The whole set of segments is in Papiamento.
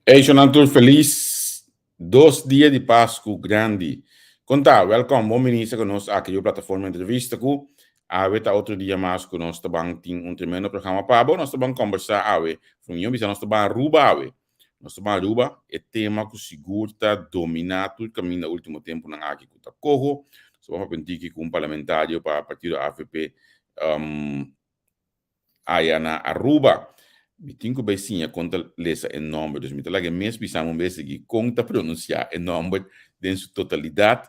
Hey, shonan tur felis dos dia di Pasku grandi. Kon ta? Welkom, bon bini ku nos aki riba plataforma Entrevista ku awe ta otro dia mas ku nos ta ban tin un tremendo programa pa bo. Nos ta ban kombersá awe. From bisa nos ta ban Aruba awe. Nos ta ban Aruba, e tema ku sigur ta dominá tur kaminda último tempunan aki ku ta coho. Nos ta ban papia un tiki ku un parlamentario pa partido AVP aya na Aruba. Mi tin ku bai siña kon ta lesa e nòmber, dus mi ta laga e mes bisa mi un bes aki kon ta pronunsiá e nòmber den su totalidat.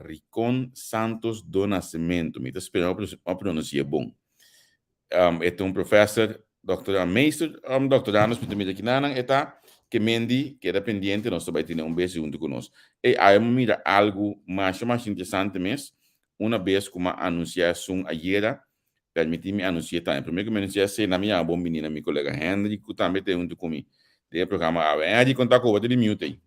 Ricon Santos do Nascimento, mi ta spera mi a pronunsi'é bon. E ta un profèser, doktora, meester, doktoranus, mi ta mira kinanan e ta, ke mendi keda pendiente, nos ta bai tene un bes huntu ku nos. Ey, awe mi mira algu masha masha interesante mes, Una bes ku m'a anunsiá esun ayera, permití mi anunsi'é tambe. Promé ku mi anunsiá esei, nan mi yama bon bini na mi kolega Henry, ku tambe ta huntu ku mi den e programa awe. Henry, konta ku bo ta di mute ei.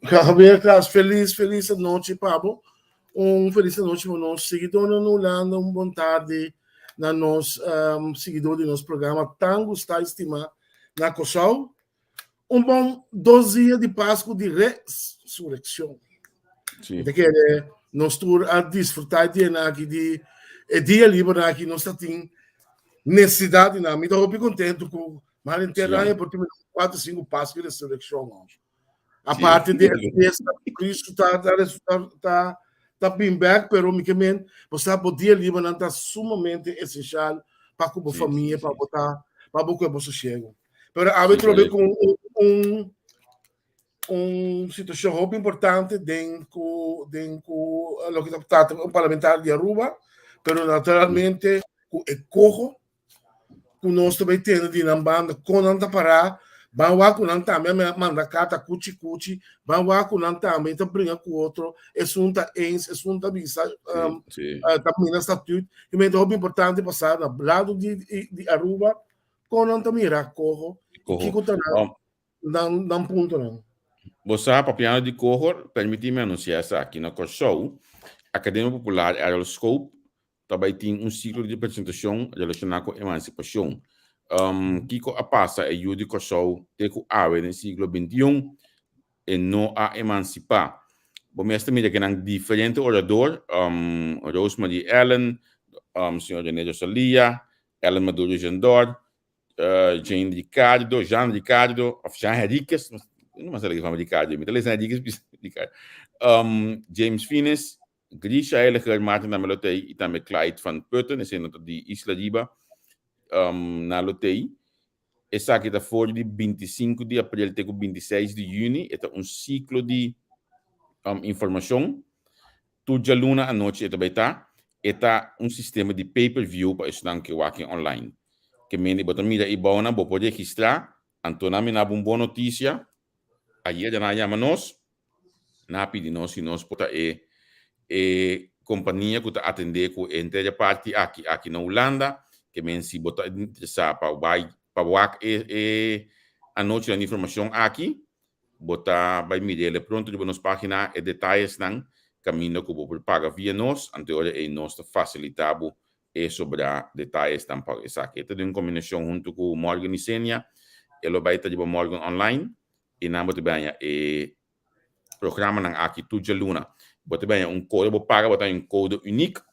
Javier Klaas, felis, felis anochi pa bo. Un felis anochi pa nos siguidónan na Hulanda. Un bon tardi na nos siguidó di nos programa tan gustá i stimá na Kòrsou. Un bon dos dia di Pasku di Resurekshon. Mi ta kere nos tur a disfrutá e dianan aki di e dia liber aki nos ta tin nesesidat di nan. Mi ta hopi kontentu ku mas henter aña por tin kuater sinku Pasku di Resurekshon. Aparte di e fiesta ku Kristu ta ta ta bin bek pero mi ke men bo sa bo dia libernan ta sumamente esenshal pa ku bo famia pa bo ta pa bo ku e bo sosiego. Pero awe trobe ku un un situashon hopi importante den ku den ku loke ta trata un parlamentario di Aruba, pero naturalmente ku e koho ku nos ta bai tende di nan banda kon nan ta pará, ban wak ku nan tambe a manda karta kuchi kuchi, ban wak ku nan tambe ta bringa ku otro, esun ta eens, esun ta bisa ta mina statuut. I men ta hopi importante pa sa na lado di di Aruba Kon nan ta mira koho i kiko ta nan nan puntonan? Bo sa, papiando di koho, permití mi anunsiá esaki, na Kòrsou, Akademia Popular Errol Scope ta bai tin un siklo di presentashon relashoná ku emansipashon. Kiko a pasa e yu di Kòrsou te ku awe den siglo bintiun e no a emansipá? Bo mes ta mira ke nan diferente orador, Rosemarie Allen, señor René Rosalia, Ellen Maduro Jandor, Jane Ricardo, Jean Ricardo, of Jean Henriquez, no mas que fama Ricardo, mi ta lesa Henriquez bisa Ricardo. James Fines, Grisha Heiliger, Martin tambe lo tei, y tambe Clyde van Putten, ese no ta di Isla Riba, na lo tei. Esaki ta for di 25 di april te ku 26 di juni, e ta un ciclo di informacion. Tur djaluna anochi e ta bai ta. E ta un sistema di pay per view pa esnan ke wak en online. Ke mende bo ta mira e bounan, bo por registrá, anto nan mina bo un bon notisia. Ayer nan a yama nos, nan a pidi nos si nos por ta e e kompania ku ta atendé ku e henter e parti aki aki na Hulanda. Ke men si bo ta interesá pa bai pa wak e e anochinan di informashon aki, Bo ta bai mir'el e pronto riba nos página e detayesnan kaminda ku bo por paga via nos, anto e ora ei nos ta fasilitá bo e sobrá detayesnan pa esaki. E ta den un kombinashon huntu ku Morgan i Senia. E lo bai ta riba Morgan Online i nan bo ta bai haña e programanan aki tur djaluna. Bo ta bai haña un kode, bo paga bo ta haña un kode unik,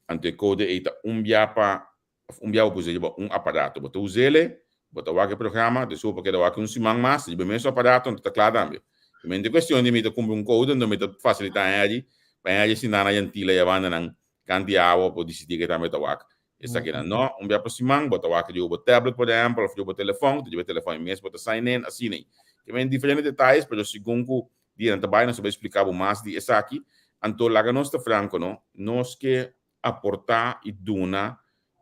anto e kode ei ta un bia pa Of un bia bo puse riba un aparato. Bo ta us'ele, bo ta wak e programa, despues bo por keda wak un siman mas riba e mesun aparato, anto ta kla tambe. Mi no ta kuestion di mi ta kumpra un kouda, anto mi ta fasilitá Henry, pa Henry sinta na Yantila i a banda nan kanti awa por disidí ke tambe ta wak esakinan. No, un bia pa siman bo ta wak riba bo tablet por ehèmpel òf riba bo telefòn, ta riba e telefòn e mes bo ta sign in, asina ei. Ke men diferente detayes, pero segun ku dianan ta bai nos ta bai splika bo mas di esaki. Anto laga nos ta franko no, nos ke aportá i duna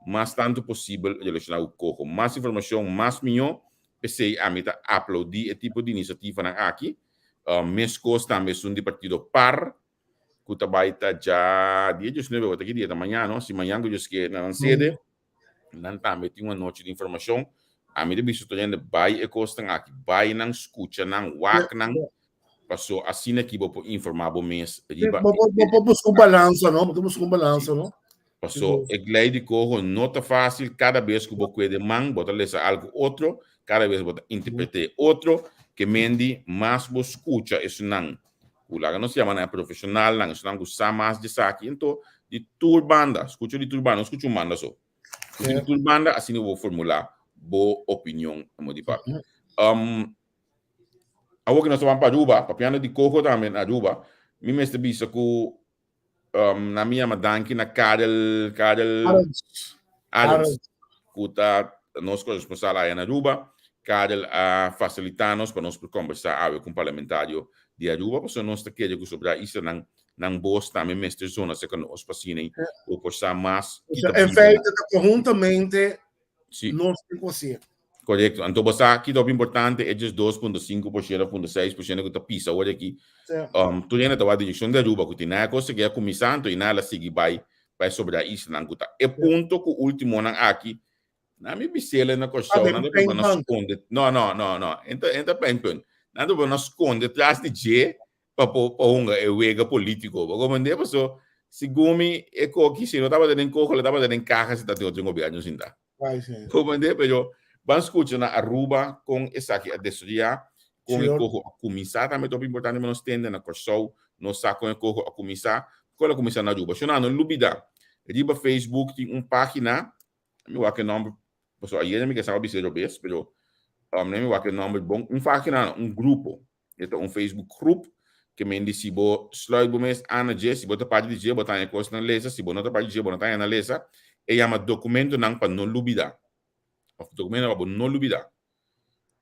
mas tantu posibel relashoná ku koho. Mas informashon, mas mihó. P'esei ami ta aplaudí e tipo di inisiativanan aki. Meskos tambe esun di partido par ku ta bai ta dja dia diesnuebe, awor ta ki dia ta mañan no? Si mañan ku Dios ke na nan sede, nan tambe tin un anochi di informashon. Ami ta bisa tur hende bai e kosnan aki, bai nan, skucha nan, wak nan, Paso asina ki bo por informa bo mes riba. Bo por busca un balansa, no? Bo ta busca un balansa, no? Paso e lei di coho no ta fácil, kada bes ku bo kue den man, bo ta lesa algu otro, kada bes bo ta interpret'é otro, ke mendi mas bo skucha esunnan ku laga nos yama nan e profeshonalnan, esunnan ku sa mas di esaki, anto di tur banda, skucha di tur banda, no skucha un banda so. Skucha di tur banda, asina bo formulá bo opinion, amo di papia. Awor ku nos ta ban pa Aruba, papiando di coho tambe na Aruba, mi mester bisa ku na mi yama danki na Karel, Karel Arends. Arends, ku ta nos koresponsal aya na Aruba. Karel a fasilitá nos pa nos por kombersá awe ku un parlamentario di Aruba, pasobra nos ta kere ku sobrá islanan nan bos tambe mester zona serka nos pa asina bo por sa mas ki ta En biba. feite ta konhuntamente Sí. nos tin ku hasié. Korekto. Anto bo sa ki ta hopi importante e djes 2.5% of 0.6% ku ta pisa awor aki. Tur hende ta wak direkshon di Aruba ku tin nan e kos aki a kuminsá anto i nan a sigui bai pa e sobra islanan ku ta e punto ku ultimonan aki nan mi bis'el na Kòrsou nan ta proba na skonde no no no no e ta pijnpunt nan ta proba na skonde tras di dje pa por pa hunga e wega politico. Bo comprende? Paso segun mi e koki si no tabata den koho lo tabata den caha si ta tin otro gobierno sinta. Comprende? Pero ban scucha na Aruba con esaki a desoria, con e koho a cuminsa tambe ta hopi importante pa nos tende na Corsou nos sa con e koho a cuminsa, con el a cuminsa na Aruba. Shona no lubida riba Facebook tin un pagina Mi wak e nomber, pasobra ayer mi ke sa bisa robes, pero mi wak e nomber bon. Un pagina no, un grupo. E ta un Facebook groep ke men di si bo sluit bo mes aan na dje, si bo ta parti di dje, bo ta haña kosnan lesa, si bo no ta parti di dje, bo no ta haña nan lesa. E yama Dokumentonan pa no lubida. Òf Dokumentonan pa bo no lubida.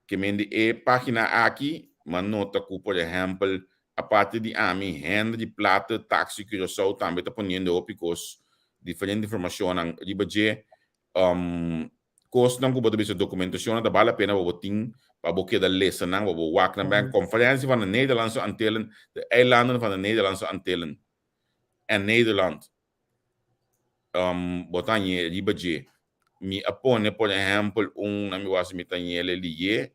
Ke men di e pagina aki, m'a nota ku, por ehèmpel, aparte di ami, Henry Platte, Taxi Curaçao tambe ta poniendo hopi kos, diferente informashonnan riba dje. Kosnan ku bo ta bisa dokumentashonnan ta bal la pena pa bo tin, pa bo keda lesa nan, pa bo wak nan bèk. Conferentie van de Nederlandse Antillen, de eilanden van de Nederlandse Antillen en Nederland. Bo ta hañ'é riba dje. Mi a pone por ehèmpel un, na mi wak si mi ta hañ'é lié,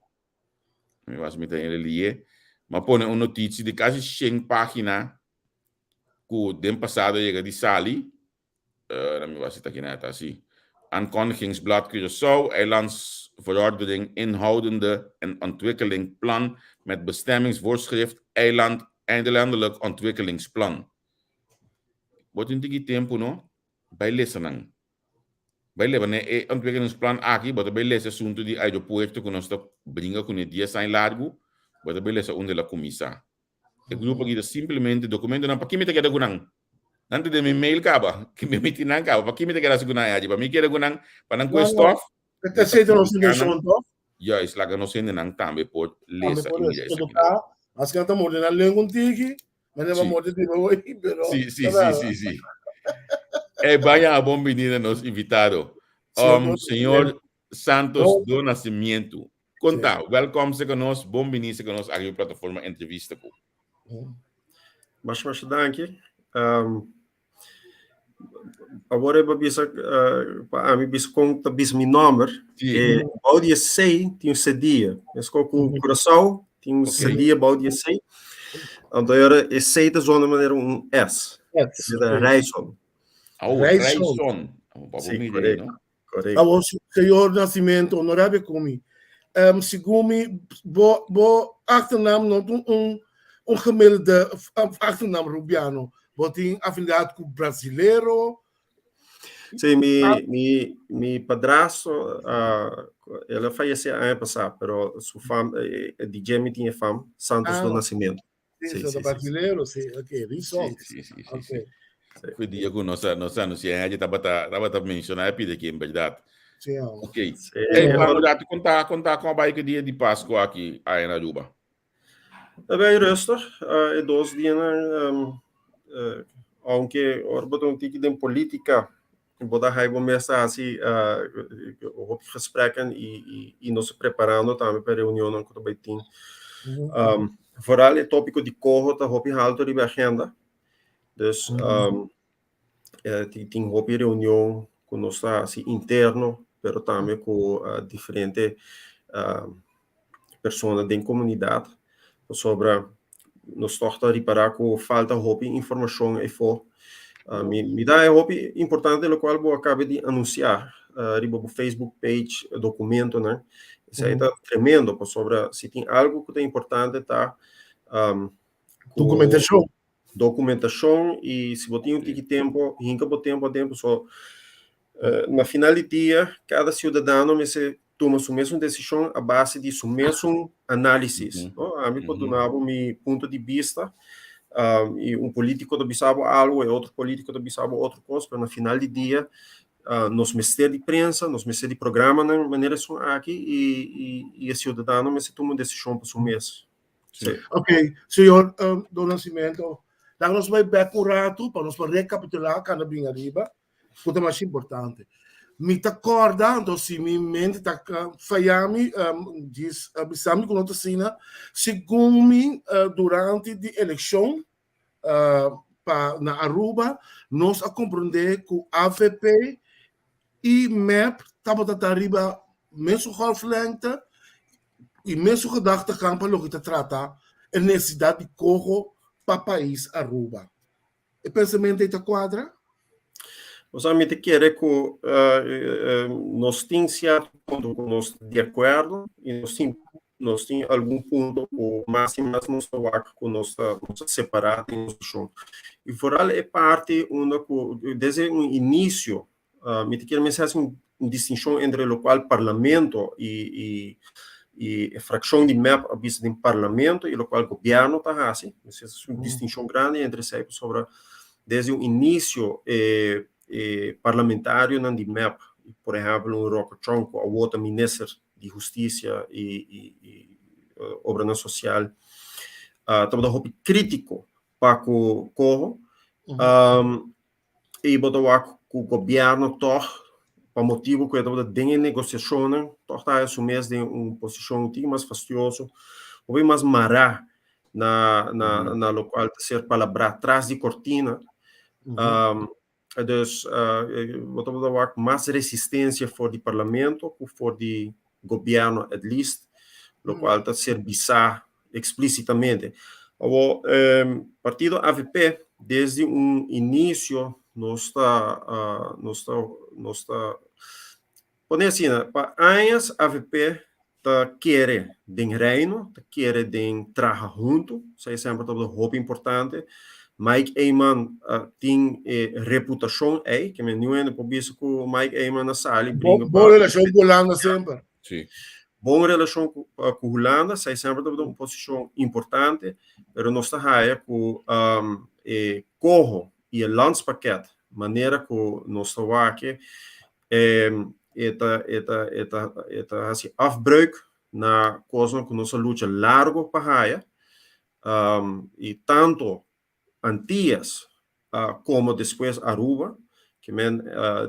mi wak si mi ta hañ'é lié, mi a pone un notisia di kasi shen página ku den pasado a yega di sali, na mi wak si ta kina ta si, Aankondigingsblad Curaçao, Eilandsverordening inhoudende en ontwikkelingplan met bestemmingsvoorschrift eiland eilandelijk ontwikkelingsplan. Bo tin tiki tempu no, bai lesa nan. Bai leba ne e ontwikkelingsplan aki, bo ta bai lesa asuntu di aeropuerto ku nos ta bringa kuné dies aña largu, bo ta bai lesa unda el a kuminsá. E grupo aki ta simplemente dokumentonan pa ki mi ta keda ku nan? Nan ta den mi mail kaba, ki mi miti nan kaba, pa ki mi ta keda hasi ku nan aji? Pa mi keda ku nan, pa nan kue stof? E ta esei ta nos intenshon toh? Juist, laga nos hendenan tambe por Tambe lesa por i lesa. mira Pasobra esakinan. ta, maske nan ta morde nan lengua un tiki, nan leba Sí. morde di hoy, pero Sí, sí, ta sí, nada. sí, sí. Ey, vaya a bon binida nos invitado. Sí, nos Señor Santos No. do Nascimento. Conta, welkom se nos, bon bini se nos aki plataforma entrevista ku. Masha masha danki. Awor e bisa pa ami bisa kon ta bisa mi nomber. Sí. E bou di e C tin un cedilla. Mesko ku Curaçao tin un cedilla bou di e C. Anto ora e C ta zona manera un S. S. E ta Rijson. Oh, Rijson. Rijson. Oh, pa bo Sí, mira correcto. no? Correcto. Awor, señor Nascimento, honorable ku mi. Segun mi, bo achternaam no ta un gemiddelde achternaam Rubiano. Bo tin afinidad ku brasilero. Sí, mi padrastro, el a fallecí aña pasá, pero su fam, di dje mi tin e fam, Santos do Nascimento. Sí, Sí, so sí, sí. brasilero, sí, ok, Rizon. Sí. Ok. Sí. Fue dia ku nos anuncié, ayer tabata mencioná e pide aquí, en verdad. Sí, ah. Ok. Sí, Hey, ora- Juan, rato, conta kon bai ku dia di Pasco aki aí na Aruba. Ta bij rustig. E dos dianan, aunke ora bo ta un tiki den politica, bo ta hay bo mes ta hasi hopi gesprekken i nos ta preparando tambe pa e reunionnan ku ta bai tin. Vooral e tópiko di koho ta hopi haltu riba e agenda. Dus tin hopi reunion ku nos ta hasi interno, pero tambe ku diferente persona den komunidat, pasobra nos tòg ta ripará ku falta hopi informashon efo. Mi ta hopi importante lokual bo a kaba di anunsiá riba bo Facebook page, dokumentonan. Esei ta tremendo pasobra si tin algu ku ta importante ta ku Dokumentashon. Dokumentashon i si bo tin un tiki tempu, hinka bo tempu aden pasobra na final di dia kada siudadano mester tuma su mesun desishon a base di su mesun análisis. No? Ami por duna bo mi punto di bista i un polítiko ta bisa bo algu, e otro polítiko ta bisa bo otro kos, pero na final di dia nos mester di prensa, nos mester di programanan manera esun aki i e siudadano mester tuma un desishon pa su mes. Sí. Ok, señor Don Nascimento, laga nos bai bek un ratu pa nos por rekapitulá kanda bin ariba. Ku ta mas importante. Mi ta kòrda, anto si mi mente ta faya mi, djis bisa mi ku no ta asina, segun mi durante di elekshon pa na Aruba nos a komprondé ku avp i mep tabata ta riba mesun golflengte i mesun gedachtegang pa loke ta trata e nesesidat di koho pa pais Aruba. E pensamentu ei ta kuadra? Osea, mi ta kere ku nos tin sierto punto ku nos ta di akuerdo i nos tin nos tin algun punto ku mas i mas nos ta wak ku nos ta nos ta separá den nos posishon. I foral e parti unda ku desde un inisio Mi ta kier mester hasi un distinshon entre lokual parlamento i i e frakshon di mep a bisa den parlamento i lokual gobièrnu ta hasi. Mester hasi un distinshon grandi entre esei pasobra desde un inisio e e parlamentarionan di mep, por ehèmpel un Rocco Chong ku awor ta minister di hustisia i i obranan sosial, tabata hopi krítiko pa ku Coho. I bo ta wak ku gobièrnu tòg, pa motibu ku e tabata den e negosiashonnan, tòg ta haña su mes den un posishon un tiki mas fastioso, hopi mas mará na na na lokual ta ser palabrá tras di kortina. Dus bo tabata wak mas resistensia for di parlamento ku for di gobièrnu at least, lokual ta ser bisá eksplísitamente. Awor, partido avp desde un inisio nos ta nos ta nos ta pone asina, pa añas avp ta kere den Reino, ta kere den traha huntu, esei semper tabata hopi importante. Mike Eman tin e reputashon ei, ke men niun hende por bisa ku Mike Eman a sali bringa pa. Bon relashon ku Hulanda semper. Sí. Bon relashon ku Hulanda, esei semper tabata un posishon importante, pero nos ta haya ku e koho i e landspakket, manera ku nos ta wak e, e ta e ta e ta e ta hasi afbreuk na kosnan ku nos a lucha largo pa haya, i tanto Antillas komo despues Aruba, ke men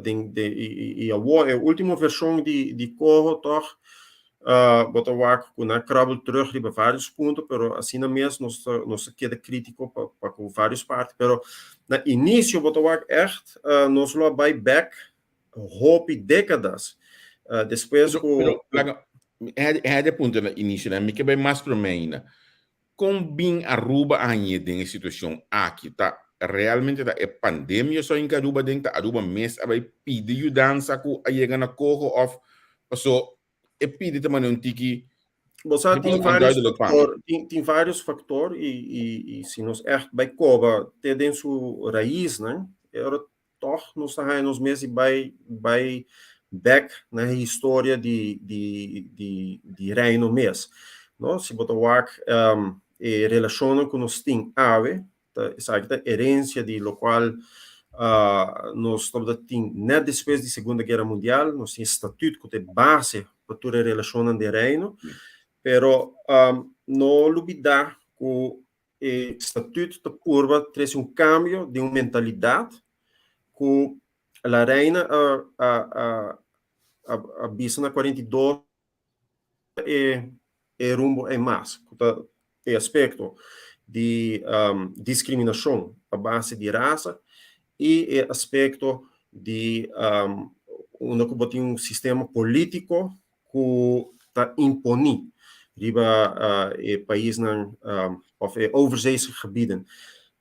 den den i awor e ultimo vershon di di koho tòg bo ta wak ku nan krabbel terug riba vários punto pero asina mes nos ta nos ta keda krítiko pa pa ku vários parti pero na inisio bo ta wak ègt nos lo a bai bèk hopi dékadas despues ku Pero laga mi a puntra na inisio mi ke bai mas promé ainda. Kon bin Aruba a hañ'é den e situashon aki? Ta realmente ta e pandemia so a hinka Aruba den? Ta Aruba mes a bai pidi yudansa ku a yega na koho òf paso e pidi ta manera un tiki Bo sa tin vários faktor, tin tin vários faktor i i i si nos ègt bai koba te den su raisnan e ora tòg nos ta haña nos mes di bai bai bèk na e historia di di di di Reino mes, no. Si bo ta wak e relashonnan ku nos tin awe, ta esaki ta herensia di lokual nos tabata tin nèt despues di Segunda Guera Mundial, nos tin e statüt ku ta e base pa tur e relashonnan den Reino, pero no lubidá ku E statuut ta purba trese un kambio den un mentalidat ku La Reina a a a a bisa na 42 e e rumbo ei mas, ku ta e aspekto di diskriminashon a base di rasa i e aspekto di unda ku bo tin un sistema polítiko ku ta imponí riba e paisnan òf e overzeese gebieden.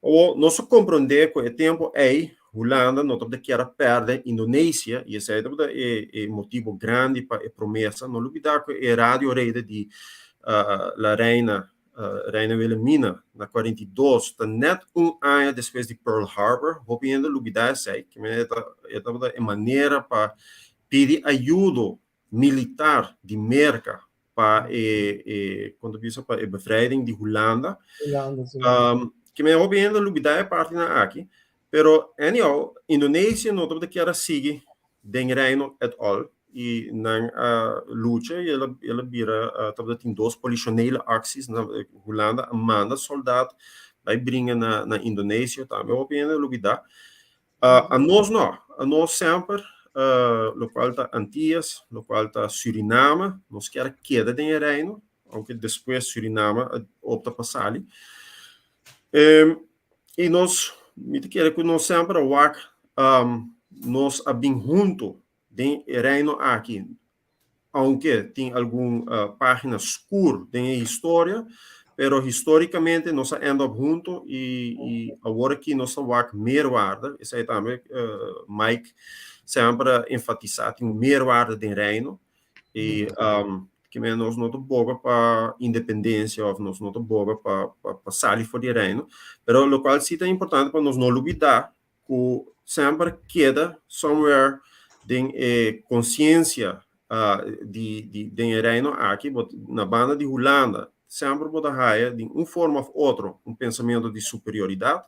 Awor, nos a komprondé ku e tempu ei Hulanda no tabata kier a perde Indonesia y esey tabata e e motibo grandi pa e promesa. No lubida cu e radio rede di La Reina, Reina Wilhelmina na 42 ta net un aña despues di Pearl Harbor. Hopi hende lubida esey, e tabata e manera pa pidi ayudo militar di Merca pa e, e kon ta bisa, pa e bevrijding di Hulanda. Hulanda, sí. Ke men hopi hende lubida e partinan aki, pero anyhow, Indonesia no tabata kier a sigui den Reino at all i nan a lucha i el a el a bira tabata tin dos politionele acties na Hulanda a manda soldaat bai bringa na na Indonesia tambe hopi hende lubida. Anos no, anos semper, locual ta Antillas, locual ta Suriname, nos kier a keda den e reino, aunke despues Suriname a opta pa sali. I nos, mi ta kere ku nos semper a wak, nos a bin hunto den e reino aki, aunke tin algun pagina skur den e historia, pero historicamente nos a end up hunto y awor aki nos ta wak meerwaarde, esei tambe Mike semper a enfatisa, tin un meerwaarde den reino y kimen nos no ta boga pa independencia of nos no ta boga pa sali for di e reino, pero locual si ta importante pa nos no lubida ku semper keda somewhere den e konsiensia di di den e reino aki, bo na banda di Hulanda semper bo ta haya den un forma of otro un pensamentu di superioridat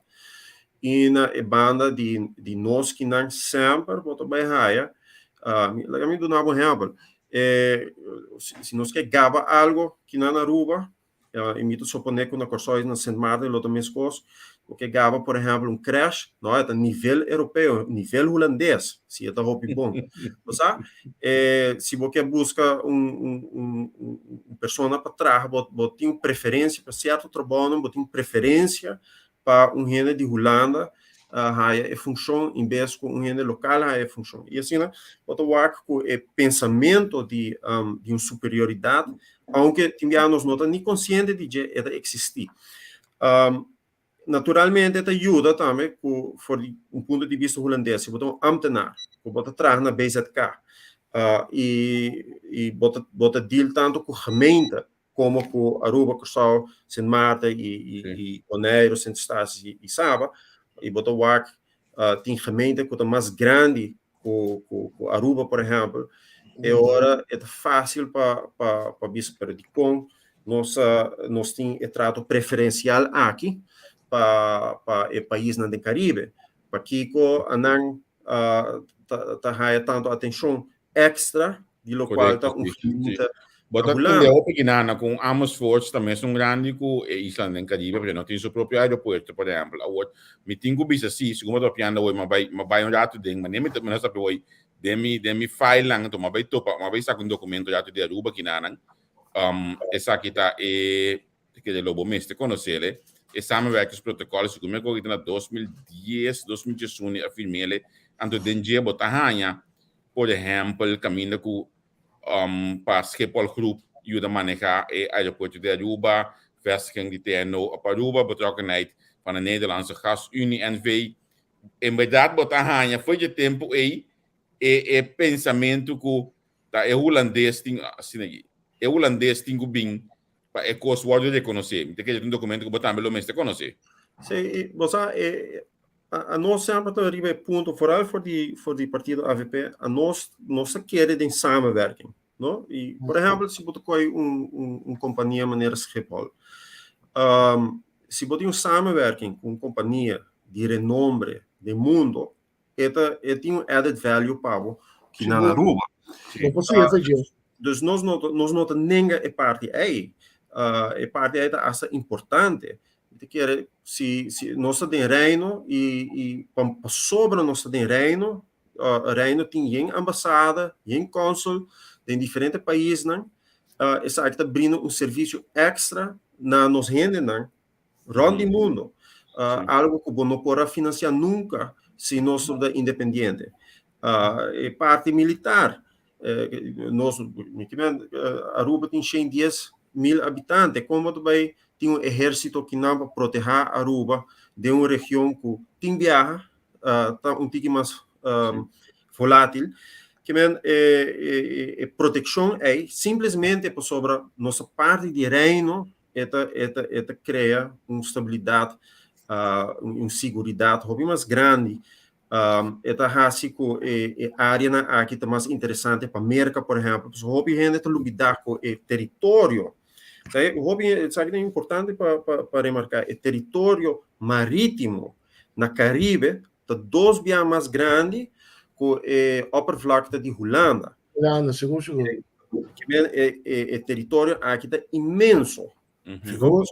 i na e banda di di nos kinan semper bo ta bai haya, laga mi duna bo un ehèmpel, si nos ke gaba algo kinan na Aruba I mi ta soponé ku na Kòrsou i na Sint Maarten lo ta meskos. Bo ke gaba, por ehèmpel, un krèsh, no, e ta nivel europeo, nivel hulandes, si e ta hopi bon. Bo sa? Si bo ke buska un un un un persona pa traha, bo bo tin un preferensia pa sierto trabounan, bo tin preferensia pa un hende di Hulanda haya e funshon en bes ku un hende lokal haya e funshon. I asina bo ta wak ku e pensamento di di un superioridat, aunke tin bia nos no ta ni konsiente di dje, e ta eksistí. Naturalmente e ta yuda tambe ku for di un punto di bista hulandes, si bo ta un ámtenar ku bo ta traha na BZK i i bo ta bo ta deal tantu ku gemeente komo ku Aruba, Kòrsou, Sint Maarten i i Boneiru, Sint Eustatius i i Saba, i bo ta wak tin gemeente ku ta mas grandi ku ku ku Aruba por ehèmpel, e ora e ta fásil pa pa pa bisa pero dikon nos nos tin e trato preferensial aki pa pa e paisnan den Karibe, pakiko anan ta ta haya tantu atenshon extra di locual ta un gemeente. Bo ta tende hopi kinana ku un Amersfoort ta mesun grandi ku e islanan den Caribe, pero no tin su propio aeropuerto, por ehempel. Awor, mi tin ku bisa si, segun bo ta papiando awor, mi a bai, mi a bai un ratu den, mane mi ta, mi no sa awor, den mi, den mi filenan, anto mi a bai topa, mi a bai saka un documento ratu di Aruba kinanan. Esaki ta e, kende lo bo mester konosele, e samenwerkingsprotocol, segun mi a kohe ta na 2010, 2011 a firmele, anto den dje bo ta haña, Por ehèmpel, kaminda ku pa Schiphol Groep yuda manehá e aeropuerto di Aruba, vestiging di TNO op Aruba, betrokkenheid van de Nederlandse Gasunie NV. En bèrdat bo ta haña for dje tempu ei e e pensamentu ku ta e hulandes tin, asina aki, e hulandes tin ku bin pa e kos wòrdu rekonosé. Mi ta kere ta un dokumento ku bo tambe lo mester konosé. Sí, bo sa e Anos semper ta riba e punto, vooral for di, for di partido AVP, anos, nos ta kere den samenwerking, no? I, por ehempel, si bo ta koi un, un, un kompania manera Schiphol, si bo tin un samenwerking ku un kompania di renombre den mundo, e ta, e tin un added value pa bo ki nan Aruba. Bo por siña for dje. Dus nos no ta, nos no ta nenga e parti ei. E parti ei ta hasta importante. Mi ta kere si si nos ta den Reino i i pa pasobra nos ta den Reino, Reino tin yen ambasada, yen kònsùl den diferente paisnan, esaki ta brinda un servisio èkstra na nos hendenan rònt di mundo, algu ku bo no por a finansiá nunka si nos ta independiente. E parti militar, nos mi ke men Aruba tin 110.000 habitante, kon bo ta bai tin un ehérsito kinan pa protehá Aruba den un region ku tin biaha? ta un tiki mas volátil. Ke men e protekshon ei simplemente pasobra nos ta parti di Reino e ta e ta e ta krea un stabilidat, un siguridat hopi mas grandi. E ta hasi ku e áreanan aki ta mas interesante pa Merka, por ehèmpel. Pasobra hopi hende ta lubidá ku e teritorio, hopi esaki ta importante pa pa remarká, e teritorio marítimo na Karibe ta dos bia mas grandi ku e oppervlakte di Hulanda. Hulanda, sigur sigur. E teritorio aki ta inmenso. Sigur.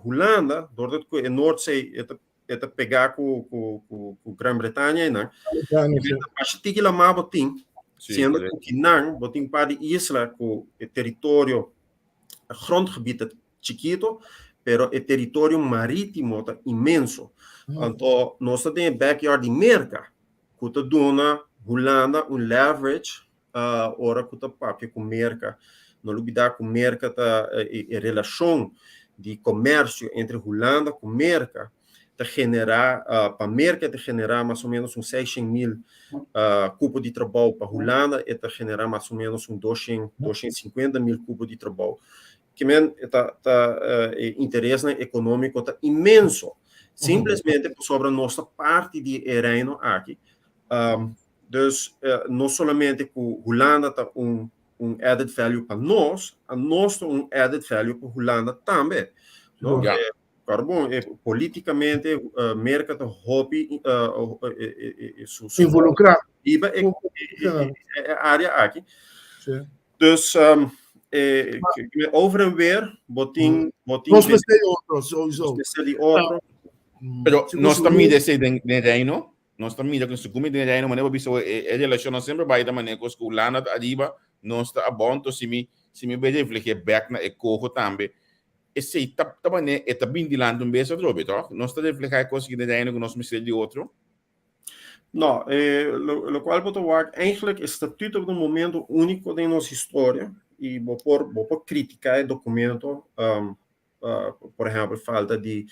Hulanda, doordat ku e Noordzee e ta e ta pegá ku ku ku ku Gran Bretania einan. Masha tiki lamá bo tin, siendo ku kinan bo tin un par di isla ku e teritorio grondgebied ta chikito, pero e teritorio marítimo ta inmenso. Anto nos ta den e backyard di Merka ku ta duna Hulanda un leverage ora ku ta papia ku Merka. No lubidá ku Merka ta e relashon di komersio entre Hulanda ku Merka ta generá pa Merka e ta generá mas o ménos un 600.000 kupo di trabou, pa Hulanda e ta generá mas o ménos un 250.000 kupo di trabou. Ke men ta ta e interesnan ekonómiko ta inmenso, simplesmente pasobra nos ta parti di e reino aki. Dus no solamente ku Hulanda ta un un added value pa nos, a nos ta un added value pa Hulanda tambe. No? Ja. Kòrda bon, politikamente Merka ta hopi su, su Involukrá. riba e, e área aki. Sí. Dus over en weer, bo tin, bo tin Nos mester di otro, sowieso. Nos mester di otro. Pero nos ta mira esei den reino. Nos ta mira ku segun mi den Reino manera bo bisa e e relashonnan semper bai ta manera kos ku Hulanda ta ariba, nos ta abou, enton si mi si mi bai refleh'é bèk na e koho tambe, esei ta ta manera e ta bin dilanti un bes atrobe tòg? Nos ta reflehá e kos aki den Reino ku nos mester di otro? No, lo lokual bo ta wak eigenlijk e statuut ta un momento úniko den nos historia i bo por bo por kritiká e dokumento por ehempel falta di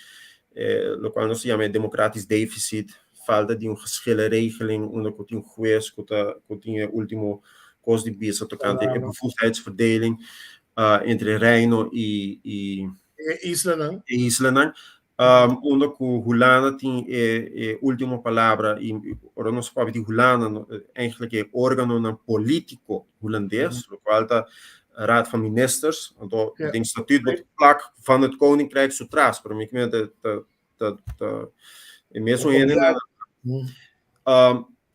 lokual nos ta yama e democratisch deficit, falta di un geschillenregeling unda ku tin un hues ku ta ku tin e ultimo kos di bisa tokante e bevoegdheidsverdeling entre Reino i i E islanan. E islanan. Unda ku Hulanda tin e e ultimo palabra i ora nos papia di Hulanda eigenlijk e organonan politiko hulandes, lokual ta Raad van Ministers, anto den statuut bo ta plak van het Koninkrijk su tras, pero mi kimen ta ta ta ta e mesun hendenan.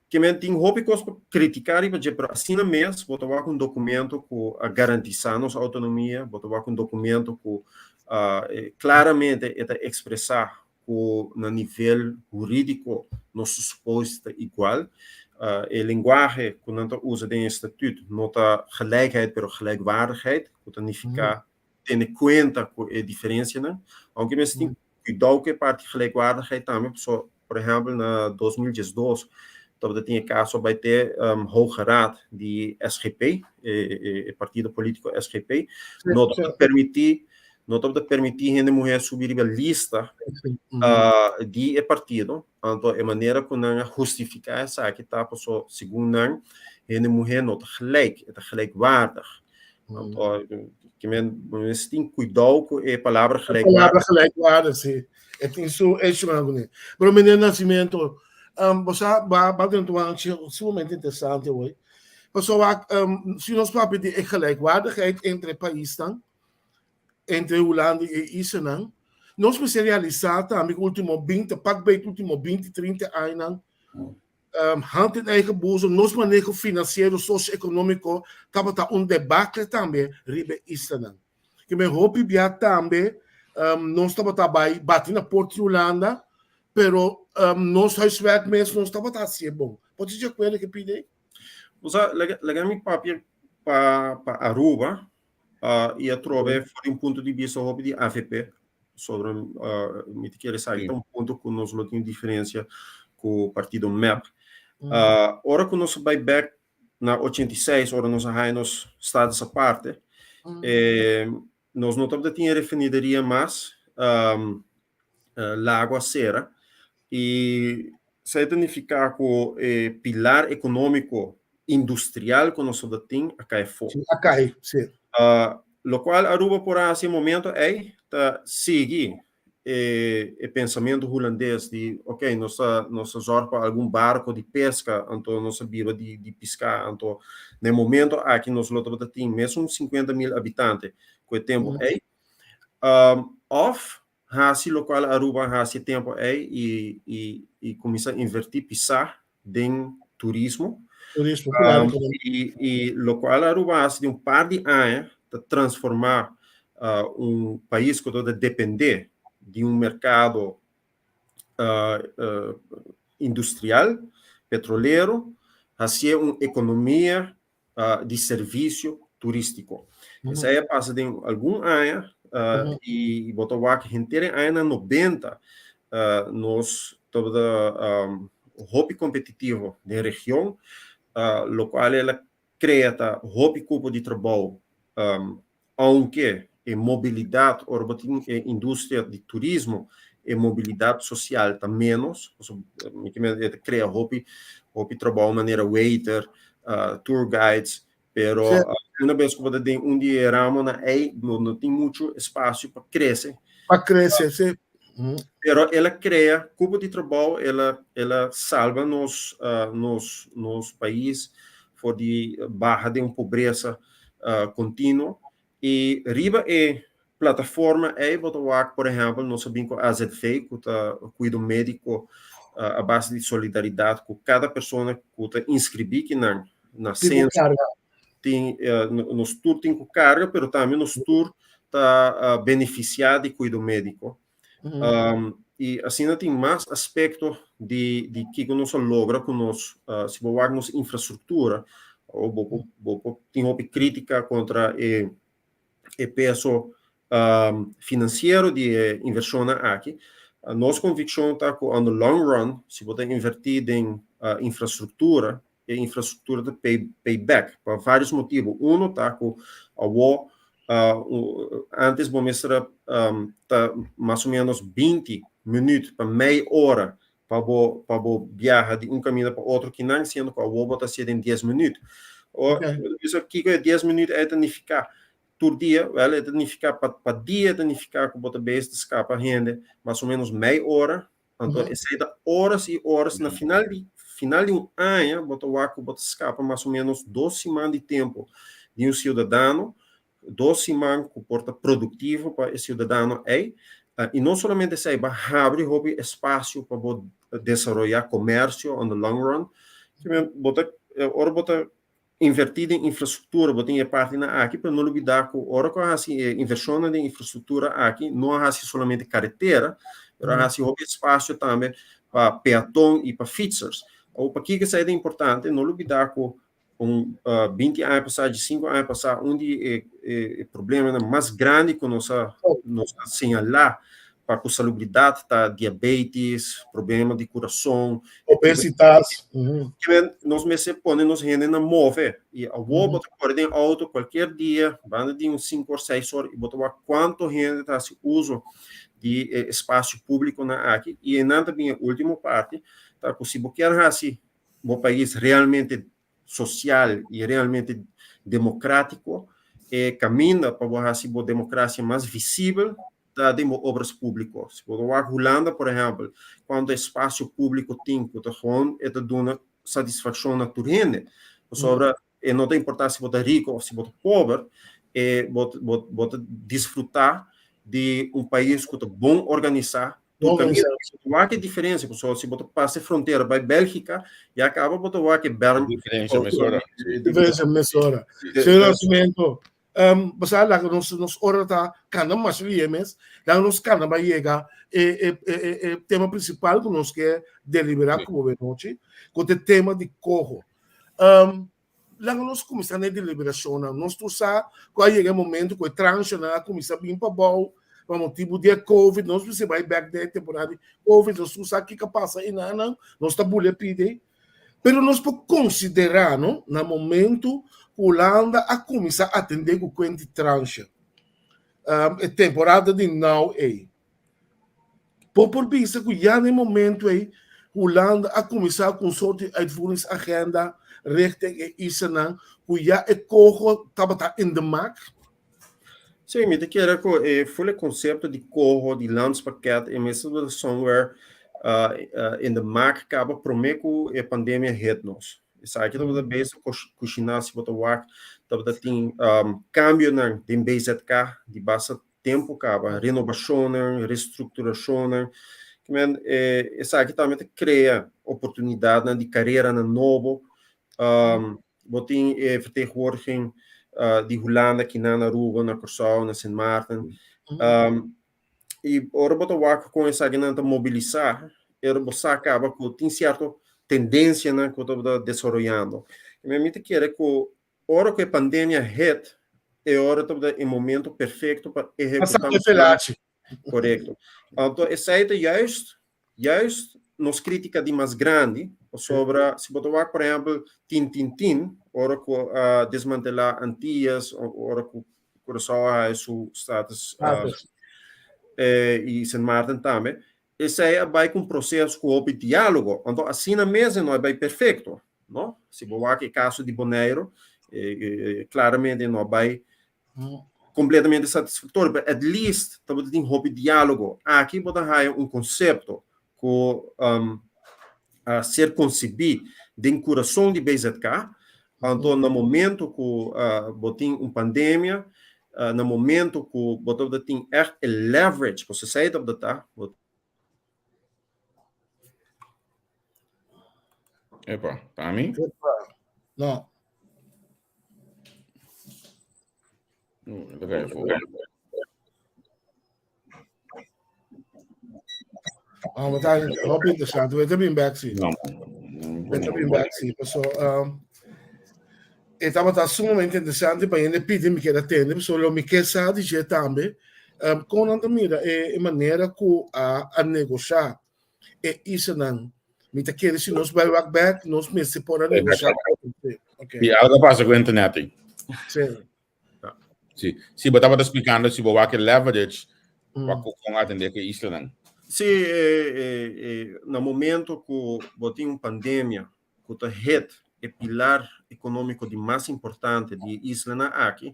Kimen tin hopi kos pa kritiká riba dje, pero asina mes bo ta wak un dokumento ku a garantisá nos outonomia, bo ta wak un dokumento ku klaramente e ta ekspresá ku na nivel hurídiko nos ta supos ta igual. E lenguahe ku nan ta usa den e statuut no ta gelijkheid pero gelijkwaardigheid, ku ta nifiká tene kuenta ku e diferensianan. Ounke mester tin kuidou ku e parti gelijkwaardigheid tambe, pasobra por ehèmpel na 2012 tabata tin e kaso bai te Hoge Raad di SGP, e partido polítiko SGP, no tabata permití no tabata permití hende muhé subi riba lista di e partido, anto e manera ku nan a hustifiká esaki ta pasobra segun nan hende muhé no ta gelijk, e ta gelijkwaardig. Anto ke men mester tin kuidou ku e palabra gelijkwaardig. E palabra gelijkwaardig, si. E tin su hechonan kuné. Pero meneer Nascimento, bo sa ba ba den un sumamente interesante hoy. Pasobra si nos papia di e gelijkwaardigheid entre paisnan, entre Hulanda i e islanan, nos mester realisá tambe ku último 20, pak beit último 20, 30 añanan, hand in eigen boezem, nos maneho finansiero sosio-ekonómiko tabata un debakle tambe riba e islanan. Ke men hopi bia tambe nos tabata bai bati na porta di Hulanda, pero nos huiswerk mes nos tabata hasié bon. Bo ta di akuerdo ku e pidi ei? Bo sa, laga mi papia pa Aruba, I atrobe for di un punto di bista hopi di AVP, sobre mi ta kere sa ta un punto ku nos lo tin diferensia ku partido MEP. Ora ku nos a bai bek na 86, ora nos a haña nos status aparte, nos no tabata tin e refineria mas, Lago a sera i. Esei ta nifiká ku e pilar ekonómiko industrial ku nos tin a kai afó. Sí, a kai, sí. Lokual Aruba por hasi e momento ei ta sigui e pensamentu hulandes di ok, nos ta nos ta zòrg pa algun barko di peska, anto nos ta biba di piská, anto na e momento aki nos lo tabata tin mesun 50.000 habitante ku e tempu ei. Òf hasi lokual Aruba a hasi e tempu ei i kuminsá invertí pisá den turismo. Turismo, claro. I lokual Aruba a hasi den un par di aña ta transformá un pais ku ta dependé di un merkado industrial, petrolero, hasié un ekonomia di servisio turístiko. Esei a pasa den algun aña i bo ta wak henter e añanan 90 nos tabata hopi kompetitivo den region, lokual el a krea ta hopi kupo di trabou, ounke e mobilidat ora bo tin e industria di turismo e mobilidat sosial ta ménos, pasobra mi ke men e ta krea hopi hopi trabou manera waiter, tour guides, pero una bes ku bo ta den un di e ramonan ei bo no tin muchu espasio pa krese. Pa krese, si. Pero el a krea kupo di trabou, el a el a salba nos nos nos pais for di baha den un pobresa kontinuo. I riba e plataforma ei bo ta wak, por ehèmpel, nos a bin ku AZV, ku ta kuido médiko a base di solidaridat ku kada persona ku ta inskribí kinan na senso tin, nos tur tin ku karga, pero tambe nos tur ta benefisiá di kuido médiko. I asina tin mas aspekto di kiko nos a logra ku nos, si bo wak nos infrastruktura, o bo bo por tin hopi krítika kontra e peso finansiero di e invershonnan aki. Nos konvikshon ta ku on the long run, si bo ta invertí den infrastruktura, e infrastruktura ta pay pay back pa varios motibu. Uno ta ku awor antes bo mester ta mas o menos 20 minuut pa mei ora pa bo biaha di un kaminda pa otro kinan, siendo ku awor bo ta hasié den 10 minuut. Bisa kiko e 10 minuut ei ta nifiká tur dia? Wèl, e ta nifiká pa dia, e ta nifiká ku bo ta bezig ta skapa hende mas o menos mei ora. Anto esei ta oras i oras. Na final di un aña bo ta wak ku bo ta skapa mas o menos 2 siman di tempu di un siudadano, 2 siman ku por ta produktivo pa e siudadano ei. I no solamente esei, bo a habri hopi espasio pa bo desaroyá komersio on the long run. Bo ta ora bo ta invertí den infrastruktura, bo tin e partinan aki, pero no lubidá ku ora ku a hasi e invershonnan den infrastruktura aki, no a hasi solamente karetera, pero a hasi hopi espasio tambe pa peaton i pa fietsers. Awor, pakiko esei ta importante? No lubidá ku un 20 aña pasá, 5 aña pasá, un di e problemanan mas grandi ku nos a señalá pa ku salubridat ta diabetes, problema di kurason. Obesitas. Nos mester pone nos hendenan move. I awor bo ta kore den outo kualkier dia, banda di un 5 or 6 or, i bo ta wak kuantu hende ta hasi uso di e espasio públikonan aki. I einan ta bin e último parti, ta ku si bo kier hasi bo pais realmente sosial i realmente demokrátiko, e kaminda pa bo hasi bo demokrasia mas visibel ta den bo obras públiko. Si bo wak Hulanda, por ehèmpel, kuantu espasio públiko tin ku ta gewoon e ta duna satisfakshon na tur hende. Pasobra e no ta importá si bo ta riku òf si bo ta pober, e bo ta disfrutá di un pais ku ta bon organisá. Tur kaminda. Wak e diferensia, pasobra si bo ta pasa e frontera bai Bélgika, ya kaba bo ta wak e berm. Diferensia mesora. Diferensia mesora. Señor Nascimento, basta laga nos ora ta kana mas lie mes, laga nos kana bai yega e tema prinsipal ku nos ke deliberá ku bo anochi, ku ta e tema di koho. Laga nos kuminsá na e deliberashonnan. Nos tur sa ku a yega e momento ku e transhanan a kuminsá bin pabou pa motibu di e COVID. Nos mester bai bèk den e temporada di COVID. Nos tur sa kiko a pasa enanan. Nos ta buli a pidi. Pero nos por konsiderá, no, na momento ku Hulanda a kuminsá atendé ku kuent di transha, e temporada di now ei, bo por bisa ku ya na e momento ei. Hulanda a kuminsá ku un sort di uitvoeringsagenda richting e islanan ku ya e koho tabata in de maak? Sí, mi ta kere ku e full e konsepto di koho, di landspakket, e mester tabata somewhere in de maak kaba promé ku e pandemia hit nos. Esaki tabata bezig kushiná, si bo ta wak, tabata tin kambionan den BZK di basta tempu kaba, renobashonnan, restrukturashonnan. Ke men esaki tambe ta krea oportunidatnan di kareranan nobo. Bo tin e vertegenwoordiging di Hulanda kinan na Aruba, na Kòrsou, na Sint Maarten. I ora bo ta wak kon esakinan ta mobilisá, e ora bo sa kaba ku tin sierto tendensianan ku ta desaroyando. Ke men mi ta kere ku Ora ku e pandemia hit, e ora tabata e momento perfekto pa ehekutá un plan. Korekto. Anto esei ta juist, juist nos krítika di mas grandi, pasobra si bo ta wak por ehèmpel tin tin tin, ora ku a desmantelá Antillas, ora ku Curaçao a haña su status i Sint Maarten tambe, Esei a bai ku un proseso ku hopi diálogo, anto asina mes e no a bai perfekto, no? Si bo wak e kaso di Boneiru, klaramente e no a bai kompletamente satisfaktorio, pero at least tabata tin hopi diálogo. Aki bo ta haya un konsepto ku a ser konsibí den kurason di BZK, anto na momento ku bo tin un pandemia, na momento ku bo tabata tin ègt e leverage, pasobra esei tabata ta, bo. Epa, ta mi? Epa, no. No, ta kai afó. Ah, maar ta hopi interesante. We ta bin back si. No. We ta bin back si. Paso, um, e tabata sumamente interesante pa hende pidi mi kier atende, paso lo mi ke sa di dje tambe. Um, kon nan ta mira e, e manera ku a, a negosha e islanan. Mi ta kere si nos bai wak back, nos mester por a negosha. Okay. Si algo pasa ku internet. Sí. Si, si bo tabata splikando si bo wak e leverage pa ku kon atendé ku e islanan. Si, e, e, e, na momento ku bo tin un pandemia ku ta hit e pilar ekonómiko di mas importante di e islanan aki,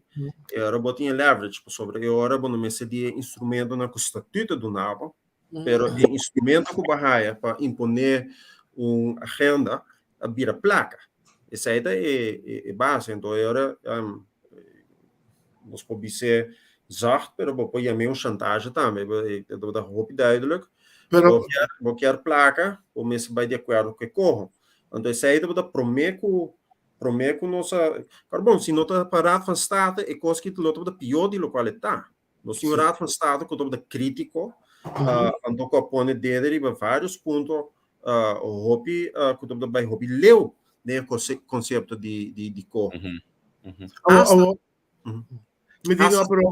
e ora bo tin e leverage, pasobra e ora bo no mester di e instrumentonan ku statuut ta duna bo, pero e instrumento ku bo haya pa imponé un agenda a bira plaka. Esei ta e e base. Enton e ora nos por bis'é zacht, pero bo por yam'é un chantahe tambe. E tabata hopi duidelijk. Pero Bo kier, bo kier plaka, bo mester bai di akuerdo ku e koho. Anto esei tabata promé ku promé ku nos a, kòrda bon, si no ta pa Raad van State e kos ki lo tabata pió di lokual e ta. Nos tin un Raad van State ku tabata krítiko, anto ku a pone dede riba vários punto hopi ku tabata bai hopi leu den e konsepto di di koho. Awor, awor, mi di no, pero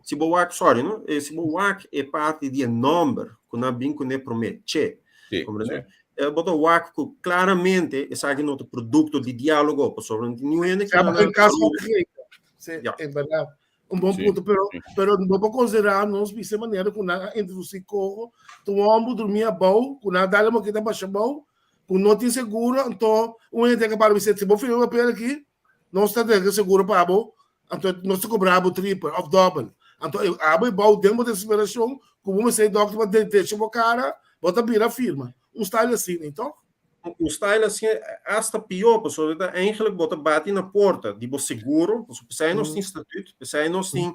Si bo wak, sorry no, si bo wak e parti di e nòmber ku nan bin kuné promé, Che, komprendé? Bo ta wak ku klaramente esaki no ta produkto di diálogo, pasobra no tin niun hende ku nan Sí, en bèrdat. Un bon punto, pero, pero no por considera nos bisa manera ku nan a introduci coho, tu hombre dormia abou, ku nan dale moquita basha abou, ku no tin seguro, anto un hende que para bisa, si bo firma papel aki, nos ta dege seguro pa bo, anto nos ta cobra bo triple of double. Anto abo e bou den bo desesperacion, ku bo mester dokter pa detecha bo cara, bo ta bira firma. Un style asina, toch? Un style asina hasta pió, pasobra ta eigenlijk bo ta bati na porta di bo seguro, pasobra p'esei nos tin statuut, p'esei nos tin,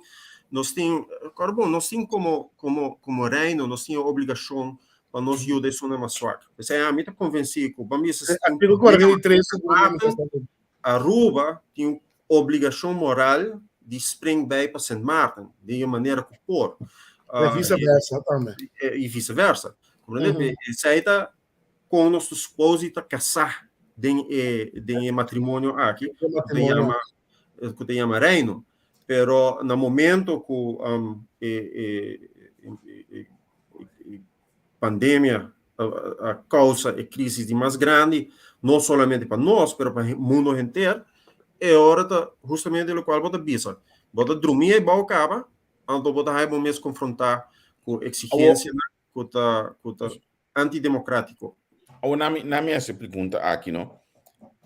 nos tin, kòrda bon, nos tin komo, komo, komo reino, nos tin e obligashon pa nos yuda esunnan mas swak. P'esei ami ta konvensí ku ban bisa si tin Artíkulo 43 seguro Maarten, Aruba tin un obligashon moral di spring bij pa Sint Maarten, di e manera ku por. E vice versa tambe. I vice versa. Comprende? Esei ta kon nos ta supos di ta kasá den e den e matrimonio aki ku ta yama ku ta yama reino. Pero na momento ku e e e pandemia a kousa e krisis di mas grandi, no solamente pa nos, pero pa mundo henter, e ora ta hustamente lokual bo ta bisa. Bo ta drumí ei bou kaba, anto bo ta haña bo mes konfrontá ku eksigensianan ku ta ku ta antidemocrático. Awor na mi na mi hasi pregunta aki no.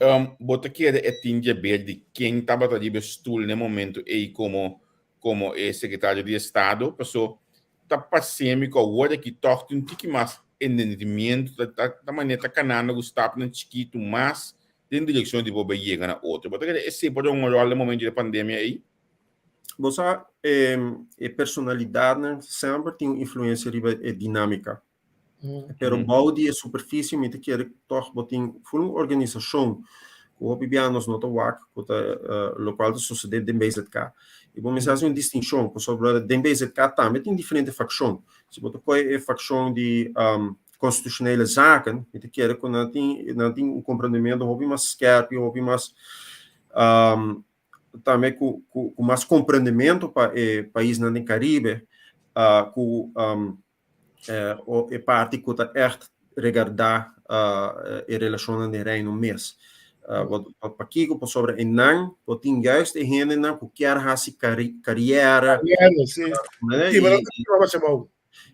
Um, bo ta kere e tin djaber di ken tabata riba e stoel na e momento ei komo komo e sekretario di estado? Paso ta parse mi ku awor aki tòg tin un tiki mas entendimiento, ta ta ta manera ta kanando ku stapnan chikitu mas den direkshon di bo bai yega na otro. Bo ta kere esei por ta un ròl den momento di e pandemia ei? Bo sa e e personalidatnan semper tin un influensia riba e dinámika. Pero bou di e superfisie mi ta kere tòg bo tin ful un organisashon ku hopi bia nos no ta wak ku ta lokual ta sosodé den BZK. I bo mester hasi un distinshon pasobra den BZK tambe tin diferente fakshon. Si bo ta kohe e fakshon di konstitushonele zaken mi ta kere ku nan tin nan tin un komprendementu hopi mas skèrpi hopi mas tambe ku ku mas komprendementu pa e paisnan den Karibe ku e parti ku ta ègt regardá e relashonnan den Reino mes. Pakiko? Pasobra einan bo tin juist e hendenan ku kier hasi kariera. Kariera, si.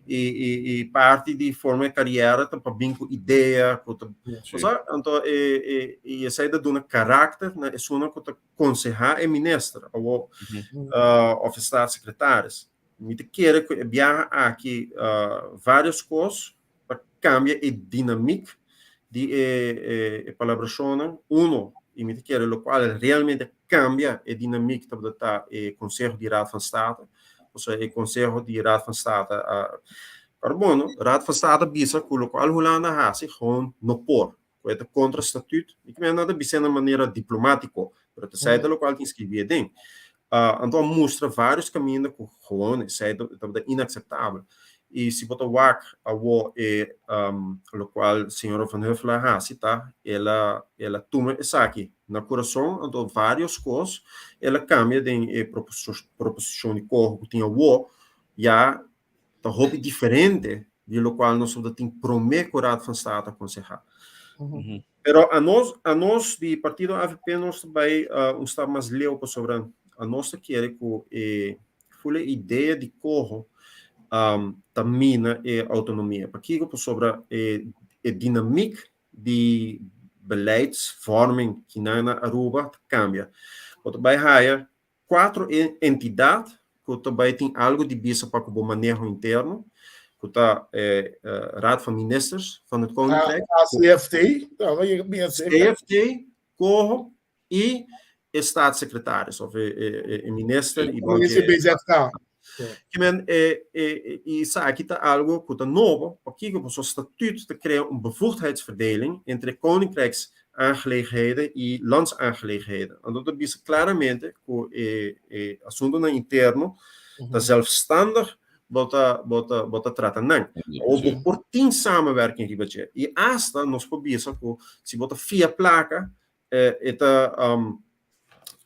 I parti di forma e kariera ta pa bin ku idea, ku ta, osea, anto e esei ta duna karakter na esunnan ku ta konsehá e minister òf e staatssecretaris. Mi ta kere ku e biaha aki vários kos pa kambia e dinamik di e palabrashonnan. Uno, i mi ta kere lokual realmente kambia e dinamik tabata ta e Konseho di Raad van State. Pasobra e Konseho di Raad van State a, pero bueno, Raad van State a bisa ku lokual Hulanda a hasi gewoon no por. Ku e ta kontra statuut. Mi ke mester nan ta bis'é na manera diplomátiko, pero ta esei ta lokual tin skirbí aden. Anto a mustra vários kaminda ku gewoon esei tabata inakseptabel. I si bo ta wak awor e lokual señora Van Huffel a hasi ta el a el a tuma esaki na kurason, anto vários kos el a kambia den e proposishon di koho ku tin awor ya ta hopi diferente di lokual nos tabata tin promé ku Raad van State a konsehá. Pero anos, anos di partido avp nos ta bai un stap mas leu pasobra anos ta kere ku e ful e idea di koho ta mina e outonomia. Pakiko? Pasobra e e dinamik di beleidsvorming kinan na Aruba ta kambia. Bo ta bai haya Cuatro entidad cu ta bay tin algo di bisa pa cu bo maneho interno, cu ta e Raad van Ministers van het Koninkrijk. CFT, CFT, COHO y e staatssecretaris of e minister. Y minister BZK. Kimen e y esaki ta algo cu ta nobo, pakico? Pasobra statuut ta crea un bevoegdheidsverdeling entre Koninkrijks aangelegenheden i landsaangelegenheden. Anto ta bisa klaramente ku e e asuntunan interno ta zelfstandig bo ta bo ta bo ta trata nan. Awor bo por tin samenwerking riba dje. I asta nos por bisa ku si bo ta fia plaka e ta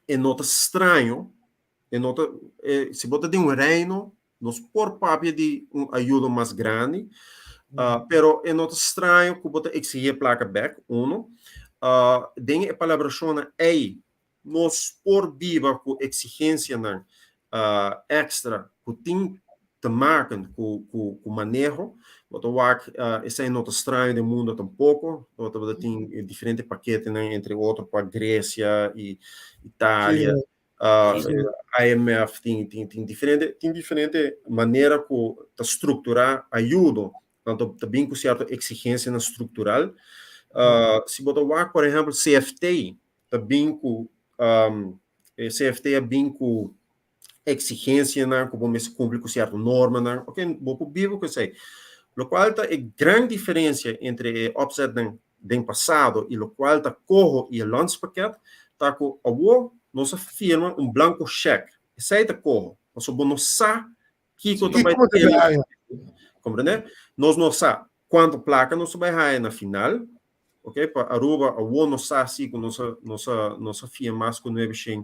e no ta straño, e no ta e si bo ta den un reino Nos por papia di un ayudo mas grandi, pero e no ta straño ku bo ta eksigí e plaka bèk, uno. Den e palabrashonnan ei nos por biba ku eksigensianan èkstra ku tin te maken ku ku maneho. Bo ta wak esei no ta straño den mundo tampoko. Bo tabata tin diferente paketenan, entre otro pa Gresia i Italia. IMF tin tin tin diferente tin diferente manera ku ta strukturá ayudo, tanto ta bin ku sierto eksigensianan struktural. Si bo ta wak por ehèmpel CFT ta bin ku e CFT a bin ku eksigensianan ku bo mester kumpli ku sierto normanan, oke bo por biba ku esei. Lokual ta e gran diferensia entre e opzetnan den pasado i lokual ta koho i e landspakket ta ku awor nos a firma un blanko shèk. Esei ta koho, pasobra bo no sa kiko ta bai tene. Komprendé? Nos no sa kuantu plaka nos ta bai haña na final. Oke, pa Aruba awor nos sa si ku nos a nos a nos a fia mas ku nuebe shen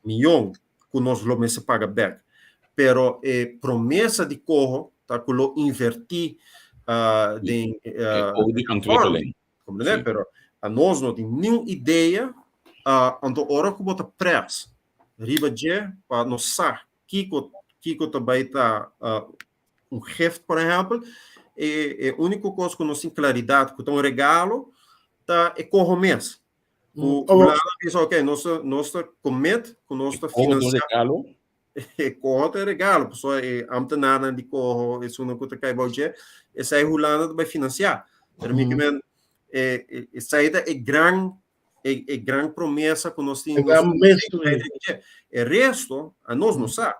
miyon ku nos lo mester paga bèk. Pero e promesa di koho ta ku lo invertí den ontwikkeling. Komprendé? Pero anos no tin niun idea. Anto ora ku bo ta près riba dje pa nos sa kiko kiko ta bai ta un gift, por ehèmpel, e úniko kos ku nos tin klaridat ku ta un regalo ta e koho mes. Ku Hulanda a bisa ok nos nos ta commit ku nos ta finansiá. Regalo? E koho ta e regalo pasobra e ambtenarnan di koho esunnan ku ta kai bou dje esei Hulanda ta bai finansiá. Pero mi ke men esei ta e gran e gran promesa ku nos tin. E resto a nos no sa.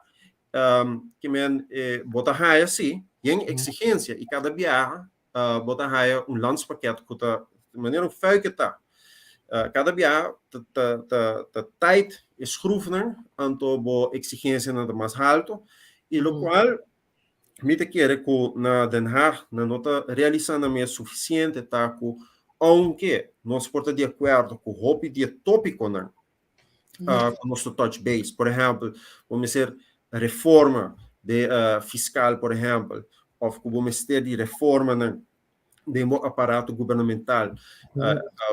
Ke men bo ta haya si yen eksigensia i kada biaha bo ta haya un landspakket ku ta manera un fuike ta. Kada biaha ta tight e schroefnan anto bo eksigensianan ta mas halto i lokual mi ta kere ku na Den Haag nan no ta realisá nan mes sufisiente ta ku ounke nos por ta di akuerdo ku hopi di e tópikonan ku nos ta touch base, por ehèmpel, bo mester reforma de fiskal, por ehèmpel, òf ku bo mester di reformanan den bo aparato gubernamental,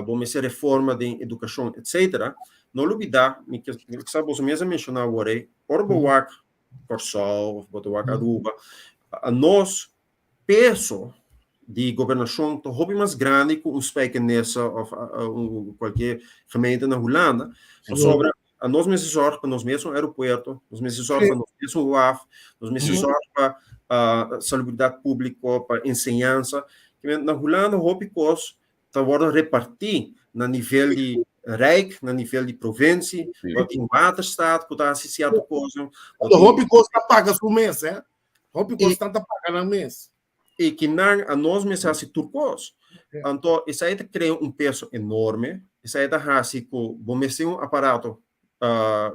bo mester reforma den edukashon, etsetera. No lubidá, mi ke sa boso mes a menshoná awor ei, ora bo wak Kòrsou of bo ta wak Aruba, nos peso di gobernashon ta hopi mas grandi ku un Spijkenisse of un kualke gemeente na Hulanda, pasobra nos mester sòrg pa nos mes un aeropuerto, nos mester sòrg pa nos mes un waf, nos mester sòrg pa salubridat públiko, pa enseñansa. Na Hulanda hopi kos ta wòrdu repartí na nivel di Rijk, na nivel di provinsie, bo tin waterstaat ku ta hasi sierto kosnan. Hopi kos ta paga su mes, eh? Hopi kos ta paga nan mes. I kinan a nos mester hasi tur kos. Anto esei ta krea un peso enorme, esei ta hasi ku bo mester un aparato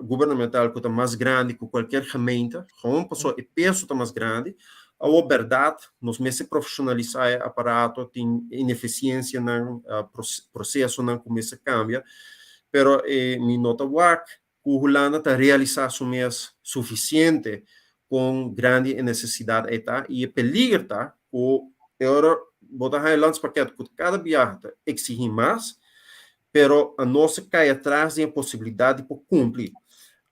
gubernamental ku ta mas grandi ku kualkier gemeente, gewoon pasobra e peso ta mas grandi. Awor bèrdat nos mester profeshonalisá e aparato, tin inefisiensianan, prosesonan ku mester kambia, pero mi no ta wak ku Hulanda ta realisá su mes sufisiente kon grandi e nesesidat ei ta i e peliger ta ku e ora bo ta haña landspakket ku kada biaha ta eksigí mas, Pero anos a kai atras den e posibilidat di por kumpli.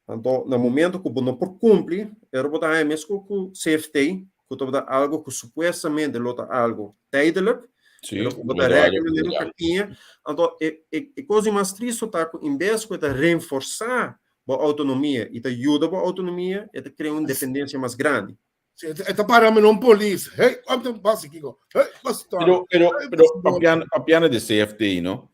Anto, na momento ku bo no por kumpli, ero bo ta haña mes ku ku CFT, ku tabata algu ku supuestamente lo ta algu tijdelijk, pero ku bo ta rèk manera un kakiña. Anto, e e e kos di mas tristu ta ku en bes ku e ta reforsá bo outonomia i ta yuda bo outonomia, e ta krea un dependensia mas grandi. Sí, e ta para me non polis. Hey, om basi kiko. Hey, basi Pero, pero, pero papiando, papiando de CFT, no?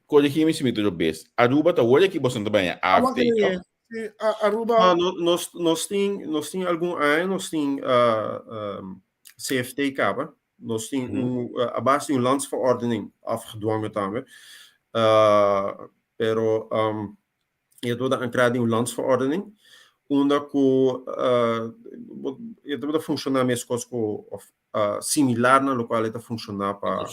Corrigime si mi tiro bes. Aruba ta hoor aquí boso ta baña AFT, no? Sí, Aruba. No, nos, nos tin, nos tin algun aña, nos tin uh, um, CFT kaba. Nos tin un, a base di un landsverordening afgedwongen tambe. Pero um, E tabata ankrá den un landsverordening unda ku e tabata funshoná meskos ku òf similar na lokual e ta funshoná pa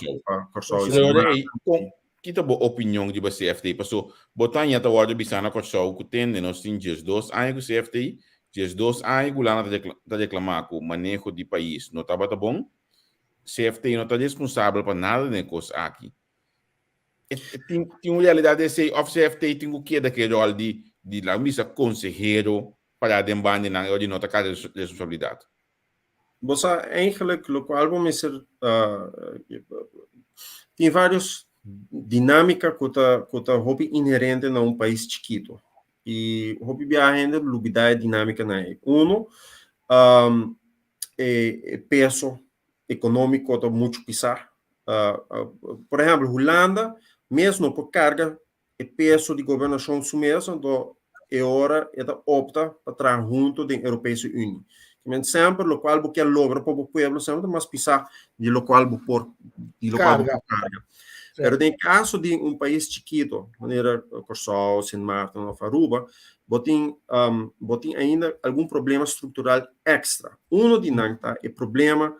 Kòrsou i Sint Maarten. Ki ta bo opinion riba CFT? Paso bo ta haña ta wòrdu bisá na Kòrsou ku tende nos tin 12 aña ku CFT, 12 aña ku Hulanda ta reklamá ku maneho di pais no tabata bon, CFT no ta responsabel pa nada den e kos aki. Tin tin un realidad de esei of CFT tin ku keda ke rol di di laga bisa konsehero para den banda nan e ora di no ta karga responsabilidad. Bo sa eigenlijk lokual bo mester tin varios dinamika ku ta ku ta hopi inherente na un pais chikito i hopi biaha hende lubida e dinamikanan ei. Uno e peso ekonómiko ta muchu pisá. Por ehèmpel, Hulanda mes no por karga e peso di gobernashon su mes, anto e ora e ta opta pa traha huntu den Europese Unie. Men semper lokual bo kier logra pa bo pueblo semper ta mas pisá di lokual bo por di lokual bo por karga. Pero den kaso di un pais chikito manera Kòrsou, Sint Maarten òf Aruba, bo tin bo tin ainda algun problema struktural èkstra. Uno di nan ta e problema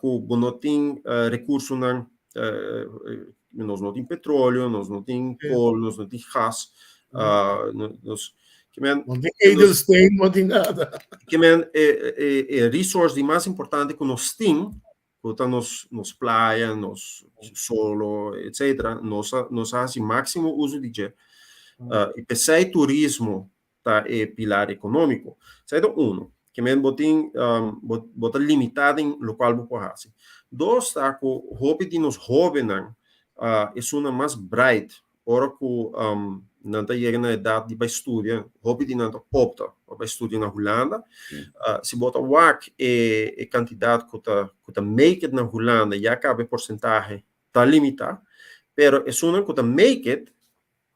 ku bo no tin rekursonan, nos no tin petróleo, nos no tin kool, nos no tin gas, nos ke men No tin edelsteen, no tin nada. Ke men e resource di mas importante ku nos tin, ku ta nos nos playa, nos solo, etcetera, nos a nos a hasi máksimo uso di dje. I p'esei turismo ta e pilar ekonómiko. Esei ta uno. Ke men bo tin bo bo ta limitá den lokual bo por hasi. Dos ta ku hopi di nos hóbennan esunnan mas bright ora ku nan ta yega na edat di bai studia, hopi di nan ta opta pa bai studia na Hulanda. Si bo ta wak e e kantidat ku ta ku ta make it na Hulanda ya kaba e porsentahe ta limitá, pero esunnan ku ta make it,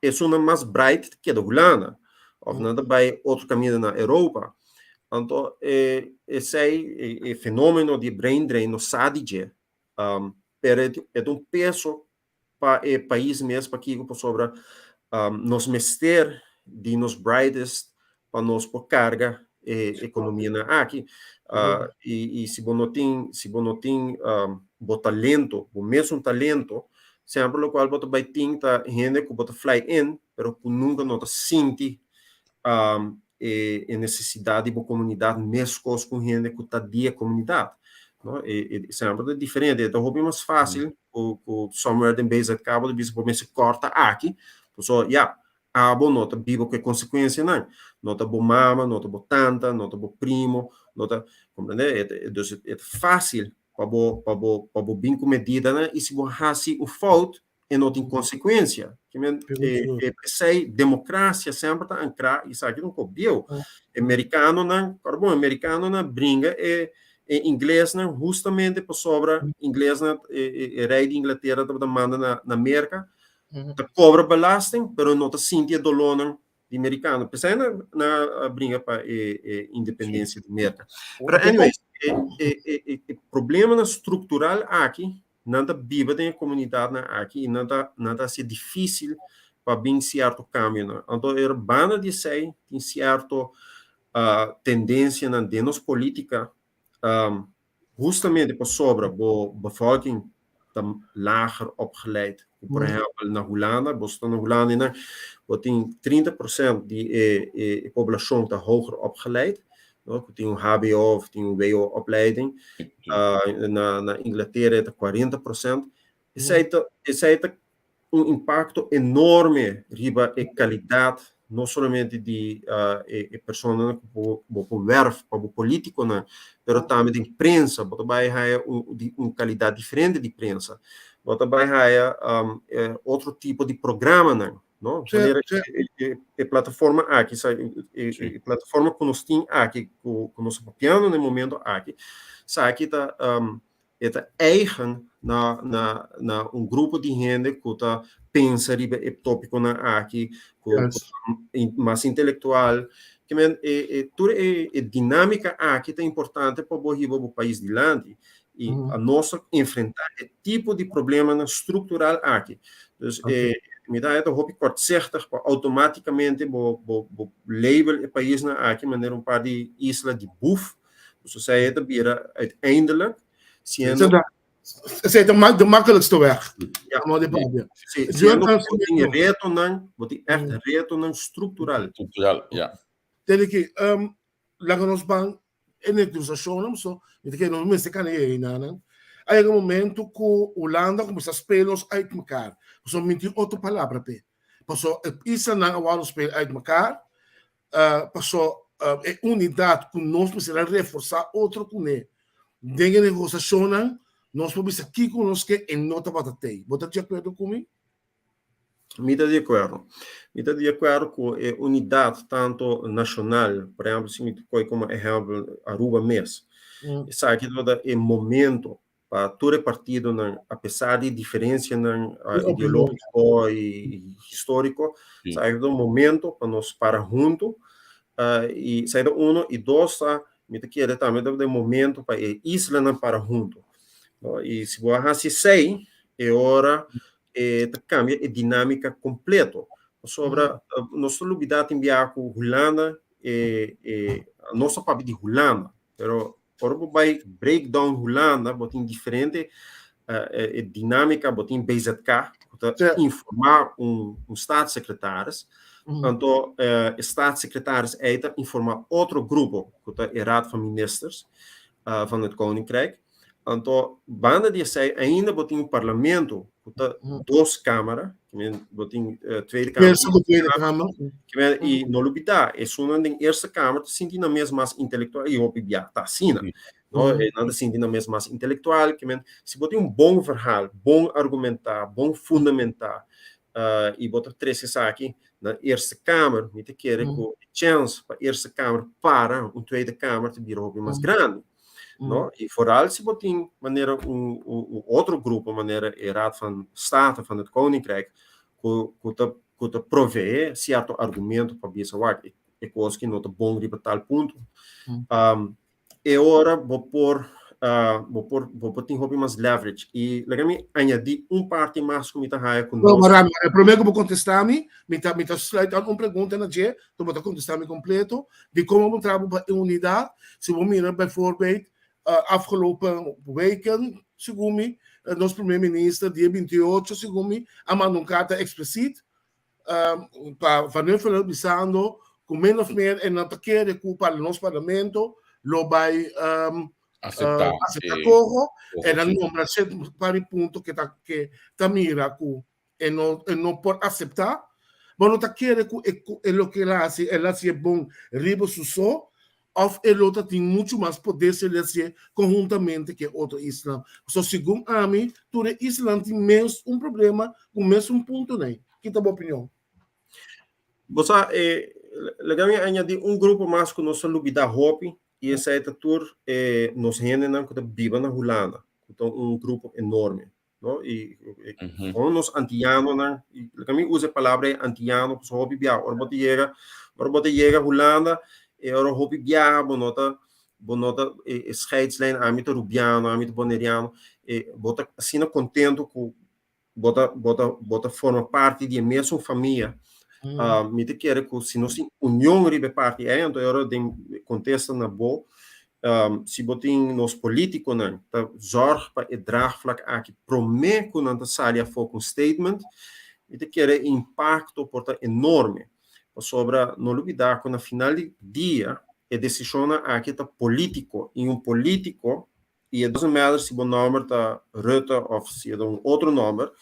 esunnan mas bright ta keda Hulanda òf nan ta bai otro kaminda na Europa. Anto e esei e fenomeno di brain drain nos sa di dje, pero e ta un peso pa e pais mes pakiko pasobra nos mester di nos brightest pa nos por carga e economianan aki y si bo no tin si bo no tin bo talento bo mesun talento semper locual bo ta bay tin ta hende cu bo ta fly in pero cu nunca no ta sinti e necesidad di bo comunidad mescos cu hende cu ta di e comunidad no e semper ta diferente e ta hopi mas facil cu cu somewhere den BZK bo ta bisa bo mester corta aki pasobra ya abo no ta biba cu e consecuencianan no ta bo mama no ta bo tanta no ta bo primo no ta comprende e dus e ta facil pa bo pa bo pa bo bin cu medidanan y si bo haci un fout e no tin konsekuensia. Ke men, e, e p'esei demokrasia semper ta ankrá, i esaki ta un kos bieu. E merikanonan, kòrda bon, e merikanonan bringa e e inglesnan hustamente pasobra inglesnan, e e e rei di Inglatera tabata manda na na Merka, ta kobra belasting, pero no ta sinti e dolónan di merikano. P'esei nan nan a bringa pa e e independensia di Merka. Pero anyways, e e e e problemanan struktural aki Nan ta biba den e komunidatnan aki i nan ta nan ta hasi difísil pa bin sierto kambionan. Anto e banda di esei tin sierto tendensianan den nos polítika hustamente pasobra bo bevolking ta lager opgeleid ku por ehèmpel na Hulanda. Bo sta na Hulanda einan bo tin 30% di e e poblashon ta hoger opgeleid. No, ku tin un HBO of tin un WO opleiding. Na, na Inglaterra ta 40%. Esei ta, esei ta un impacto enorme riba e calidad, no solamente di e, e personanan ku bo, bo por werf pa bo politiconan, pero tambe den prensa. Bo ta bai haya un, di, un calidad diferente di prensa. Bo ta bai haya um, eh, otro tipo di programanan. No? Manera e plataforma aki, sa, e plataforma ku nos tin aki, ku nos ta papiando na e momento aki, esaki ta e ta eigen na na na un grupo di hende ku ta pensa riba e topikonan aki, ku mas intelektual. Ke men e e tur e e dinámika aki ta importante pa bo hiba bo pais dilanti. I nos ta enfrentá e tipo di problemanan struktural aki. Dus e mi ta ta hopi kortzichtig pa outomátikamente bo bo bo label e paisnan aki manera un par di isla di buf. Dus esei e ta bira uiteindelijk siendo Esei ta de makkelijkste weg. Ja. Amo di papia. Sí, siendo bo tin retonan, bo tin echt retonan struktural. Struktural, ja. Tende ki, laga nos ban e negosiashonnan so mi ta kere nos mester kana yega einanan. A yega un momento ku Hulanda a kuminsá speel nos uit mekaar. Pasobra mi tin otro palabra p'e. Pasobra e islanan a wòrdu speel uit mekaar, pasobra e unidat ku nos mester a reforsá otro kuné den e negosiashonnan, nos por bisa kiko nos ke e no tabata tei. Bo ta di akuerdo ku mi? Mi ta di akuerdo. Mi ta di akuerdo ku e unidat tanto nashonal, por ehèmpel si mi ta kohe komo ehèmpel Aruba mes, esaki tabata e momento pa tur e partidonan, apesar di diferensianan ideológiko i históriko, esaki tabata un momento pa nos para huntu i esaki ta uno i dos ta mi ta kere tambe tabata e momento pa e islanan para huntu. I si bo a hasi esei e ora e ta cambia e dinamica completo. Pasobra nos ta lubida tin biaha cu Hulanda e e nos ta papia di Hulanda, pero ora bo bay break down Hulanda bo tin diferente e dinamica, bo tin BZK cu ta informa un un staatssecretaris, anto e staatssecretaris ey ta informa otro grupo cu ta e Raad van Ministers van het Koninkrijk. Anto, banda di esei ainda bo tin un parlamento ku ta dos kámara, bo tin Tweede Kamer. Eerste ku Tweede Kamer. I no lubidá, esunnan den Eerste Kamer ta sinti nan mes mas intelektual, i hopi bia ta asina, no? Nan ta sinti nan mes mas intelektual, ke men si bo tin un bon verhaal, bon argumentá, bon fundamentá, i bo ta trese esaki na Eerste Kamer, mi ta kere ku e chèns pa Eerste Kamer para un Tweede Kamer ta bira hopi mas grandi. No? I vooral si bo tin manera un, un, un otro grupo, manera e Raad van State van het Koninkrijk, ku, ku ta, ku ta proveé sierto argumento pa bisa wak, e, e kos ki no ta bon riba tal punto. Um, e ora bo por, uh, bo por, bo por tin hopi mas leverage. I laga mi añadí un parti mas ku mi ta haya ku No, nos. maar Rami, promé ku bo kontestá mi, mi ta, mi ta sluit aan un pregunta na dje, tu bo ta kontestá mi kompleto. Di kon bo traha pa e unidat, si bo mira bijvoorbeeld afgelopen weken, segun mi, nos primer minister dia 28, segun mi, a manda un karta eksplisit pa Van Huffelen bisando ku min of meer e no ta kere ku pa nos parlamento lo bai Aseptá aseptá Coho, e nan nombra sierto par di punto ke ta ke ta mira ku E no, e no por aseptá. Bo no ta kere ku e, ku e loke el a hasi, el a hasié bon riba su so, òf e lo ta tin muchu mas poder si el a hasié konhuntamente ku e otro islanan. Pasobra segun ami, tur e islanan tin mes un problema ku mesun puntonan. Ki ta bo opinion? Bo sa, e, laga mi añadí un grupo mas ku nos ta lubidá hopi, i esei ta tur e nos hendenan ku ta biba na Hulanda, ku ta un grupo enorme. no? I con nos antillanonan, i laga mi usa e palabra e antillano, pasobra hopi biaha ora bo ta yega, ora bo ta yega Hulanda, e ora hopi biaha bo no ta, bo no ta e e scheidslijn, ami ta Rubiano, ami ta Boneriano, e bo ta asina contento cu bo ta, bo ta, bo ta forma parti di e mesun famia. Mi ta kere cu si nos tin union riba e parti ei, anto e ora den contesta na bo, Si bo tin nos politiconan ta zorg pa e draagvlak aki prome cu nan ta sali afo cu un statement, mi ta kere e impacto por ta enorme. Pasobra no lubida cu na final di dia e decisionnan aki ta politico y un politico, y it doesn't matter si bo nomber ta Rutte of si e ta un otro nomber,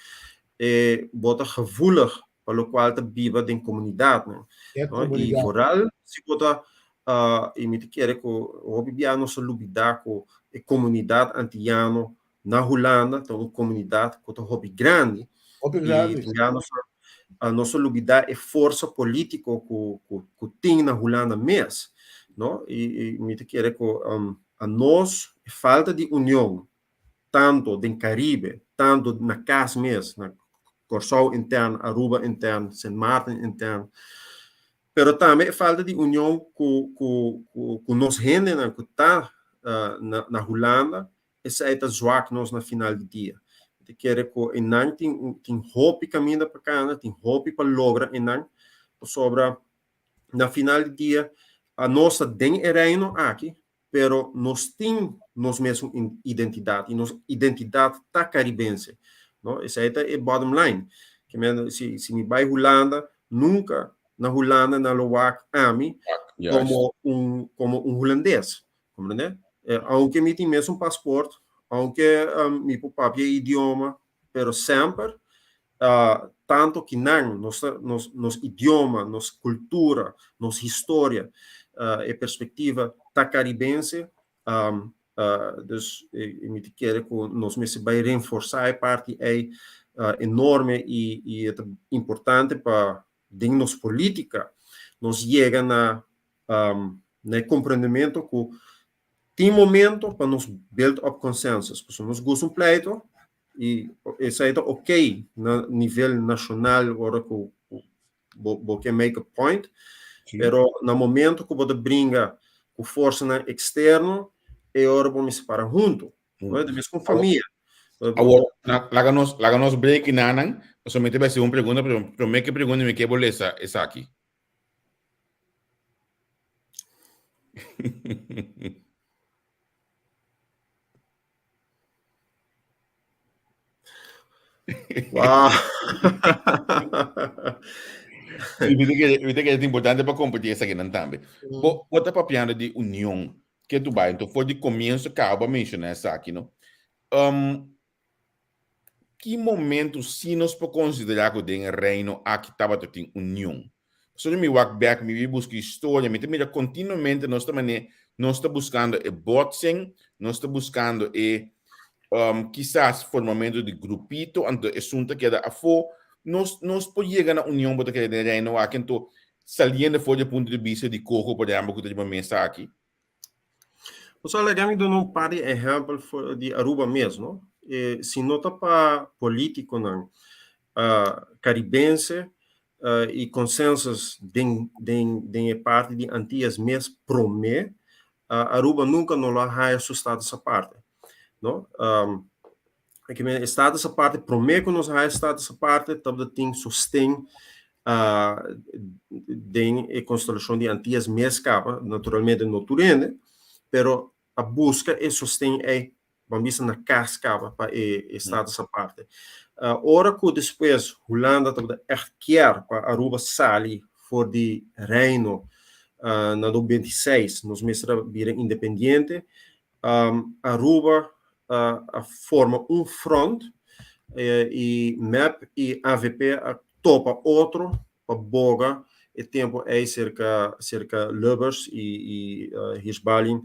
e bo ta gevoelig pa locual ta biba den comunidadnan. No? Y vooral si bo ta, uh, y mi ta kere cu hopi bia nos a lubida cu e comunidad antillano na Hulanda ta un comunidad cu ta hopi grandi. Hopi grandi. Y tin bia nos a, nos a lubida e forsa politico cu, cu, cu tin na Hulanda mes. No? Y, y mi ta kere cu um, a nos e falta di union tanto den Caribe, tanto na cas mes, na Corsou intern, Aruba intern, Sint Maarten intern, pero tambe e falta di union cu cu cu nos hendenan cu ta na na Hulanda, esey ta zwak nos na final di dia. Mi ta kere cu eynan tin tin hopi caminda pa cana, tin hopi pa logra eynan, pasobra na final di dia anos ta den e reino aki, Pero nos tin nos mesun identidad y nos identidad ta Caribense, no? Esey ta e bottom line. Ke men si si mi bay Hulanda, nunca na Hulanda nan lo wak ami como un como un Hulandes, comprende? Aunke mi tin mesun paspoort, aunke mi por papia e idioma, pero semper tanto kinan nos ta nos nos idioma, nos cultura, nos historia, e perspectiva ta caribense, dus mi ta kere cu nos mester bay renforsa e parti ey enorme y y e ta importante pa den nos politica nos yega na na e comprendemento cu tin momento pa nos build up consensus, pasobra nos gusta un pleito I esei ta ok na nivel nashonal ora ku bo bo ke make a point, pero na momento ku bo ta bringa ku forsanan eksterno e ora bo mester para huntu. No e ta mes ku famia. Awor, laga nos laga nos break inanan, pasobra mi ta bai hasi un pregunta, pero promé ku e pregunta mi ke bo lesa esaki. Wow. Sí, viste que, viste que es importante para compartir esa nan tambe. Bo, bo ta papiando di unión que tu vai, então foi de comienzo que a mencionar essa aqui, no? Um, ki momento si nos por konsiderá ku den e reino aki tabata tin union? Pasobra mi wak bèk, mi buska historia, mi ta mira kontinuamente nos ta manera nos ta buskando e botsing, nos ta buskando e kisas formamentu di grupito, anto esun ta keda afó. Nos por yega na union bo ta kere den e reino aki, anto saliendo for di e punto di bista di Coho, por ehèmpel, ku ta riba mesa aki. Osea, laga mi duna un par di ehèmpel for di Aruba mes, no? E, si no ta pa polítikonan karibense i konsensus den den den e parti di Antias mes promé, Aruba nunka no lo a haya su status aparte, no? Ke men e status aparte, promé ku nos a haya status aparte tabata tin sosten den e konstelashon di Antias mes kaba, naturalmente no tur hende, pero a buska e sosten ei, ban bisa na kas kaba pa e status aparte. Ora ku despues Hulanda tabata ègt kier pa Aruba sali for di Reino na 26, nos mester a bira independiente, Aruba a forma un front i mep i avp a topa otro pa boga e tempo ei serka serka Lubbers i i Hirschbalin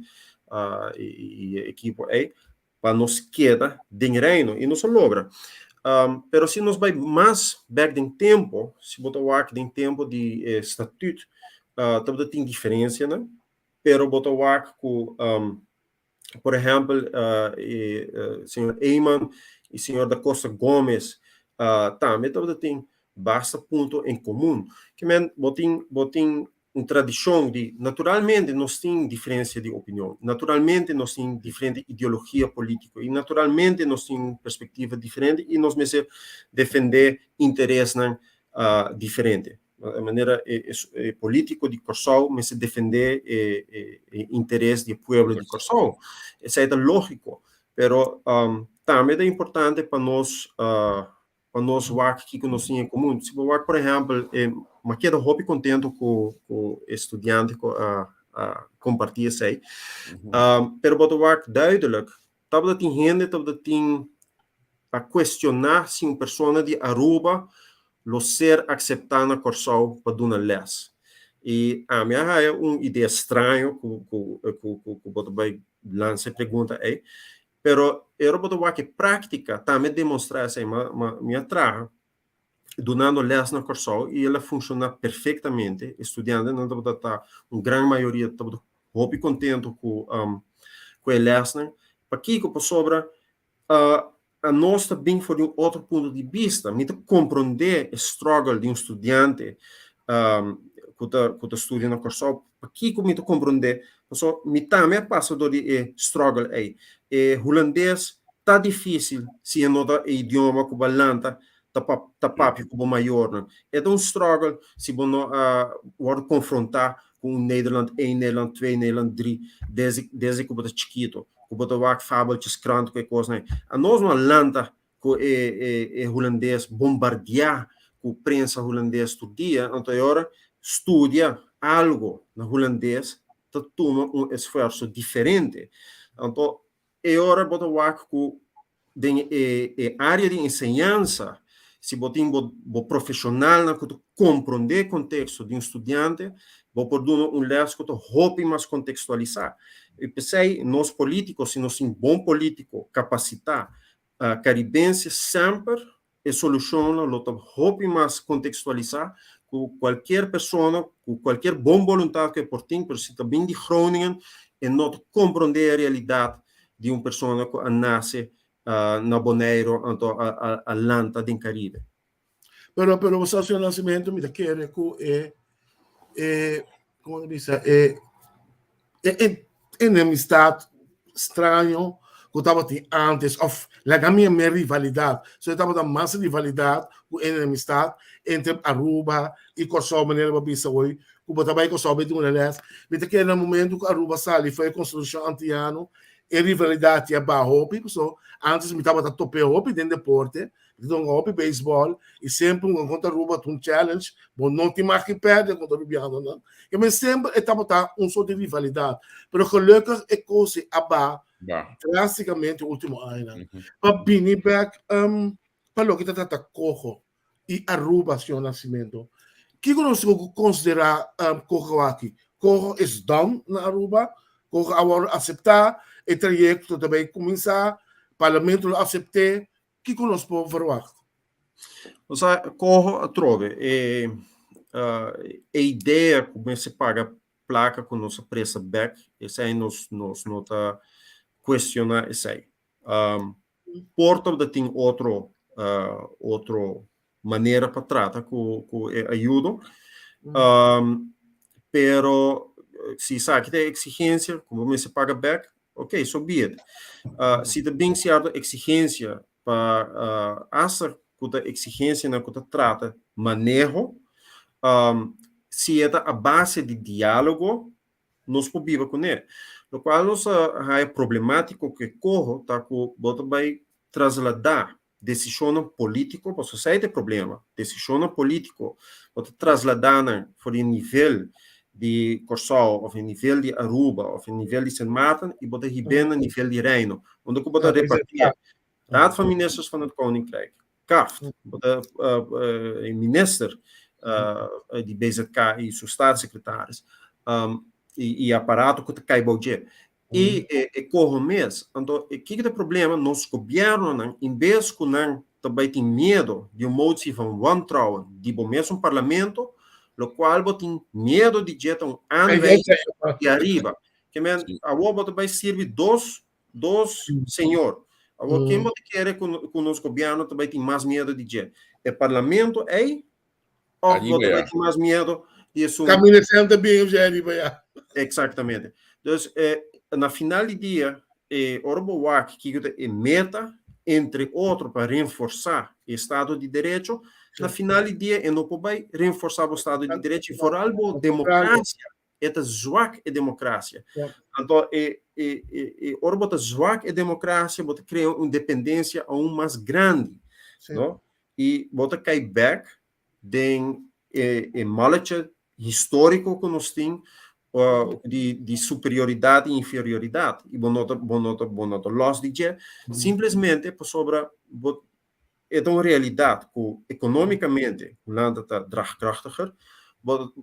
i e ekipo ei pa nos keda den Reino i nos a logra. Pero si nos bai mas bek den tempo, si bo ta wak den tempo di e statuut, tabata tin diferensianan. Pero bo ta wak ku, por ehèmpel, e señor Eman i señor Da Costa Gomez tambe tabata tin basta punto en komun. Ke men bo tin bo tin un tradishon di, naturalmente nos tin diferensia di opinion, naturalmente nos tin diferente ideologia polítiko i naturalmente nos tin perspektiva diferente i nos mester defendé interesnan diferente. Manera e e polítiko di Kòrsou mester defendé e e interes di e pueblo di Kòrsou. Esei ta lógiko, pero tambe ta importante pa nos pa nos wak kiko nos tin en komun. Si bo wak por ehèmpel e mi a keda hopi kontentu ku ku e studiante ku a a kompartí esei, pero bo ta wak duidelijk tabata tin hende tabata tin a kuestioná si un persona di Aruba lo ser akseptá na Kòrsou pa duna lès. I ami a haya un idea straño ku ku ku ku bo ta bai lansa e pregunta ei, pero e ora bo ta wak e práktika tambe demostrá esei. Ma ma mi a traha dunando lès na Kòrsou i el a funshoná perfektamente. E studiantenan tabata ta un gran mayoria tabata hopi kontentu ku ku e lèsnan. Pakiko? Pasobra Anos ta bin for di un otro punto di bista. Mi ta komprondé e struggle di un studiante ku ta ku ta studia na Kòrsou. Pakiko mi ta komprondé? Pasobra mi tambe a pasa dor di e struggle ei. E hulandes ta difísil si e no ta e idioma ku bo a lanta ta ta papia ku bo mayornan. E ta un struggle si bo no a wòrdu konfrontá ku un Nederland één, Nederland twee, Nederland drie desde desde ku bo ta chikito. Ku bo ta wak fabeltjeskrant ku e kosnan ei. Anos no a lanta ku e e e hulandes bombardiá ku prensa hulandes tur dia, anto e ora studia algo na hulandes ta tuma un esfuerso diferente. Anto e ora bo ta wak ku den e e área di enseñansa, si bo tin bo bo profeshonalnan ku ta komprondé e konteksto di un studiante, bo por duna un lès ku ta hopi mas kontekstualisá. I p'esei nos polítiko, si nos tin bon polítiko kapasitá karibense semper e solushonnan lo ta hopi mas kontekstualisá ku kualkier persona ku kualkier bon boluntat ku e por tin, pero si ta bin di Groningen e no ta komprondé e realidat di un persona ku a nase na Boneiru anto a lanta den Karibe. Pero pero bo sa señor Nascimento mi ta kere ku e e komo ta bisa e e enemistad straño ku tabatin antes of laga mi yam'é rivalidad so e tabata mas rivalidad ku enemistad entre Aruba i Kòrsou manera bo a bisa hoy ku bo ta bai Kòrsou bai duna lès mi ta kere na momento ku Aruba sali for e konstitushon antiano e rivalidad ya baha hopi pasobra antes mi tabata top'é hopi den deporte. Mi ta hunga hopi beisbòl i semper hunga kontra Aruba ta un challenge. Bo no tin mag di pèrdè kontra Arubianonan. Ke men semper e tabata un sort di rivalidat. Pero gelukkig e kos ei a baha drásticamente último añanan. Pa bini bèk pa loke ta trata Coho i Aruba, señor Nascimento, kiko nos tin ku konsiderá Coho aki? Coho is done na Aruba? Coho a wòrdu aseptá? E trayekto ta bai kuminsá? Parlamento lo asept'é? Kiko nos por verwagt? Osea, Coho atrobe e e idea ku mester paga plaka ku nos a presta bèk, esei nos nos no ta kuestioná esei. Por tabata tin otro otro manera pa trata ku ku e ayudo, pero si esaki ta e eksigensia ku bo mester paga bèk, ok, so be it. Si ta bin sierto eksigensia pa asta ku ta eksigensianan ku ta trata maneho, si e ta a base di diálogo, nos por biba kuné. Lokual nos a haña problemátiko ku e koho ta ku bo ta bai trasladá desishonnan polítiko, pasobra esei ta e problema, desishonnan polítiko bo ta trasladá nan for di e nivel di Kòrsou òf e nivel di Aruba òf e nivel di Sint Maarten i bo ta hib'é na nivel di Reino, unda ku bo ta repartié. Raad van Ministers van het Koninkrijk, CAFT, bo ta e minister di BZK i su staatssecretaris i e aparato ku ta kai bou dje. I e koho mes. Anto kiko ta e problema? Nos gobièrnunan in bes ku nan ta bai tin miedo di un motie van wantrouwen di bo mesun parlamento, lokual bo tin miedo di dje ta un aanwijzing di ariba. Ke men awor bo ta bai sirbi dos Dos señor. Awor, ken bo ta kere ku ku nos gobièrnu ta bai tin mas miedu di dje? E parlamento ei òf bo ta bai tin mas miedu di esun? Kaminda esei ta bin dje ariba ya. Eksaktamente. Dus na final di dia ora bo wak kiko ta e meta, entre otro pa renforsá e estado di derecho, na final di dia e no por bai renforsá bo estado di derecho i foral bo demokrasia. E ta zwak e demokrasia. Anto e e e ora bo ta zwak e demokrasia bo ta krea un dependensia aun mas grandi, no? I bo ta kai bek den e e malletje históriko ku nos tin di di superioridat i inferioridat i bo no ta bo no ta bo no ta lòs di dje simplesmente pasobra bo E ta un realidat ku ekonómikamente Hulanda ta draagkrachtiger,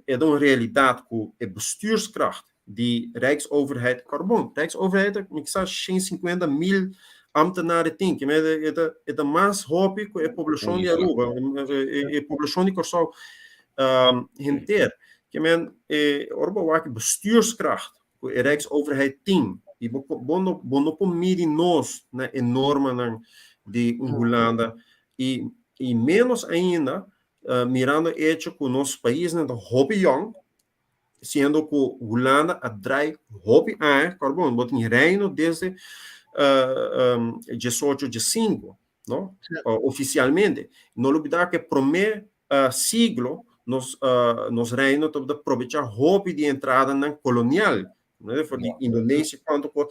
e ta un realidat ku e bestuurskracht di Rijksoverheid, kòrda bon, Rijksoverheid mi kisa 150 mil ambtenaar e tin, e ta e ta mas hopi ku e poblashon di Aruba, e poblashon di Kòrsou henter. Ke men ora bo wak e bestuurskracht ku e Rijksoverheid tin i bo bo no bo no por midi nos na e normanan di un Hulanda i i menos ainda mirando e echo ku nos paisnan ta hopi yòn siendo ku Hulanda a drai hopi aña kòrda bon bo tin reino desde diesocho diesinku no ofisialmente no lubida ku e promé siglo nos nos reino tabata probecha hopi di entradanan kolonial for di Indonesia kuantu ku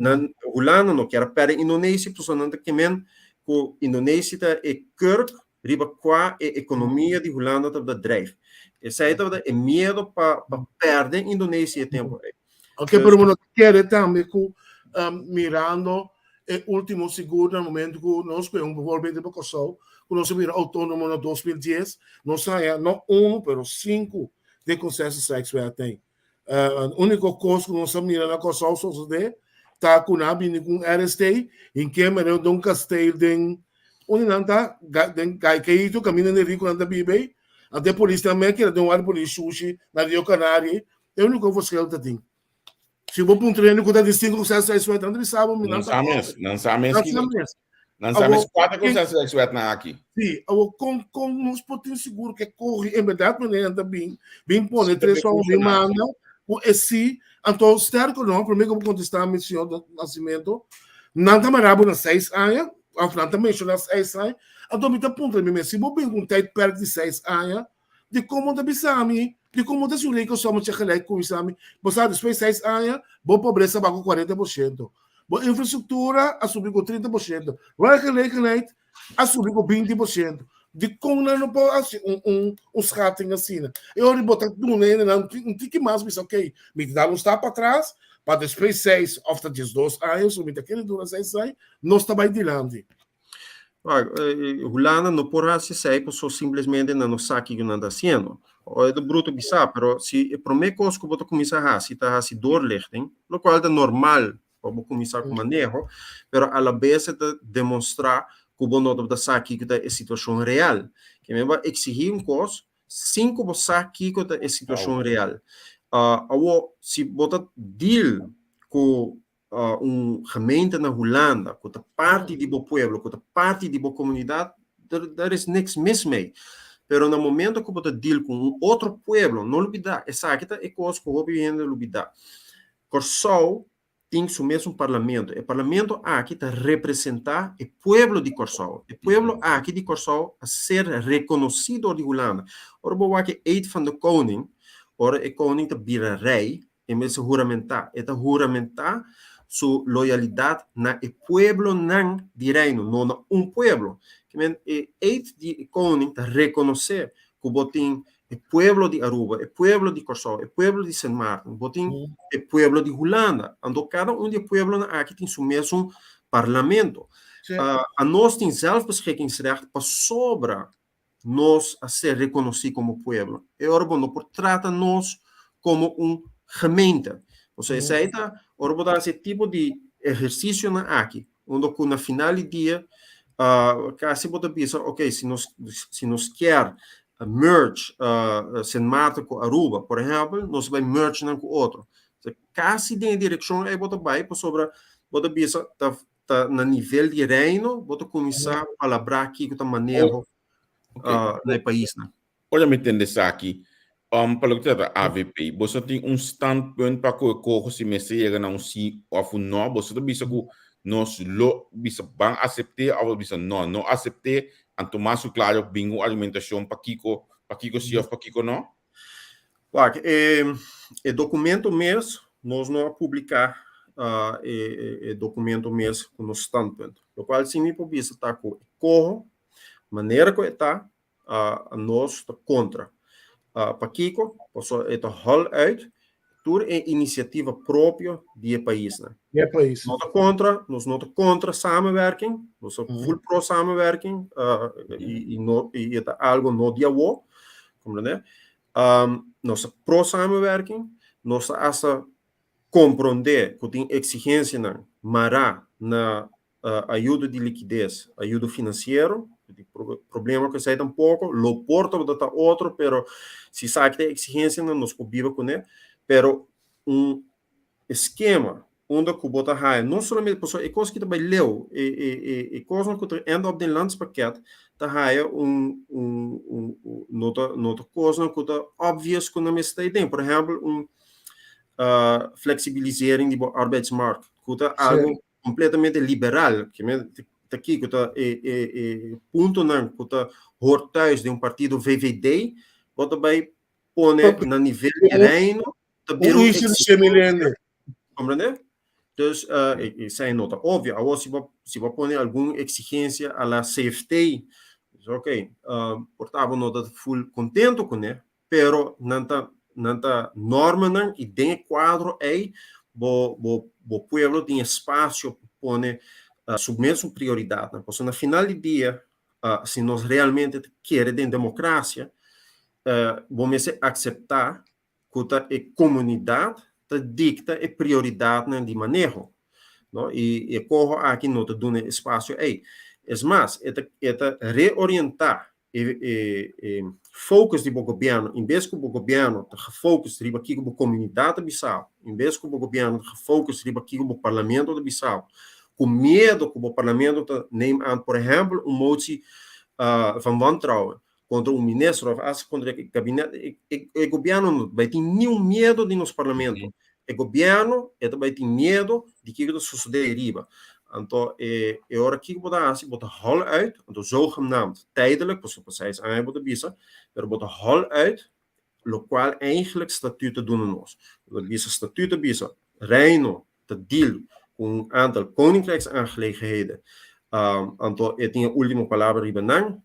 nan Hulanda no kier a pèrdè Indonesia pasobra nan ta kemen ku Indonesia ta e kurk riba kua e ekonomia di Hulanda tabata drijf. Esei tabata e miedo pa pa pèrdè Indonesia e tempu ei. Ok, pero bo no ta kere tambe ku mirando e ultimo sigur na momento ku nos ku e un bijvoorbeeld riba Kòrsou ku nos a bira outónomo na 2010 nos a haña no unu pero sinku den concessierijkswet ei. Úniko kos ku nos a mira na Kòrsou sosodé ta ku nan a bini ku un RST hinké meren den un kasteel den unda nan ta den Caiqueito kaminda den riku nan ta biba ei anto e polisnan mei a keda den un wak di polis shushi na Rio Canario ei e úniko verschil ta tin. Si bo puntra hende ku ta distingo ku sèt seis wet, nan ta bisa bo mi nan ta Nan sa mes, nan sa mes ki. Nan sa mes kuater ku sèt seis wet nan aki. Si, awor kon kon nos por tin sigur ku e kogi en bèrdat manera nan ta bin bin pone tres òf bin manda ku e si, anto sterko no, promé ku bo kontestá mi señor Nascimento, nan ta mara bo na seis aña, òf nan ta menshoná seis aña, anto mi ta puntra mi mes, si bo bin ku un tijdperk di seis aña, Dikon bo ta bisa mi? Dikon bo ta si un rei ku somo che gelijk kuminsá mi? Bo sa despues seis aña bo pobresa baku 40%. Bo infrastruktura a subi ku 30%. Werkgelegenheid a subi ku 20%. Dikon nan no por hasi un un un schatting asina? E ora bo ta duna hendenan un tiki mas bisa ok, mi ta dal un stap patras pa despues seis òf ta 12 aña, so mi ta kere dura 6 aña, nos ta bai dilanti. Hulanda no por hasi esei pasobra simplemente nan no sa kiko nan ta hasiendo. O e ta bruto bisa, pero si e promé kos ku bo ta kuminsá hasi ta hasi doorlichting, lokual ta normal pa bo kuminsá ku maneho, pero alabes e ta demostrá ku bo no tabata sa kiko ta e situashon real. Ke men bo a eksigí un kos sin ku bo sa kiko ta e situashon real. Awor, si bo ta deal ku un gemeente na Hulanda ku ta parti di bo pueblo, ku ta parti di bo komunidat, there is niks mis mee. Pero na momento ku bo ta deal ku un otro pueblo, no lubidá, esaki ta e kos ku hopi hende lubidá. Kòrsou tin su mesun parlamento. E parlamento aki ta representá e pueblo di Kòrsou. E pueblo aki di Kòrsou a ser rekonosí dor di Hulanda. Ora bo wak e Eed van de Koning, ora e koning ta bira rei, E mester huramentá. E ta huramentá su loyalidat na e pueblonan di Reino, no na un pueblo. Ke men e eed di e koning ta rekonosé ku bo tin e pueblo di Aruba, e pueblo di Kòrsou, e pueblo di Sint Maarten, bo tin e pueblo di Hulanda. Anto kada un di e pueblonan aki tin su mesun parlamento. Anos tin zelfbeschikkingsrecht pasobra nos a ser rekonosí komo pueblo. E ora bo no por trata nos komo un gemeente. Pasobra esei ta ora bo ta hasi e tipo di ehersisionan aki, unda ku na final di dia kasi bo ta bisa, ok, si nos si nos kier merge Sint Maarten ku Aruba, por ehèmpel, nos bai merge nan ku otro. Kasi den e direkshon ei bo ta bai pasobra bo ta bisa ta ta na nivel di reino bo ta kuminsá palabrá kiko ta maneho na e paisnan. Ora mi tende esaki, pa loke ta trata avp, boso tin un standpunt pa ku e koho si mester yega na un sí òf un nò? Boso ta bisa ku nos lo bisa ban asept'é òf bo bisa nò, no asept'é, anto mas ku klaro bin un argumentashon pakiko, pakiko sí òf pakiko nò? Wak, e e documento mes, nos no a publica e e documento mes cu nos standpunt. Locual si mi por bisa ta cu e coho, manera cu e ta, nos ta contra. Pakico? Pasobra e ta hol uit tur e iniciativa propio di e paisnan. Di e pais. No ta contra, nos no ta contra samenwerking, nos ta full pro samenwerking, y, y, no, y e ta algo no di awo, comprende? Nos ta pro samenwerking, nos ta hasta comprende cu tin exigencianan mara na ayudo di likides, ayudo finansiero, problema ku esei tampoko, lo por tabata ta otro, pero si esaki ta e eksigensianan nos por biba kuné, pero un eskema unda ku bo ta haya no solamente, pasobra e kos ki ta bai leu, e e e e kosnan ku ta end up den landspakket ta haya un un un no ta no ta kosnan ku ta obvious ku nan mester ta ei den, por ehèmpel un fleksibilisering di bo arbeidsmarkt ku ta algu completamente liberal, ke men ta kiko ta e e e puntonan ku ta hoort thuis den un partido VVD, bo ta bai pone na nivel di reino, ta bira un exigencia. Comprende? Dus esei no ta obvio. Awor si bo si bo pone algun exigencia a la CFT, ok, por ta bo no ta full contento kuné, pero nan ta nan ta normanan y den e cuadro ey bo bo bo pueblo tin espacio pa pone su mesun prioridadnan. Pasobra na final di dia si nos realmente ta kere den democracia bo mester acepta cu ta e comunidad ta dicta e prioridadnan di maneho, no? Y e coho aki no ta duna e espacio ey. Es mas, e ta e ta reorienta e e e focus di bo gobierno, in bes cu bo gobierno ta gefocus riba kico bo comunidad ta bisao, in bes cu bo gobierno ta gefocus riba kico bo parlamento ta bisao, cu miedo cu bo parlamento ta neem aan, por ehempel, un motie van wantrouwen contra un minister of hasta contra e gabinet, e e e gobierno no ta bay tin niun miedo di nos parlamento. E gobierno e ta bay tin miedo di kico ta sucede ariba. Anto e e ora kico bo ta haci? Bo ta hol uit, anto zogenaamd tijdelijk, pasobra pa seis aña bo ta bisa, pero bo ta hol uit locual eigenlijk statuut ta duna nos. Bo ta bisa statuut ta bisa Reino ta deal ku un aantal koninkrijksaangelegenheden, anto e tin e último palabra riba nan.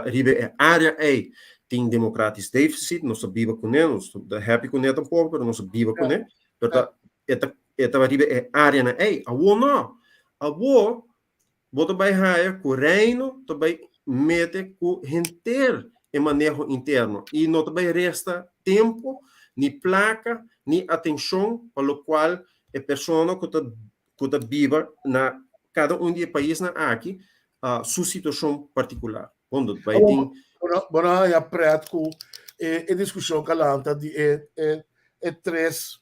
Riba e área ei tin democratisch deficit, nos ta biba kuné, nos no ta happy kuné tampoko, pero nos ta biba kuné, pero ta e ta e ta riba e áreanan ei. Awor no, awor bo ta bai haya ku Reino ta bai mete ku henter e maneho interno i no ta bai resta tempu, ni plaka, ni atenshon pa lokual e persona ku ta ku ta biba na kada un di e paisnan aki su situashon partikular. Bon, dat bai tin. Bo no haña pret ku e diskushon ku a lanta di e tres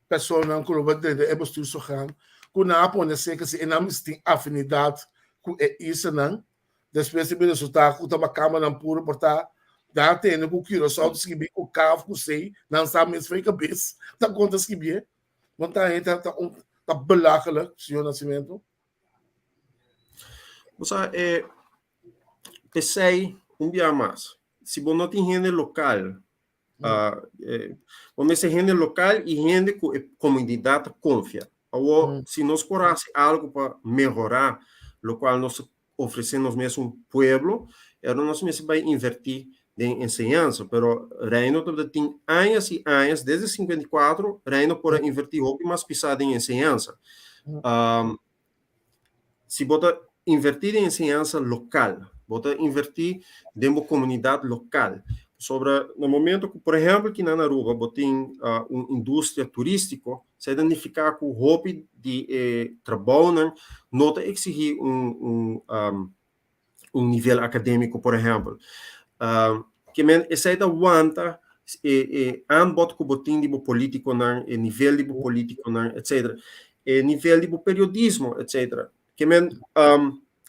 personanan ku lo bai drenta e bestuursorgaan ku nan a pone seka si e nan mester tin afinidat ku e islanan. Despues di resultá ku ta makamanan puro por ta nan a tene ku Curaçao ta skibi ku kaf ku sei nan sa mes for e kabes ta kon ta skibié. No ta ta ta un ta belachelijk, señor Nascimento. Bo sa e p'esei un bia mas si bo no tin hende lokal bo mester hende lokal i hende ku e komunidat ta konfia. Awor si nos por hasi algu pa mehorá lokual nos ta ofresé nos mesun pueblo, ora nos mester bai invertí den enseñansa. Pero Reino tabata tin añas i añas, desde 54 Reino por a invertí hopi mas pisá den enseñansa. Si bo ta invertí den enseñansa lokal, bo ta invertí den bo komunidat lokal. Pasobra na momento ku, por ehèmpel, kinan na Aruba bo tin un industria turístiko, Esei ta nifiká ku hopi di e trabounan no ta eksigí un un un nivel akadémiko, por ehèmpel. Ke men esei ta wanta e e aanbod ku bo tin di bo polítikonan, e nivel di bo polítikonan, etsetera. E nivel di bo periodismo, etsetera. Ke men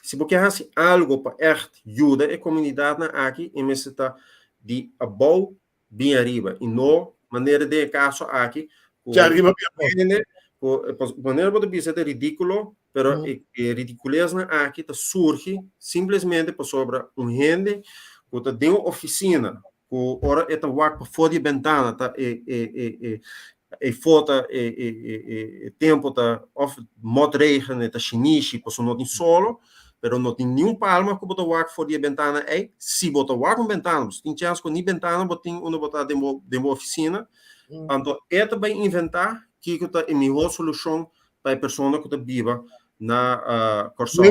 si bo ke hasi algu pa ègt yuda e komunidatnan aki, e mester ta di abou bin ariba y no manera den e caso aki cu Dja ariba bin abou. hende cu manera bo ta bisa ta ridiculo pero e e ridiculeznan aki ta surgi simplesmente pasobra un hende cu ta den un oficina cu ora e ta wak pafo di e bentana ta e e e e e fo ta e e e e tempo ta of motregen e ta shinishi pasobra no tin solo pero no tin niun palma ku bo ta wak for di e bentana ei si bo ta wak un bentana bo tin chèns ku ni bentana bo tin unda bo ta den bo den bo ofisina anto e ta bai inventá kiko ta e mihó solushon pa e persona ku ta biba na Kòrsou.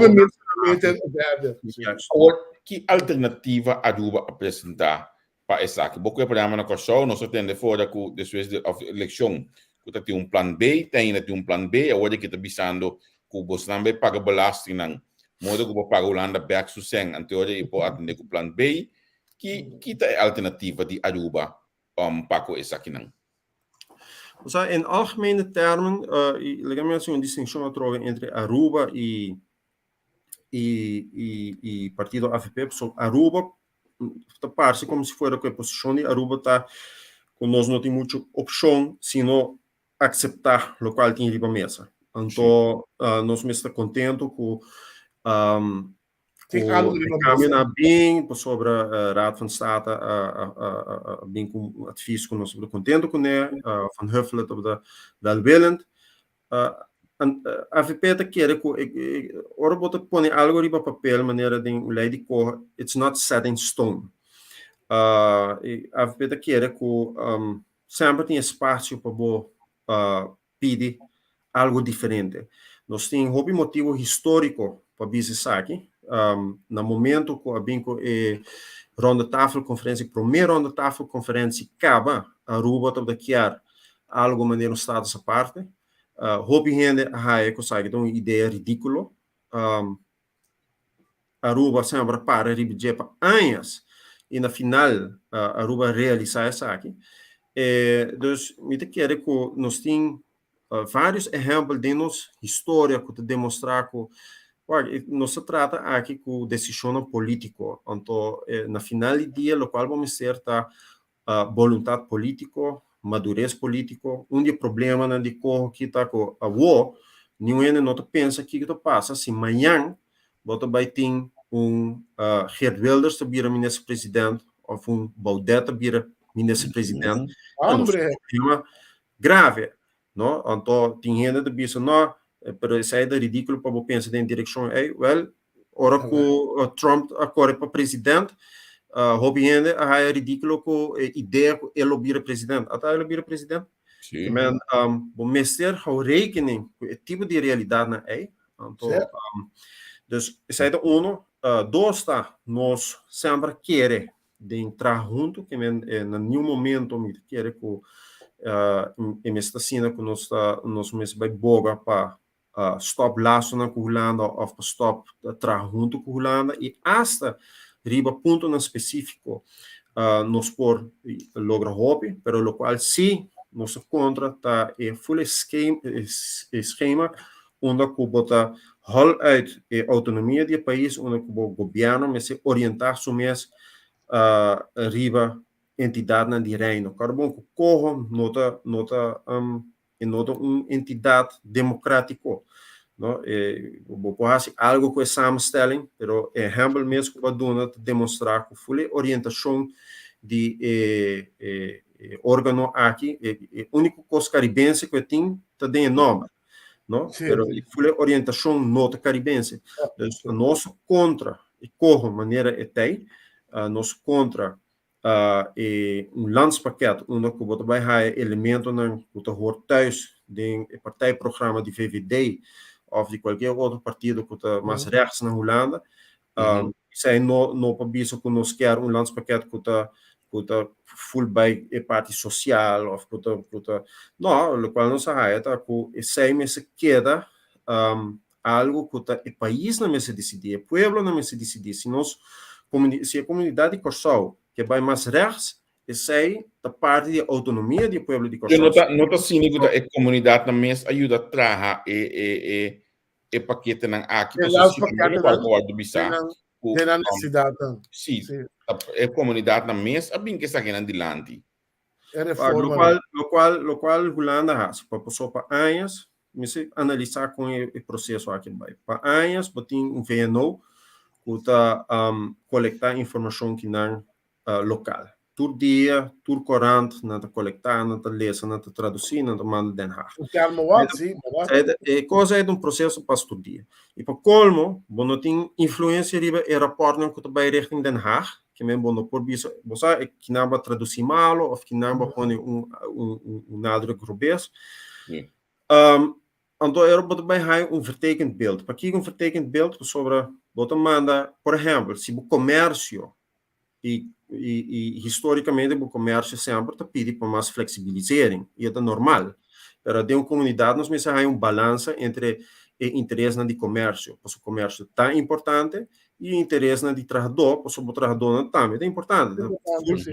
Awor ki alternativa Aruba a presentá pa esaki. Bo ku e programa na Kòrsou, nos a tende fora ku despues di of elekshon ku ta tin un plan B, te ainda tin un plan B, awor aki ta bisando ku bosnan bai paga belastingnan, modo ku bo paga Hulanda bèk su sèn, anto ora ei por atendé ku plan B. Ki ki ta e alternativa di Aruba pa ku esakinan? Osea, in algemene termen, i laga mi hasi un distinshon atrobe entre Aruba i i i i partido avp, pasobra Aruba ta parse como si fuera cu e posicion di Aruba ta cu nos no tin mucho opcion sino acepta locual tin riba mesa. Anto nos mester ta contento cu Tin cu algo e riba cambio mesa. na bin pasobra Raad van State a bin cu un advies cu nos tabata contento cune, Van Huffelen tabata welwillend. Avp ta kere ku ora bo ta pone algo riba papel manera den un lei di koho it's not set in stone. Avp ta kere ku semper tin espasio pa bo pidi algo diferente. Nos tin hopi motibu históriko pa bisa esaki. Na momento ku a bin ku e rondetafelconferentie, promé rondetafelconferentie kaba, Aruba tabata kier algo manera un status aparte. Hopi hende a haya ku esaki ta un idea ridíkulo. Aruba semper a para riba dje pa añas i na final Aruba a realisá esaki. Dus mi ta kere ku nos tin vários ehèmpel den nos historia ku ta demostrá ku wak nos ta trata aki ku desishonnan polítiko. Anto na final di dia lokual bo mester ta boluntat polítiko, madures polítiko. Un di e problemanan di koho ki ta ku awor niun hende no ta pensa kiko ta pasa si mañan bo ta bai tin un Geert Wilders ta bira minister president òf un Baudet ta bira minister president. Hombre! Problema grave, no? Anto tin hende ta bisa no. Pero esei ta ridíkulo pa bo pensa den direkshon ei. Wèl, ora ku Trump a kore pa president, hopi hende a haya ridíkulo ku e idea ku e lo bira president. Ata e lo bira president? Sí. Men, bo mester hou rekening ku e tipo di realidatnan ei. Anto, dus esei ta uno. Dos ta, nos semper kere den traha huntu, ke men na niun momento mi ta kere ku e mester ta asina ku nos ta nos mester bai boga pa stòp lasonan ku Hulanda òf pa stòp traha huntu ku Hulanda i asta riba puntonan spesífiko nos por logra hopi, pero lokual si nos ta kontra ta e full eskema unda ku bo ta hòl uit e outonomia di e pais, unda ku bo gobièrnu mester orientá su mes riba entidatnan di Reino. Kòrda bon ku koho no ta no ta e no ta un entidat demokrátiko, no. E bo por hasi algu ku e samenstelling, pero e ehèmpel mes ku bo a duna ta demostrá ku ful e orientashon di e e órgano aki, e úniko kos karibense ku e tin ta den e nòmber. No? Sí. Pero e fule orientacion no ta caribense. Dus nos contra e coho manera e tei, nos contra e un landspakket unda cu bo ta bay haya elementonan cu ta hoort thuis den e partijprogramma di VVD of di cualkier otro partido cu ta mas rechts na Hulanda. Esei no no pa bisa ku nos kier un landspakket ku ta ku ta full bai e parti sosial of ku ta ku ta no, lokual nos a haya ta ku esei mester keda algu ku ta e paisnan mester disidí, e pueblonan mester disidí. Si nos si e komunidat di Kòrsou ke bai mas rechts, esei ta parti di e outonomia di e pueblo di Kòrsou. No ta no ta asina ku ta e komunidatnan mes a yuda traha e e e e paketenan aki E pasobra las si primero paketenan cual cu wordo bisa den nan cu den nan necesidadnan. si Sí. e comunidadnan mes a bin cu esakinan dilanti. E Lo reformanan. cual lo cual lo cual Hulanda haci pa paso pa añas mester analisa con e e proceso aki bay. Pa añas bo tin un VNO cu ta colecta informacion ki nan lokal. Tur dia, tur korant nan ta kolektá, nan ta lesa, nan ta tradusí, nan ta manda Den Haag. E kos ei ta un proseso pas tur dia. I pa kolmo, bo no tin influensia riba e rapòrtnan ku ta bai richting Den Haag, ke men bo no por bisa, bo sa e kinan bo a tradusí malo òf kinan bo a pone un un nadruk robes. Anto ora bo ta bai haña un vertekend beeld. Pakiko un vertekend beeld? Pasobra bo ta manda, por ehèmpel, si bo komersio i i histórikamente bo komersio semper ta pidi pa mas fleksibilisering i e ta normal. Pero den un komunidat nos mester haña un balansa entre e interesnan di komersio, pasobra komersio ta importante, i e interesnan di trahadó, pasobra bo trahadónan tambe ta importante. Ta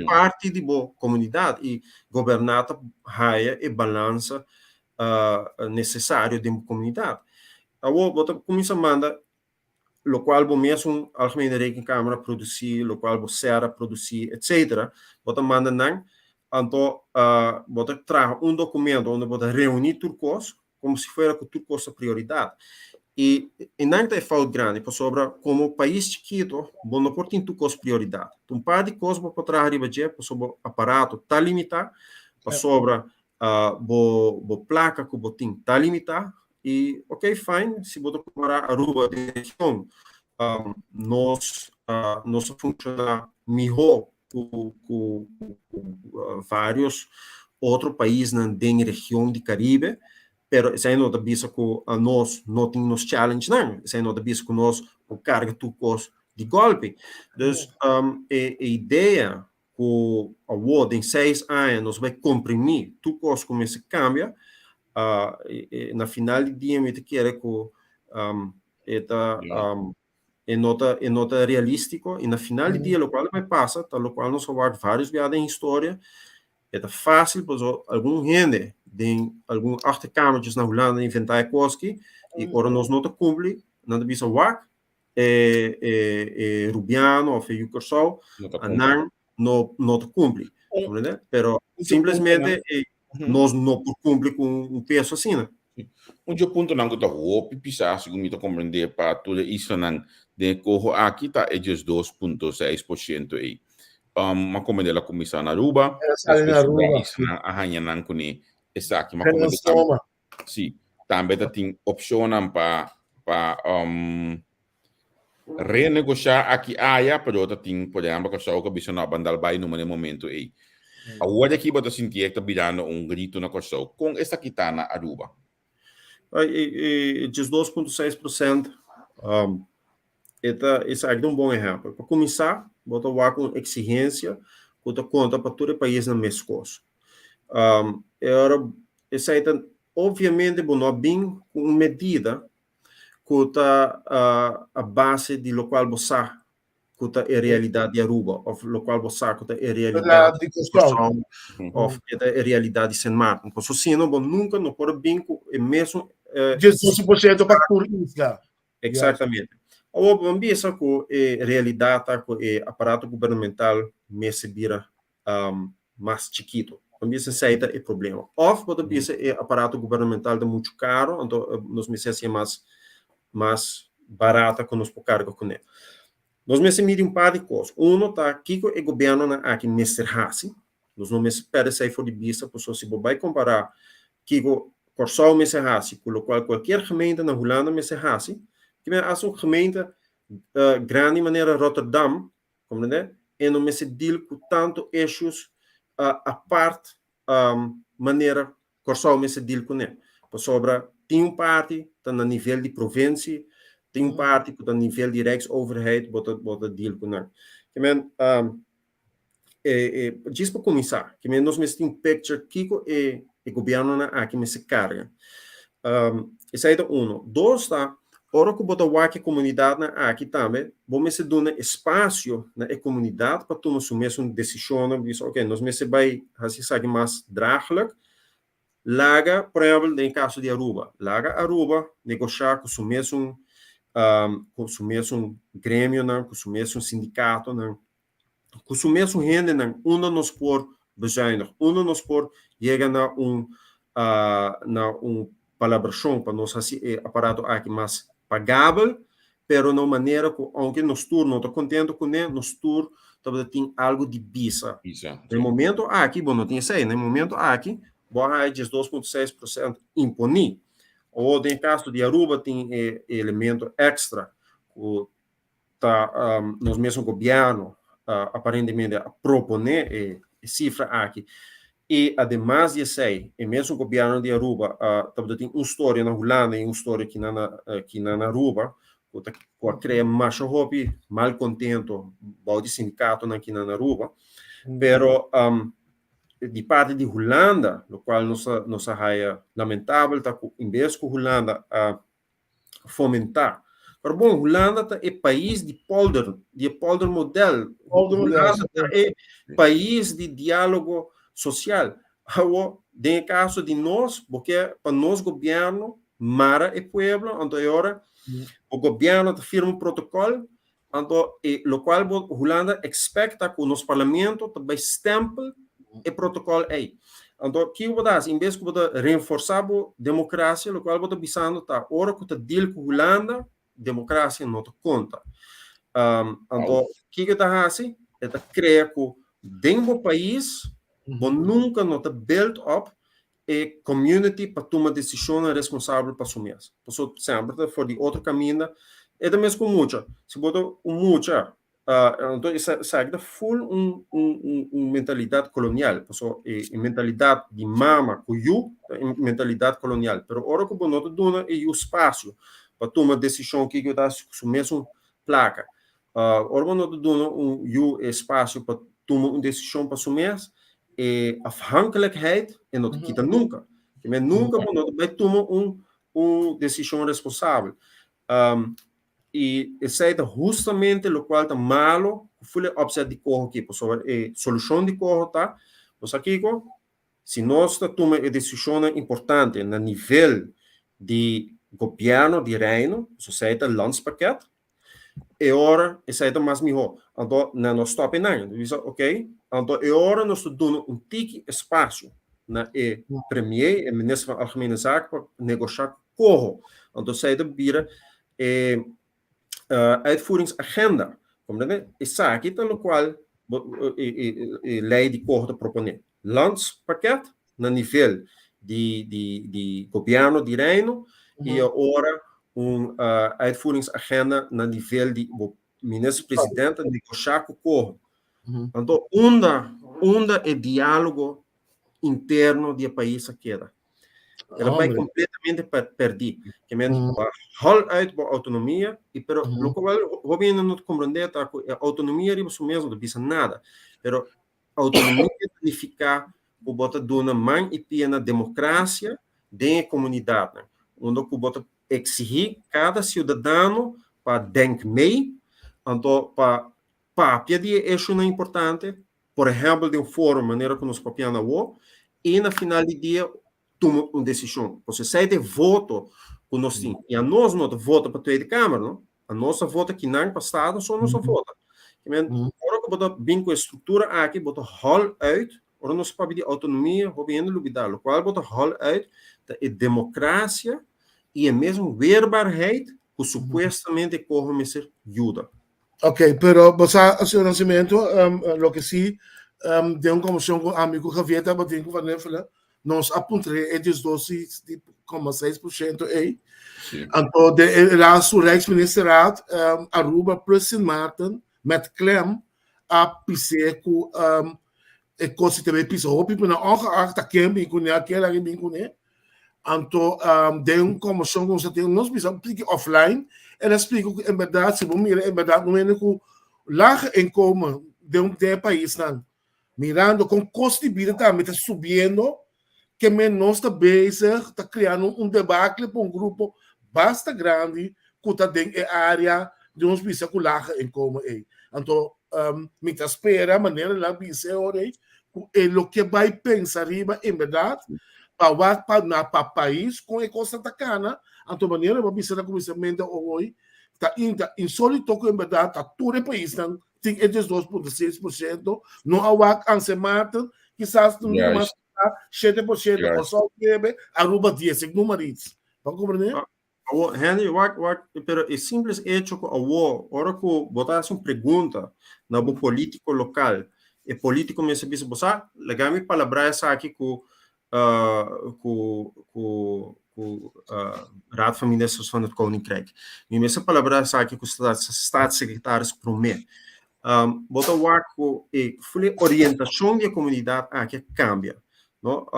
parti di bo komunidat i goberná ta haña e balansa nesesario den bo komunidat. Awor bo ta kuminsá manda lokual bo mesun Algemene Rekenkamer a produsí, lokual bo ser a produsí, etcetera, bo ta manda nan, anto bo ta traha un dokumento unda bo ta reuní tur kos, komo si fuera ku tur kos ta prioridat. I einan ta e fout grandi, pasobra komo pais chikito bo no por tin tur kos prioridat. Un par di kos bo por traha riba dje, pasobra bo aparato ta limitá, pasobra bo bo plaka ku bo tin ta limitá i ok fine si bo ta kompará Aruba den region nos nos a funshoná mihó ku ku ku vários otro paisnan den region di Karibe pero esei no ta bisa ku nos no tin nos challengenan esei no ta bisa ku nos por karga tur kos di gòlpi dus e idea ku awor den seis aña nos bai komprimí tur kos ku mester kambia, na final di dia mi ta kere ku e ta e no ta e no ta realístiko i na final di dia lokual a bai pasa ta lokual nos a wak vários bia den historia, e ta fásil pasobra algun hende den algun achterkamertjes na Hulanda a inventá e kos aki i ora nos no ta kumpli nan ta bisa wak e e e rubiano of e yu Kòrsou nan no no ta kumpli comprende pero simplemente nos no por kumpli ku un peso asina. Un dje puntonan ku ta hopi pisá segun mi ta komprendé pa tur e islanan den e koho aki ta e 12.6% ei. M'a komprendé el a kuminsá na Aruba, despues sobra islanan a haña nan kuné esaki. M'a komprendé tambe. Sí. Tambe ta tin opshonnan pa pa um, renegoshá aki aya, pero ta tin, por ehèmpel, Kòrsou ku a bisa no, ban dal bai numa na e momento ei. Awor aki bo ta sinti e ta birando un gritu na Kòrsou. Kon esaki ta na Aruba? E 12.6% e ta esaki ta un bon ehèmpel. Pa kuminsá, bo ta wak un eksigensia ku ta konta pa tur e paisnan meskos. E ora esei ta obviamente bo no a bin ku un medida ku ta a base di lokual bo sa ku ta e realidat di Aruba òf lokual bo sa ku ta e realidat di Kòrsou òf e ta e realidat di Sint Maarten. Pasobra si no bo nunka no por a bin ku e mesun 12% pa tur isla. Eksaktamente. Awor bo bisa ku e realidat ta ku e aparato gubernamental mester bira mas chikitu. Bo bisa esei ta e problema. Òf bo ta bisa e aparato gubernamental ta muchu karo, anto nos mester hasié mas mas barata ku nos por karga kuné. Nos mester midi un par di kos. Uno ta kiko e gobièrnunan aki mester hasi. Nos no mester pèrdè esei for di bista pasobra si bo bai kompará kiko Kòrsou mester hasi ku lokual kualkier gemeente na Hulanda mester hasi, kimen hasta un gemeente grandi manera Rotterdam, Comprende? E no mester deal cu tanto issues apart manera Corsou mester deal cune. Pasobra tin un parti ta na nivel di provincie, tin un parti cu ta nivel di Rijksoverheid bo ta bo ta deal cu nan. Ke men e e djis pa cuminsa, ke men nos mester tin un picture kico e e gobiernonan aki mester carga. Esei ta uno. Dos ta, ora ku bo ta wak e komunidatnan aki tambe, bo mester duna espasio na e komunidat pa tuma su mesun desishonnan, bisa oke, nos mester bai hasi esaki mas draaglijk. Laga, por ehèmpel, den e kaso di Aruba, laga Aruba negoshá ku su mesun ku su mesun gremionan, ku su mesun sindikatonan, ku su mesun hendenan unda nos por bezuinig, unda nos por yega na un na un palabrashon pa nos hasi e aparato aki mas pagabel, pero na un manera ku ounke nos tur no ta kontento kuné, nos tur tabata tin algu di bisa. Na e momento aki bo no tin esei, na e momento aki bo a haña 12.6% imponí. Awor den e kaso di Aruba tin e elemento èkstra ku ta nos mesun gobierno aparentemente a propone e cifra aki y ademas di esey e mesun gobierno di Aruba tabata tin un storia na Hulanda y un storia aki na Aruba cu ta cu a crea masha hopi malcontento bao di sindicatonan aki na Aruba pero di parti di Hulanda locual nos a nos a haya lamentabel ta cu inbes cu Hulanda a fomentá. Pero bon, Hulanda ta e pais di polder, di e poldermodel. Hulanda ta e pais di diálogo sosial. Awor, den e kaso di nos, bo ke pa nos gobièrnu mara e pueblo, anto e ora bo gobièrnu ta firma un protokòl, anto e lokual bo Hulanda ekspekta ku nos parlamento ta bai stèmpel e protokòl ei. Anto kiko bo ta hasi? En bes ku bo ta renforsá bo demokrasia, lokual bo ta bisando ta ora ku ta deal ku Hulanda, demokrasia no ta konta. Anto kiko e ta hasi? E ta krea ku den bo pais bo nunka no ta build up e community pa tuma desishonnan responsabel pa su mes. Pasobra semper ta for di otro kaminda. E ta mes ku mucha. Si bo ta un mucha, anto esaki ta full un un un mentalidat kolonial. Pasobra e mentalidat di mama ku yu ta e mentalidat kolonial. Pero ora ku bo no ta duna e yu spasio pa tuma desishon kiko e ta hasi ku su mesun plaka, ora bo no ta duna un yu e spasio pa tuma un desishon pa su mes, e afhankelijkheid e no ta kita nunka. Ke men nunka bo no ta bai tuma un un desishon responsabel. I esei ta hustamente lokual ta malo ku ful e opzet di koho aki, pasobra e solushon di koho ta, bo sa kiko? Si nos ta tuma e desishonnan importante na nivel di gobièrnu di Reino, pasobra esei ta landspakket, E ora esei ta mas mihó. Anto nan no stòp einan. Nan bisa oké, anto e ora nos ta duna un tiki espasio na e premier, e minister van Algemene Zaken pa negoshá ku koho. Anto esei ta bira e uitvoeringsagenda. Komprende? Esaki ta lokual e lei di koho ta proponé. Landspakket na nivel. di, di, di gobièrnu di Reino i ora un uitvoeringsagenda na nivel di minister-president negoshá ku COHO. Anto unda unda e diálogo interno di e pais a keda? El a bai kompletamente pèrdí. Ke men hòl uit bo outonomia i pero lokual hopi hende no ta komprondé ta ku e outonomia riba su mes no ta bisa nada. Pero outonomia ta nifiká ku bo ta duna man i pia na demokrasia den e komunidatnan, unda ku bo ta eksigí kada siudadano pa denk mee, anto pa papia di e eshunan importante, por ehèmpel den un foro manera ku nos papiando awor, i na final di dia tuma un desishon. Pasobra esei ta e voto ku nos tin. I anos no ta vota pa Tweede Kamer, no. Anos ta vota kinan pa Staten so nos ta vota. Ora ku bo ta bin ku e struktura aki, bo ta hòl uit, ora nos papia di outonomia, hopi hende lubidá, lokual bo ta hòl uit ta e demokrasia i e mesun weerbaarheid ku supuestamente koho mester yuda. Ok, pero bo sa, señor Nascimento, loke si, den un conversacion cu ami cu Javier tabatin cu Van Huffelen, nos a puntr'é e diesdos i koma seis por shento ei. Anto den e laatste Rijksministerraad, Aruba plus Sint Maarten, met klem, a pis'é cu e cos ta bay pisa hopi, pero nan ongeacht ta ken bin cune, a ken laga bin cune. Anto den un conversacion cu nos a tin, nos bisa un tiki offline, el a splica cu en berdad, si bo mira en berdad un hende cu lage inkomen den den e paisnan, mirando con costo di bida tambe ta subiendo, ke men nos ta bezig ta creando un debacle pa un grupo basta grandi cu ta den e area di nos bisa cu lage inkomen ey. Anto mi ta spera manera el a bisa e ora ey cu e lo ke bay pensa riba en berdad pa wak pa na pa pais con e cosnan ta cana. Anto manera bo a bisa na cuminsamentu ohoy ta ta insolito cu en berdad ta tur e paisnan tin e 12.6%, no a wak Anse Maarten kisas no mas 7%, Kòrsou 9, Aruba 10, ik noem maar iets. Bo a comprende? Awor, Henry, wak, wak, pero e simples hecho ku awor, ora ku bo ta hasi un pregunta na bo polítiko lokal, e polítiko mester bisa bo sa, laga mi palabrá esaki ku ku ku ku Raad van Ministers van het Koninkrijk. Mi mester palabrá esaki ku Staatssecretaris promé. Bo ta wak ku e orientashon di e komunidat aki a kambia, no?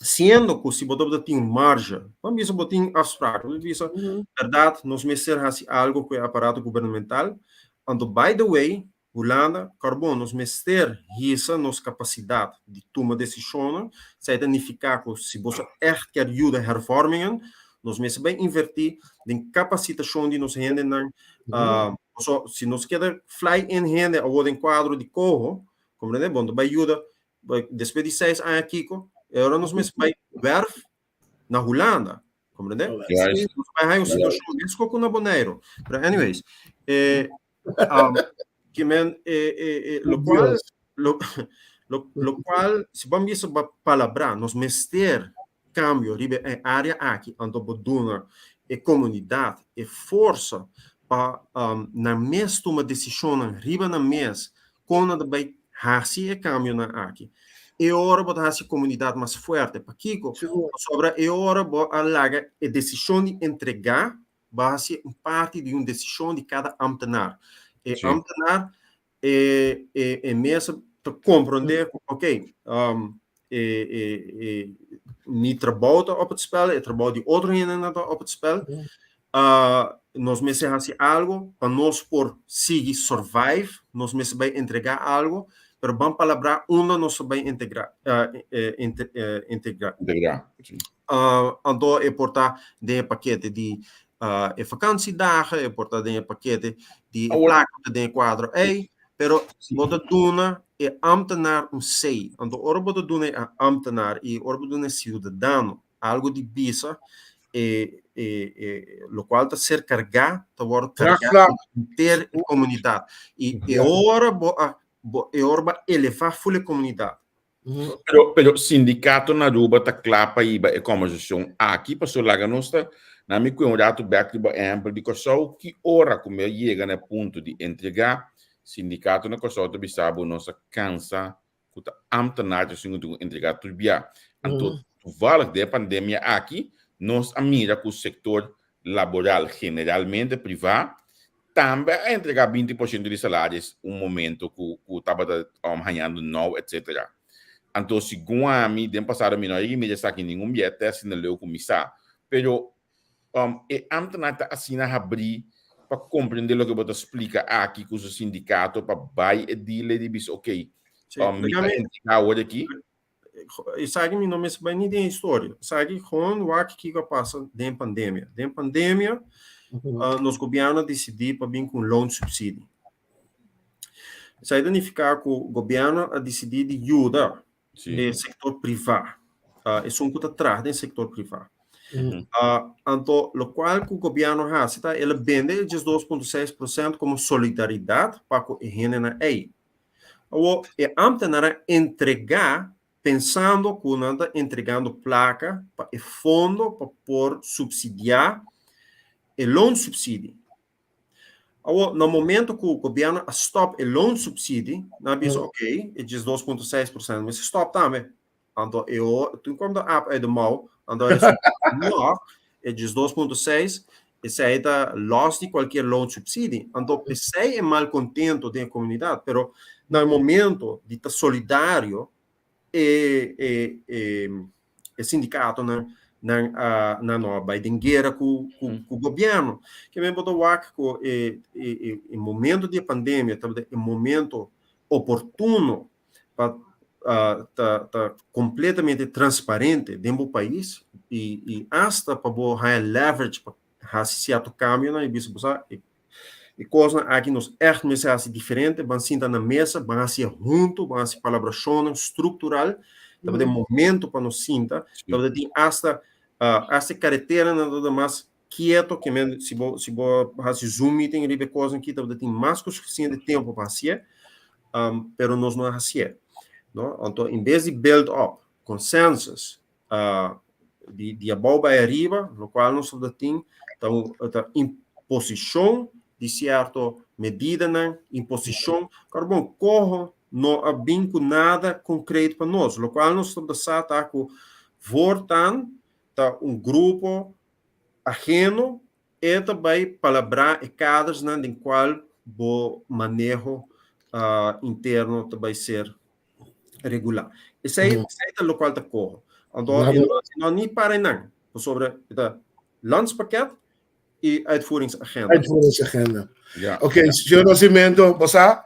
Siendo ku si bo tabata tin marge, ban bisa bo tin afspraak, bo bisa, bèrdat nos mester hasi algo ku e aparato gubernamental, anto by the way, Hulanda, karbon, nos mester hisa nos kapasidat di tuma desishonnan, esei ta nifiká ku si boso ègt kier yuda hervormingen, nos mester bai invertí den kapasitashon di nos hendenan, pasobra si nos keda fly in hende awor den kuadro di koho, komprendé, bo no ta bai yuda Despues di seis aña kiko? E ora nos mes bai werf na Hulanda. Comprende? Nos bai haña un situacion mesko ku na Boneiru. Pero anyways, eh, ke men, eh, eh, eh, lo cual, lo, lo, lo cual, si ban bisa ba palabra, nos mester cambio riba e área aki, anto bo duna e comunidad e forsa pa um, nan mes tuma decisionnan riba nan mes kon nan ta bai hasi e kambionan aki. E ora bo ta hasi e komunidat mas fuerte. Pakiko? Pasobra e ora bo a laga e desishon di entregá, bo a hasi un parti di un desishon di kada ámtenar. E ámtenar e e e mes ta komprondé ku oké, e e e mi trabou ta op het spel, e trabou di otro hendenan ta op het spel. Nos mester hasi algo pa nos por sigui survive, nos mester bai entrega algo, pero ban palabrá unda nos ta bai integrá, integrá. Integrá, sí. Anto e por ta den e pakete di e vakantiedagen, e por ta den e pakete di e plaka ku ta den e kuadro ei, pero bo ta duna e ámtenar un say. Anto ora bo ta duna e ámtenar i ora bo duna e siudadano algo di bisa, e, e, e, locual ta ser cargá, ta word cargá henter e comunidad. Y e ora bo a, bo, e ora ba elevá full e comunidad. Pero, pero sindicato na Aruba ta cla pa hiba e conversacion aki, paso laga nos ta, na mi cue un rato bek riba ehempel di Kòrsou, ki ora cu mi a yega na e punto di entrega, sindicato na Kòrsou ta bisa bo nos a cansa ku ta ámtenar ta esun ku tin ku entregá tur bia. Anto. Toevallig den e pandemia aki nos a mira ku sektor laboral generalmente privá tambe a entregá 20% di salaris un momento ku tabata hañando nou etcetera. Anto segun ami den pasado mi no a yega mira esaki ningun bia te asina leu ku mi sa pero e ambtenaar ta asina habrí pa komprendé loke bo ta splika aki ku su sindikato pa bai e deal di bisa ok mi ta entregá awor aki. Esaki mi no mester bai ni den historia. Esaki gewoon wak kiko a pasa den pandemia. Den pandemia nos gobierno a disidí pa bin ku un loonsubsidie. Esaki ta nifiká ku gobierno a disidí di yuda e sektor privá, esun ku ta traha den sektor privá. Anto lokual ku gobierno hasi ta el a bende e 12.6% komo solidaridat pa ku e hendenan ei. Awor, e ámtenar a entregá pensando ku nan ta entregando plaka pa e fondo pa por supsidiá e loonsubsidie. Awor, na momento ku gobièrnu a stòp e loonsubsidie, nan a bisa, oké, e 12.6% mester stòp tambe. Anto e o, toen kwam de aap uit de mouw, anto e no, e 12.6, esei ta los di cualkier loonsubsidie. Anto p'esei e malcontento den e comunidad, pero na e momento di ta solidario, e e e e sindicatonan nan a nan no a bai den guera cu cu cu gobierno. Ke men bo ta wak cu e e e momento di e pandemia tabata e momento oportuno pa ta ta completamente transparente den bo pais y y hasta pa bo haya leverage pa haci cierto cambionan y bisa bo sa e e cosnan aki nos echt mester haci diferente, ban sinta na mesa, ban haci'e hunto, ban haci palabracionnan structural, tabata e momento pa nos sinta, tabata tin hasta hasta e careteranan tabata mas quieto, ke men si bo si bo haci Zoom meeting riba e cosnan aki tabata tin mas cu suficiente tempo pa haci'e, pero nos no a haci'e, no? Anto en bes di build up consensus di di abou bai ariba, locual nos tabata tin ta un ta imposicion di cierto medidanan, imposicion, kor bon coho no a bin cu nada concreto pa nos, locual nos tabata sa ta cu voortaan ta un grupo Ajeno, e ta bai palabrá e kadersnan den kual bo maneho interno ta bai ser regulá. Esei esei ta lokual ta koho. Anto e no no ni para einan, pasobra e ta landspakket i uitvoeringsagenda. Uitvoeringsagenda. Ok, señor Nascimento, bo sa,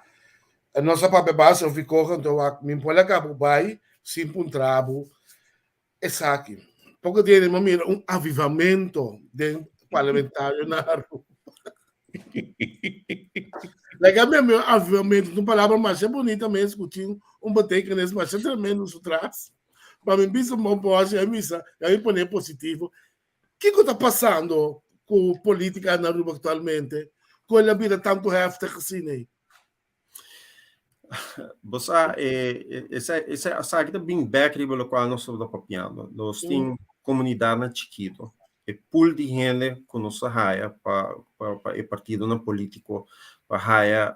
nos a papia basta ofi koho, anto wak mi por laga bo bai sin puntra bo Esaki. Poko dia mi a mira un avivamento den parlamentario na Aruba. Like a mi un avivamento, un palabra masha bonita mes ku tin un betekenis masha tremendo su tras. Pa mi bisa bon poshi, a misa, a mi pone positivo. Kiko ta pasando ku politica na Aruba actualmente? Ku el a bira tanto heftig asina ei? Bo sa, e, esa, esa, esaki ta bin bek riba lokual nos tabata papiando. Nos tin komunidatnan chikito. E pool di hende ku nos a haya pa, pa, pa e partidonan polítiko, pa haya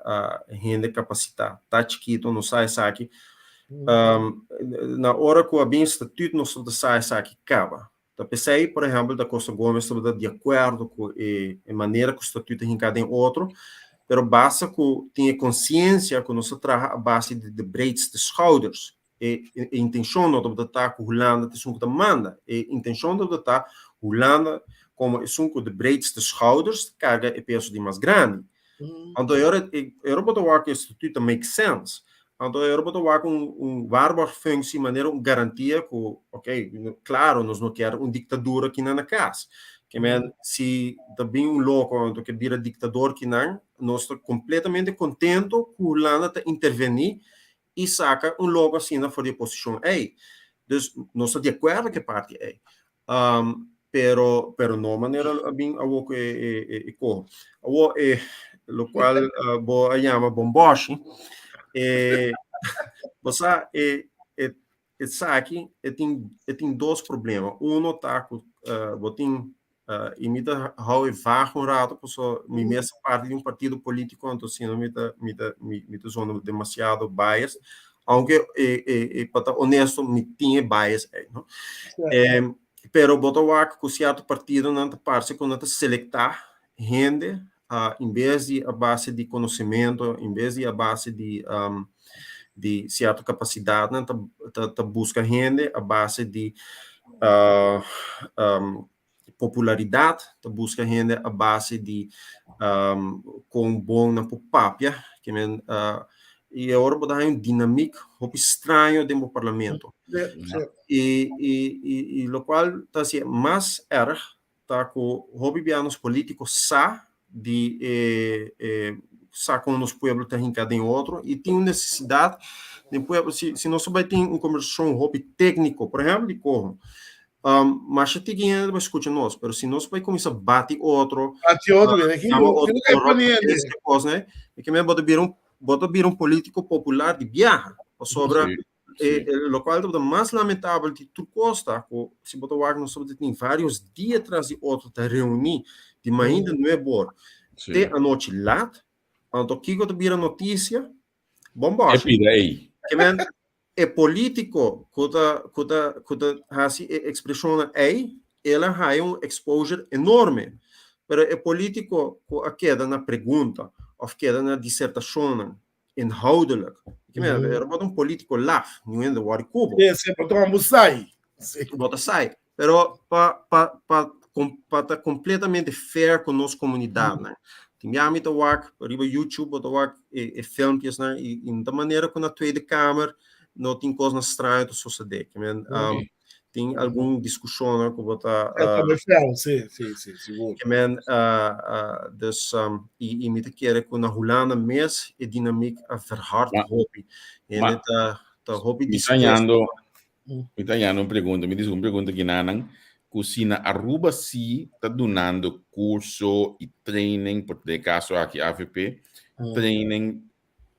hende kapasitá, ta chikito, nos sa esaki. Na ora ku a bin statuut nos tabata sa esaki kaba. Ta p'esei, por ehèmpel, Da Costa Gomez tabata di akuerdo ku e manera ku statuut ta hinká den otro, pero basta ku tin e konsiensia ku nos ta traha a base di de breedste schouders. E intenshon no tabata ta ku Hulanda ta esun ku ta manda, e intenshon tabata ta Hulanda komo esun ku de breedste schouders ta karga e peso di mas grandi. Anto e ora e ora bo ta wak e statuut ta make sense. Anto e ora bo ta wak un un waarborgfunctie manera un garantia ku ok, klaro nos no kier un diktadura kinan na kas. Ke men si ta bin un loko anto ke bira diktador kinan, nos ta kompletamente kontento ku Hulanda ta intervení i saka un loko asina for di e posishon ei. Dus nos ta di akuerdo ku e parti ei. Pero pero no manera a bin awo ku e e e koho. Awo e lokual bo a yama bomboshi e bo sa e e esaki e tin e tin dos problema. Uno ta ku bo tin i mi ta hou e vaag un rato pasobra mi mes ta parti di un partido politico anto asina mi ta mi ta mi ta zona demasiado biased. Aunke e e e pa ta honesto mi tin e bias ei, no? Pero bo ta wak ku sierto partidonan ta parse ku nan ta selektá hende en bes di a base di konosementu, en bes di a base di di sierto kapasidatnan ta ta buska hende a base di popularidat, ta buska hende a base di kon bon nan por papia, ke men i awor bo ta haña un dinamik hopi straño den bo parlamento. I i i lokual ta hasié mas erg ta ku hopi bia nos polítiko sa di e e sa kon nos pueblo ta hinká den otro i tin un nesesidat den pueblo si si nos bai tin un kombersashon hopi tékniko por ehèmpel di koho masha tiki hende ta bai skucha nos pero si nos bai kuminsá bati otro Bati otro, uh, yama otro kos ne e ke men bo ta bira un bo ta bira un polítiko popular di biaha pasobra E, e, locual tabata mas lamentabel di tur cos ta cu si bo ta wak nos tabata tin varios dia tras di otro ta reuni di mainta nuebe or te anochi laat. Anto kico ta bira noticia? E pida ei. Ke men e politico cu ta cu ta cu ta haci e expresionnan ei, el a haya un exposure enorme. Pero e politico cu a keda na pregunta of keda na disertacionnan inhoudelijk. Ik meen, er wordt un politico laf, nu in de word cubo. Sí, sí, pero toma sai. Sí. Bota sai. Pero pa pa pa com, pa ta completamente fair con nos comunidad, mm. Tin ya mi ta wak riba YouTube, bo ta wak e, e filmpjes na i in ta manera ku na Tweede Kamer no tin kosnan straño ta sucede. Ik meen, um, tin algun diskushonnan ku bo ta uh, sí, sí, sí, sigur. Ke men uh, uh, dus um, i, i mi ta kere ku na Hulanda mes e dinamiek a verhard Ma, hopi. En ma, ta ta hopi mi ta dispuesto. hallando, mi ta hallando un pregunta, mi dice un pregunta kinanan, ku si na Aruba si ta dunando curso i training, por den caso aki AVP, training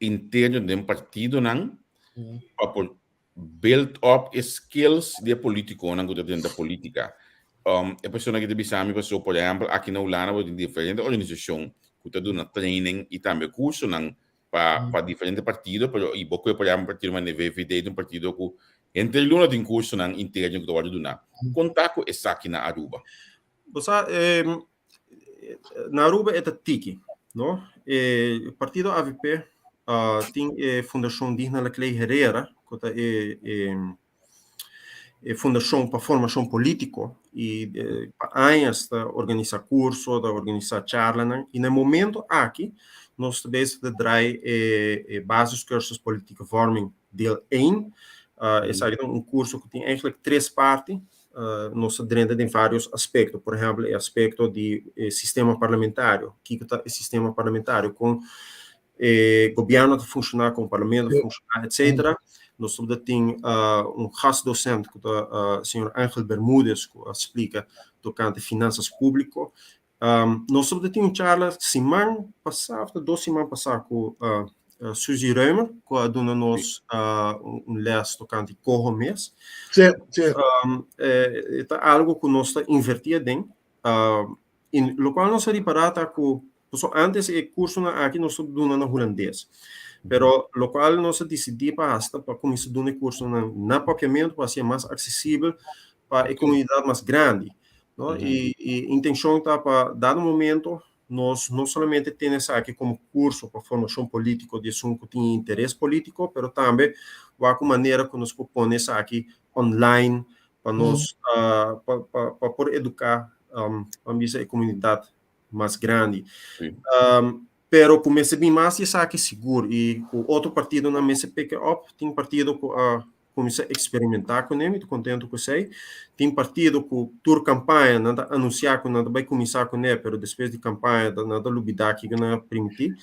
interno den partidonan pa por build up e skills di e politiconan cu ta drenta politica. Um, e persona ki ta bisa mi paso, por ehempel, aki na Hulanda bo tin diferente organisacion cu ta duna training y tambe cursonan pa, pa diferente partido, pero y bo koe por ehempel partido manera VVD ta un partido cu henter luna tin cursonan interno cu ta wordo duna. Con ta cu esaki na Aruba? Bo sa, eh, na Aruba e ta tiki, no? E partido AVP uh, tin e Fundashon Digna Laclay Herrera, ku ta e, e, e fundashon pa formashon polítiko i eh, pa añas ta organisá kurso, ta organisá charlanan i na e momento aki nos ta bezig ta draai e, e basiscursus politieke vorming deel 1. Uh, esaki ta un kurso ku tin eigenlijk tres parti. Nos ta drenta den varios aspecto, por ehempel e aspecto di e sistema parlamentario, kiko ta e sistema parlamentario, con e gobierno ta funciona, con parlamento ta funciona, etcetera. Nos tabata tin un gastdocent cu ta señor Angel Bermudez cu a splica tocante finanzas publico. Nos tabata tin un charla siman pasá, of ta dos siman pasá ku Suzy Reumer, ku a duna nos un les tokante koho mes. Sí, sí. E ta algo ku nos ta invertí aden. I lokual nos a ripará ta ku, pasobra antes e kursonan aki nos ta duna na hulandes, pero lokual nos a disidí pa hasi ta pa kuminsá duna e kursonan na papiamentu pa hasié mas aksesibel pa e komunidat mas grandi. No? I, i intenshon ta pa dado momento nos no solamente tene esaki komo kurso pa formashon polítiko di esun ku tin interes polítiko, pero tambe wak un manera ku nos por pone esaki online pa nos uh, pa, pa, pa por eduká um, ban bisa e komunidat mas grandi. Um, pero ku mester bin mas di esaki sigur i ku otro partidonan mester pick it up, tin partido ku a kuminsá eksperimentá kuné, mi ta kontentu ku esei. Tin partido ku tur kampaña nan ta anunsiá ku nan ta bai kuminsá kuné, pero despues di kampaña nan ta lubidá kiko nan a primintí.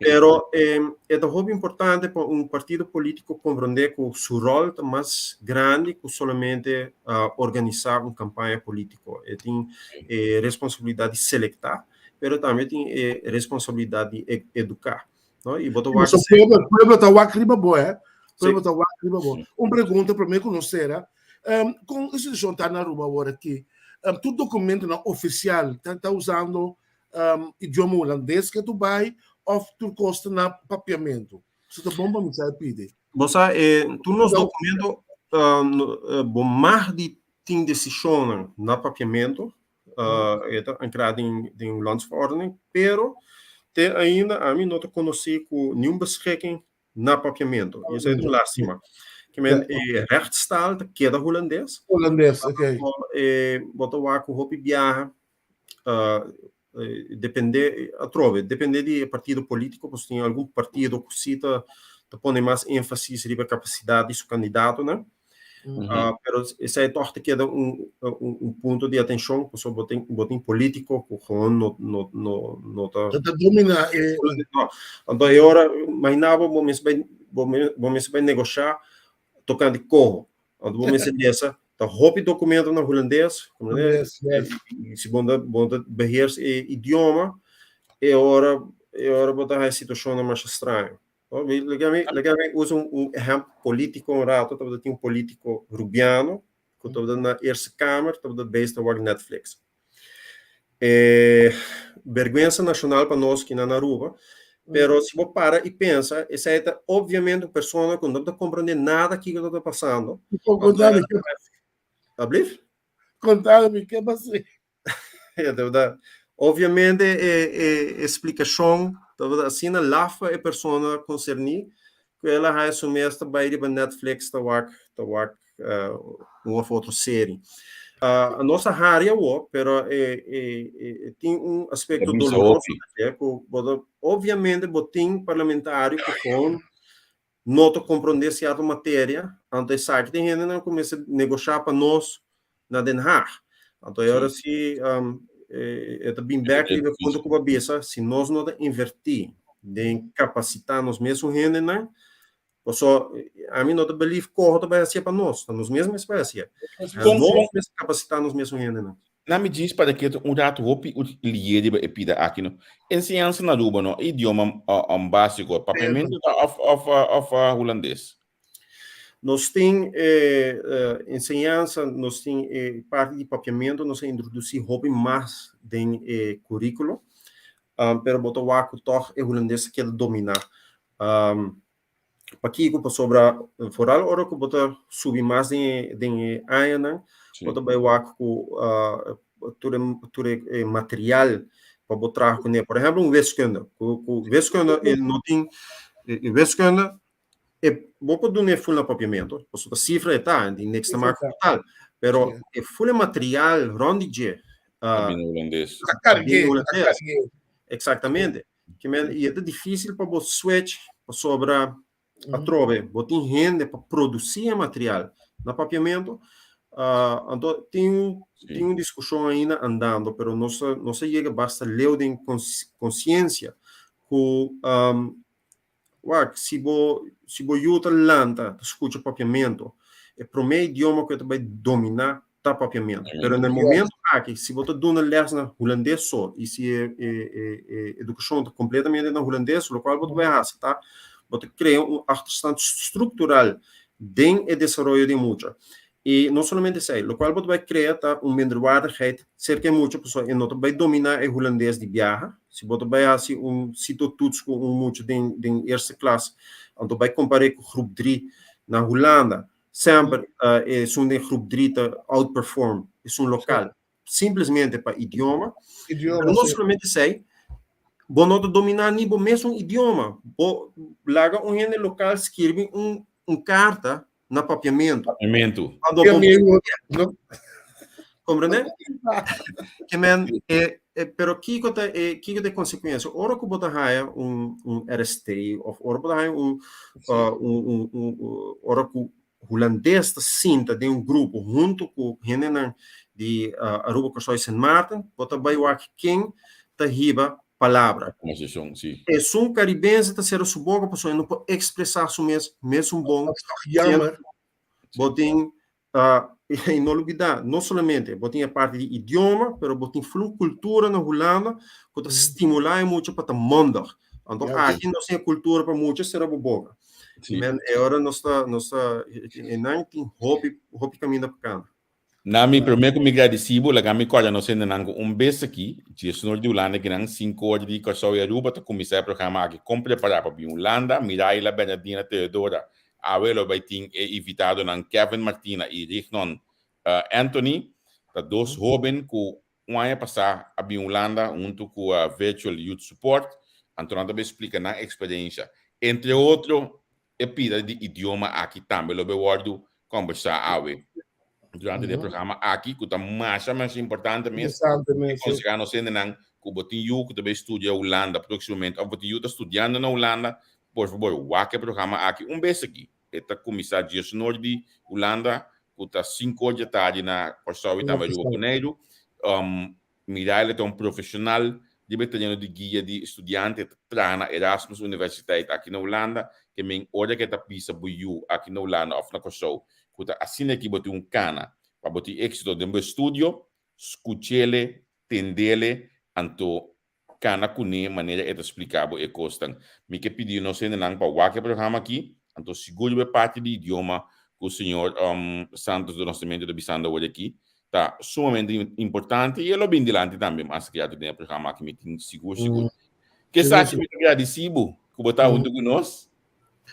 Pero e ta hopi importante pa un partido polítiko komprondé ku su ròl ta mas grandi ku solamente organisá un kampaña polítiko. E tin e responsabilidat di selektá, pero tambe tin e responsabilidat di eduká. No? I bo ta wak So, pueblo, pueblo ta wak riba bo, eh? Pueblo ta wak riba bo. Un pregunta promé ku nos sera. Um, kon e situashon ta na Aruba awor aki? Um, tur dokumentonan ofisial ta, ta usando um, idioma hulandes ke tu bai of tur kos ta na papiamentu? Su ta bon pa mi sa pidi. Bo sa, tur nos documento, bo mag di tin decisionnan na papiamento, e ta ancra den un landsverordening, pero te ainda ami no ta conoci cu niun beschikking na papiamento. Y esey ta un lastima. Ke men e rechtstaal ta keda hulandes. Hulandes, ok. Bo ta wak cu hopi biaha, depende, atrobe, depende di e partido politico, pasobra tin algun partido cu si ta pone mas enfasis riba e capacidad di su candidatonan. Pero esei tòg ta keda un punto di atenshon, pasobra bo tin polítiko ku gewoon no no no no ta. No ta dominá e. No. Anto e ora, imaginá bo, bo mester bai bo mester bai negoshá tokante koho. Anto bo mester lesa ta hopi dokumento na hulandes, Hulandes, yes. Si bo no bo no ta beheers e idioma, e ora e ora bo ta haña situashonnan masha straño. Laga mi, laga mi usa un ehempel politico un rato, tabata tin un politico Rubiano ku tabata na Eerste Kamer, tabata bezig ta wak Netflix. E bergwensa nashonal pa nos kinan na Aruba, pero si bo para i pensa, esei ta obviamente un persona ku no ta komprende nada kiko ta pasando. Kontami, Alblief? Kontami, ke pasó? Ja, tabata, obviamente e splikashon tabata asina laf pa e persona konserní ku el a haña su mes ta bai riba Netflix ta wak ta wak un òf otro seri. Nos a hari awor, pero e tin un aspekto doloroso ku bo ta obviamente bo tin parlamentario ku kon no ta komprondé sierto materia, anto esaki tin hendenan ku mester negoshá pa nos na Den Haag. Anto e ora si e ta bin bèk riba e punto ku bo a bisa, si nos no ta invertí den kapasitá nos mesun hendenan, paso ami no ta believe koho ta bai hasié pa nos, ta nos mes mester bai hasié. Nos mester kapasitá nos mesun hendenan. Na mi djis para ketu un ratu hopi lié riba e pida aki no. Enseñansa na Aruba no, e idioma básiko, papiamentu ta òf òf òf hulandes? Nos tin enseñansa, nos tin e parti di papiamentu, nos a introdusí hopi mas den e kuríkulo, pero bo ta wak ku tòg e hulandes ta keda dominá. Pakiko? Pasobra foral ora ku bo ta subi mas den e den e añanan, bo ta bai wak ku tur e tur e material pa bo traha kuné. Por ehèmpel un wiskunde, ku ku wiskunde e no tin e wiskunde e bo por dun'é ful na papiamentu, pasobra sifra e ta, tin niks te maka ku tal, pero e ful e material rònt di dje Ta bini hulandes. Ta karg'é, ta karg'é. Eksaktamente. Ke men, i e ta difísil pa bo switch pasobra atrobe bo tin hende pa produsí e material na papiamentu. Anto tin tin un diskushon ainda andando, pero nos a nos a yega basta leu den konsiensia ku Wak, si bo si bo yu ta lanta ta skucha papiamentu, e promé idioma ku e ta bai dominá ta papiamentu. Pero na e momentu aki, si bo ta duna lès na hulandes so i si e e e e edukashon ta kompletamente na hulandes, lokual bo ta bai hasi ta bo ta krea un achterstand struktural den e desaroyo di e mucha. I no solamente esei, lokual bo ta bai krea ta un minderwaardigheid serka e mucha pasobra e no ta bai dominá e hulandes di biaha. Si bo ta bai hasi un citotoets ku un mucha den den eerste klas, anto bai kompar'é ku groep dri na Hulanda, semper esun den groep dri ta outperform esun lokal, simplemente pa idioma. Idioma, Pero no sí. solamente esei, bo no ta dominá ni bo mesun idioma. Bo laga un hende lokal skirbi un un karta na papiamentu. Papiamentu. Cuando Mi bo amigo, no. Comprende? Ke men, e, e, pero kiko ta e, kiko ta e consecuencia? Ora ku bo ta haya un, un RST of ora bo ta haya un, un, un, un, un, ora ku hulandes ta sinta den un grupo hunto ku hendenan di Aruba, Kòrsou i Sint Maarten, bo ta bai wak ken ta hiba palabra. Conversacion, si. Esun caribense ta cera su boca pasobra e no por expresa su mes mesun bon. Dat is toch jammer. Bo tin, y no lubida, no solamente bo tin e parti di idioma, pero bo tin flu cultura na Hulanda cu ta stimula e mucha pa ta mondig. Anto aki nos tin e cultura pa mucha cera bo boca. Si. Men, e ora nos ta, nos ta, e nan tin hopi, hopi caminda pa cana. Nami, promé ku mi gradisí bo, laga mi kòrda nos hendenan ku un bes aki, diesunor di Hulanda kinan, sinku or di Kòrsou i Aruba ta kuminsá e programa aki Kon Prepará pa Bin Hulanda. Miraila Bernardina Theodora awe lo bai tin e invitadonan Kevin Martina i Rignon Anthony. Ta dos hóben ku un aña pasá a bin Hulanda huntu ku Virtual Youth Support, anto nan ta bai splika nan eksperensha. Entre otro e pida di idioma aki tambe lo bai wòrdu kòmbersá awe durante di e programa aki ku ta masha masha importante mes. Interesante mes, sí. Konsehá nos hendenan ku bo tin yu ku ta bai studia Hulanda próksimamente òf bo tin yu ta studiando na Hulanda, por fabor wak e programa aki un bes aki. E ta kuminsá diesnor di Hulanda ku ta sinku or djatardi na Kòrsou i tambe Aruba Boneiru. Miraila ta un profeshonal riba e tereno di guia di studiante, e ta traha na Erasmus Universiteit aki na Hulanda, ke men ora ke ta bisa bo yu aki na Hulanda òf na Kòrsou ku ta asina ki bo tin un kana pa bo tin éksito den bo estudio, skuch'ele, tend'ele, anto Kana kuné manera e ta splika bo e kosnan. Mi ke pidi nos hendenan pa wak e programa aki, anto sigur riba e parti di idioma ku señor Santos do Nascimento ta bisando awor aki ta sumamente importante i e lo bin dilanti tambe mas rato den e programa aki, mi tin sigur sigur. Ke esaki mi ta gradisi bo ku bo ta huntu ku nos.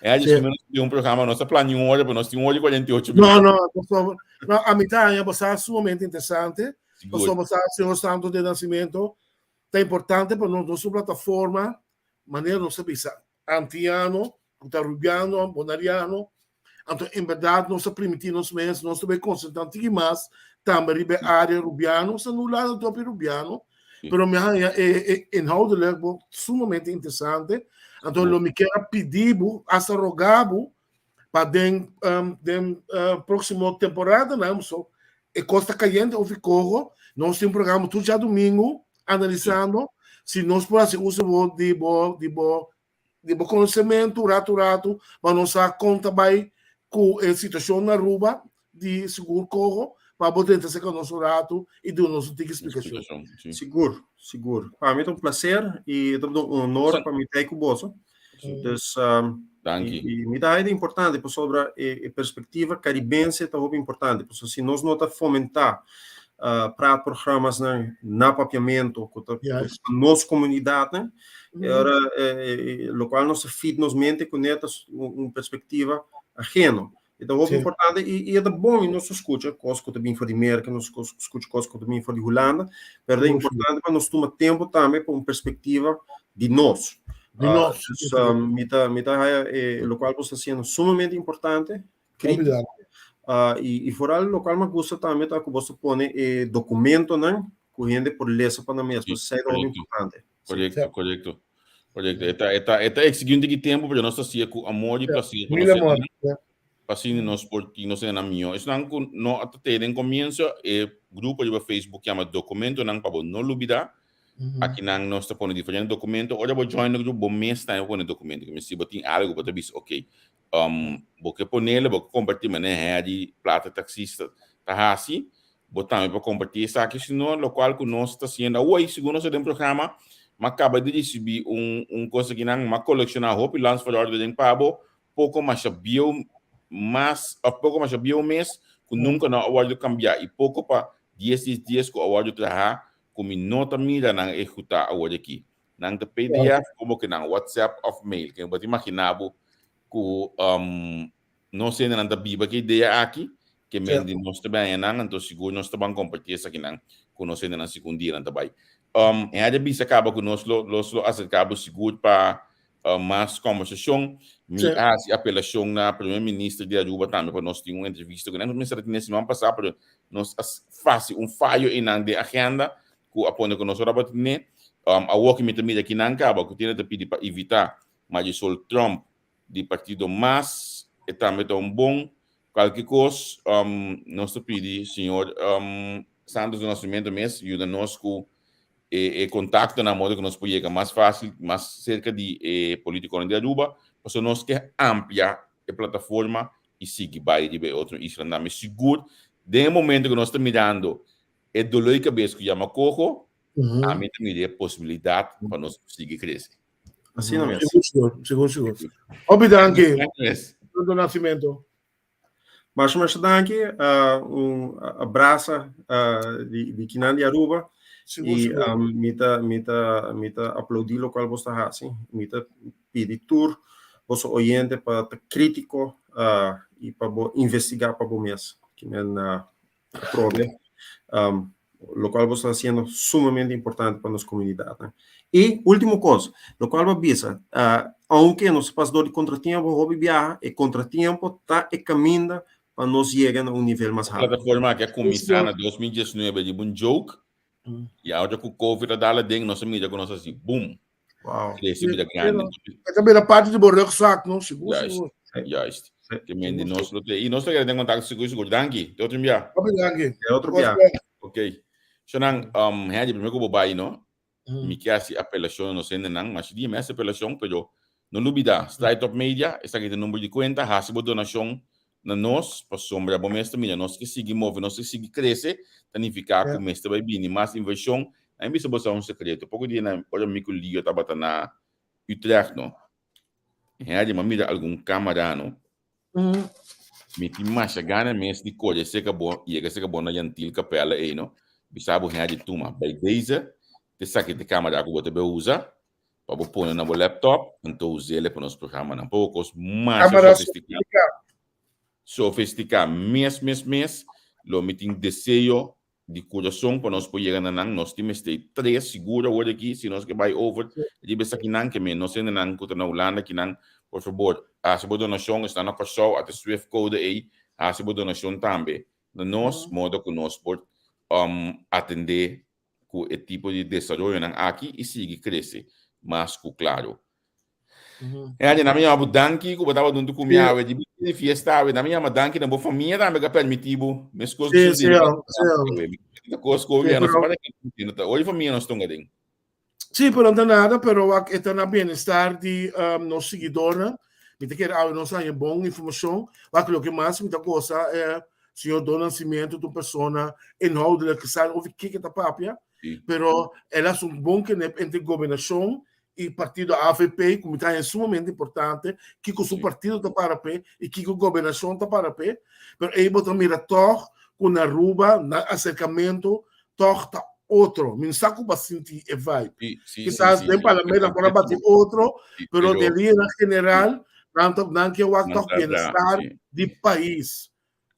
E a djis nos tin un programa, nos a plania un ora, pero nos tin un ora i 48 minuto. No, no, no, a mi ta haña bo sa sumamente interesante, pasobra bo sa señor Santos de Nascimento Ta importante pa nos nos un plataforma manera nos a bisa antiano ku ta rubiano, bonariano, anto en berdad nos a primiti nos mes nos ta bay konsentra un tiki mas tambe riba e área rubiano, sa no lado topi rubiano, pero mi a haña e e inhoudelijk bo sumamente interesante, anto lo mi kier a pidi bo hasta roga bo pa den den próximo temporadanan so e kos ta kayente of koho nos tin un programa tur djadumingu analisando si nos por hasi uso bo di bo di bo di bo konosementu ratu ratu pa nos sa kon ta bai ku e situashon na Aruba di sigur koho pa bo drenta serka nos un ratu i duna nos un tiki splikashon. Sigur, sigur. Pa mi ta un placer i ta un honor pa mi ta ei ku boso. Dus, Danki. I mi ta haña importante pasobra e perspectiva caribense ta hopi importante. Pasobra si nos no ta fomentá praatprogrammasnan na papiamento ku ta nos komunidatnan, e ora lokual nos ta feed nos mente kuné ta un perspectiva ajeno. E ta hopi importante i e ta bon i nos ta skucha kos ku ta bin for di Merka, nos skucha kos ku ta bin for di Hulanda, pero ta importante pa nos tuma tempu tambe pa un perspektiva di nos. Di nos. Dus mi ta mi ta haya e lokual bo sta hasiendo sumamente importante, krítiko, i foral lokual mi a gusta tambe ta ku bo ta pone e dokumentonan ku hende por lesa pa nan mes, esei ta hopi importante. Korekto, korekto. Korekto. E ta, e ta, e ta exigí un tiki tempu, pero nos ta hasié ku amor i placer pa Mil nos amor. hendenan, pa asina nos por tin nos hendenan mihó. Esnan ku no a ta tei den komienso, e grupo riba Facebook yama Dokumentonan pa bo no lubidá. Akinan nos ta pone diferente dokumento. Ora bo join e grupo, bo mes tambe por pone dokumento. Kimen si bo tin algu, bo ta bisa, ok, bo ke ponele, bo ke kompartí manera Harry Plata Taxista ta hasi, bo tambe por kompartí esaki, si no lokual ku nos ta hasiendo awor, segun nos ta den programa, m'a kaba di risibí un un kos akinan, m'a kolekshoná hopi landsverordening pa bo, poko masha bieu mas òf poko masha bieu mes ku nunka no a wòrdu kambiá i poko pa dies dies dies ku a wòrdu trahá ku mi no ta mira nan ehekutá awor aki. Nan ta PDF como ke nan WhatsApp of mail. Ken bo ta imagina bo ku nos hendenan ta biba ke idea aki, ke men di nos ta baña nan, anto sigur nos ta ban komparti esakinan ku nos hendenan sigun dia nan ta bai. E a bisa kaba ku nos lo nos lo aserka bo sigur pa mas kombersashon. Mi a hasi apelashon na Primer Minister di Aruba tambe pa nos tin un entrevista ku nan. Nos mester a tene siman pasá pero nos a fasi un fayo einan den agenda ku a pone ku nos ora bo tene. Awor ku mi ta mira kinan kaba ku tene ta pidi pa evita Marisol Tromp di partido mas, e tambe ta un bon kualke kos. Nos ta pidi señor Santos do Nascimento mes yuda nos ku e kontaktonan modo ku nos por yega mas fásil, mas serka di e politikonan di Aruba, pasobra nos ke amplia e plataforma i sigui bai riba e otro islanan. Mi sigur den e momento ku nos ta mirando E doló di kabes ku yama koho, ami ta mira e posibilidat pa nos sigui krese. Asina mes. Sigur, sigur, sigur. Hopi danki. Santo Nacimento. Masha masha danki, un abrasa di kinan di Aruba. Sigur, I sigur. mi ta aplaudí lokual boso ta hasi. Mi ta pidi tur boso oyente pa ta krítiko i pa bo investigá pa bo mes. Ke men atrobe lokual boso ta hasiendo sumamente importante pa nos komunidatnan. I último kos, lokual bo a bisa, ounke nos a pasa dor di kontratiempo hopi biaha, e kontratiempo ta e kaminda pa nos yega na un nivel mas haltu. Plataforma aki a kuminsá na 2019 riba un joke i awor ku Covid a dal aden nos a mira ku nos a hasi boom. Wow. Krese bira grandi. E ta bira parti di bo rugzak, no? Sigur, Juist. sigur. Juist. Sí. Ke men di nos lo te. I nos ta keda den kontakto sigur sigur. Danki. Te otro bia. Hopi danki. Te otro bia. Ok. Shonan, Henry, primero ku bo bai, no? Mi ke hasi apelashon na nos hendenan. Masha dia mi hasi apelashon, pero no lubida, Straight Up Media, esaki ta e number di kuenta, hasi bo donashon na nos, pasobra bo mes ta mira, nos ke sigui move, nos ke sigui krese, ta nifiká ku mester bai bini mas invershon. A mi bisa bo sa un sekreto, poko dia na ora mi ku Lio tabata na Utrecht no, Henry, mi a mira algun kamara no, Mi tin masha gana mes di kore seka bo, yega seka bo na Yantil Capella ei no, bisa bo hende tuma bij deze te saki te camera ku bo ta be usa pa bo pone na bo laptop anto usele pa nos programanan. Poko kos masha Camera sofistika. sofistika. Sofistika mes mes mes lo mi tin deseo di kurason pa nos por yega na nan. Nos tin mester tres sigur awor aki si nos ke bai over riba esakinan ke men nos hendenan ku ta na Hulanda kinan por fabor hasi bo donashon esnan na Kòrsou ata swift code ei hasi bo donashon tambe na nos modo ku nos por atende ku e tipo di desaroyonan aki i sigui krese mas ku klaro. Henry, na mi yama bo danki ku bo tabata huntu ku mi awe. Di di fiesta awe. Na mi yama danki na bo famia tambe ku a permití bo. Meskos ku Sí, su sí, di sí. Ta kos ku Sí, no pero para que ta oi famia nos tonga den. Sí, pero no ta nada, pero wak e ta na bienestar di nos siguidornan. Mi ta kere awe nos haña bon informashon. Wak loke mas mi ta gosa eh, señor Don Nascimento ta un persona inhoudelijk ku sa over kiko e ta papia, Sí. pero el a hasi un bon kenep entre gobernashon i partido avp ku mi ta haña sumamente importante kiko su partido ta para p'e i kiko gobernashon ta para p'e pero ei bo ta mira tòg ku na Aruba nan aserkamentu tòg ta otro mi no sa ku bo a sinti e vibe kisas den parlamento nan por a bati otro pero den liñanan general nan ta nan ke wak tòg bienestar di pais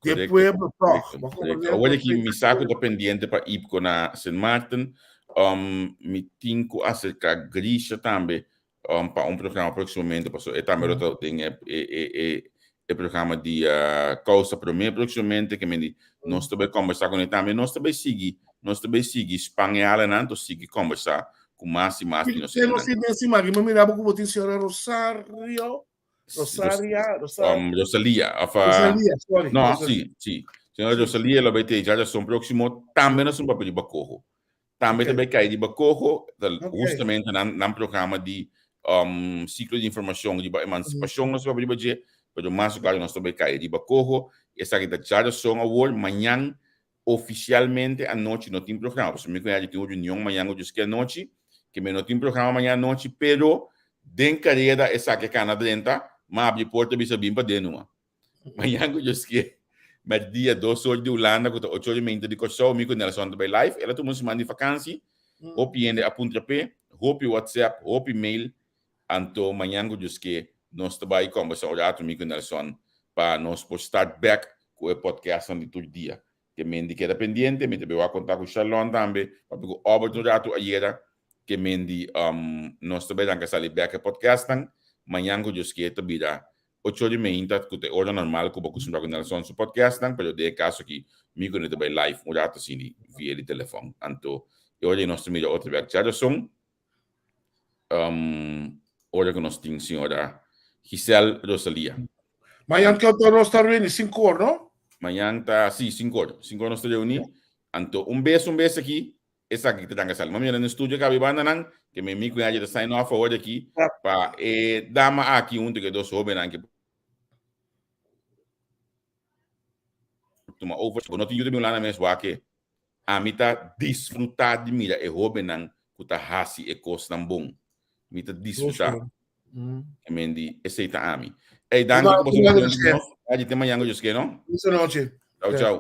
di e pueblo tòg bo a komprende Awor aki mi sa ku ta pendiente pa IPCO na Sint Maarten mi tin ku aserká Grisha tambe pa un programa próksimamente pasobra e tambe lo ta den e programa di Kousa Promé próksimamente ke men di nos ta bai kòmbersá kuné tambe nos ta bai sigui nos ta bai sigui span e alanan to sigui kòmbersá ku mas i mas di nos Kiko nos tin den siman aki mi a mira bo ku bo tin señora Rosario Rosaria, Rosaria. Rosalia, of, Rosalia, sorry. No, Rosalia. sí, sí. Señora Rosalia lo bay te ya son próximo, tambe nos un papel di bacojo. Tambe te bay cae di bacojo, ta justamente nan, nan programa di ciclo di información riba emancipación nos papel riba dje, pero mas claro nos ta bay cae di bacojo. Esaki ta ya son awor, mañan Oficialmente anochi no tin programa, pasobra mi cuñado tin un reunion mañan cu djusque anochi, ke mi no tin programa mañan anochi, pero den careda esaki a cana drenta, m'a abri porta bisa bin paden numa. Mañan cu djusque merdia dos or di Hulanda cu ta ocho or y meinta di Corsou, mi cu Nelson ta bay live, el a tuma un siman di vakantie, hopi hende a puntra p'e, hopi whatsapp, hopi mail, anto mañan cu djusque nos ta bay combersa un rato mi cu Nelson pa nos por start bek ku e podcastnan di tur dia. Ke men di keda pendiente, mi ta bin wak konta ku Sharlon tambe, papia ku Obert un ratu ayera, ke men di nos ta bai ranka sali bek e podcastnan, mañan ku Dios kier ta bira ocho di meinta ku ta e ora normal ku bo kustumbrá ku Nelson su podcastnan, pero den e kaso aki mi ku ne ta bai live un ratu asina via di telefòn. Anto e ora ei nos ta mira otro bek. Djarason. Ora ku nos tin señora Giselle Rosalia. Mañan ke otro nos ta reuni? Sinku or, no? Mañan ta, sí, sinku or. Sinku or nos ta reuni. Anto un bes, un bes aki, esaki ta tanga sali. M'a mira na studio kabi banda nan, ke mi mi kuñaji ta sign off awor aki, pa e dama aki huntu ku e dos hobennan ke tuma over. Bo no tin yuda mi Hulanda mes wak e. Ami ta disfrutá di mira e hóbennan ku ta hasi e kosnan bon. Mi ta disfrutá. I mean di, esei ta ami. Ey, danki ku boso a bini nos. Te mañan, Dios ke, no? Bon nochi. Chau, chau.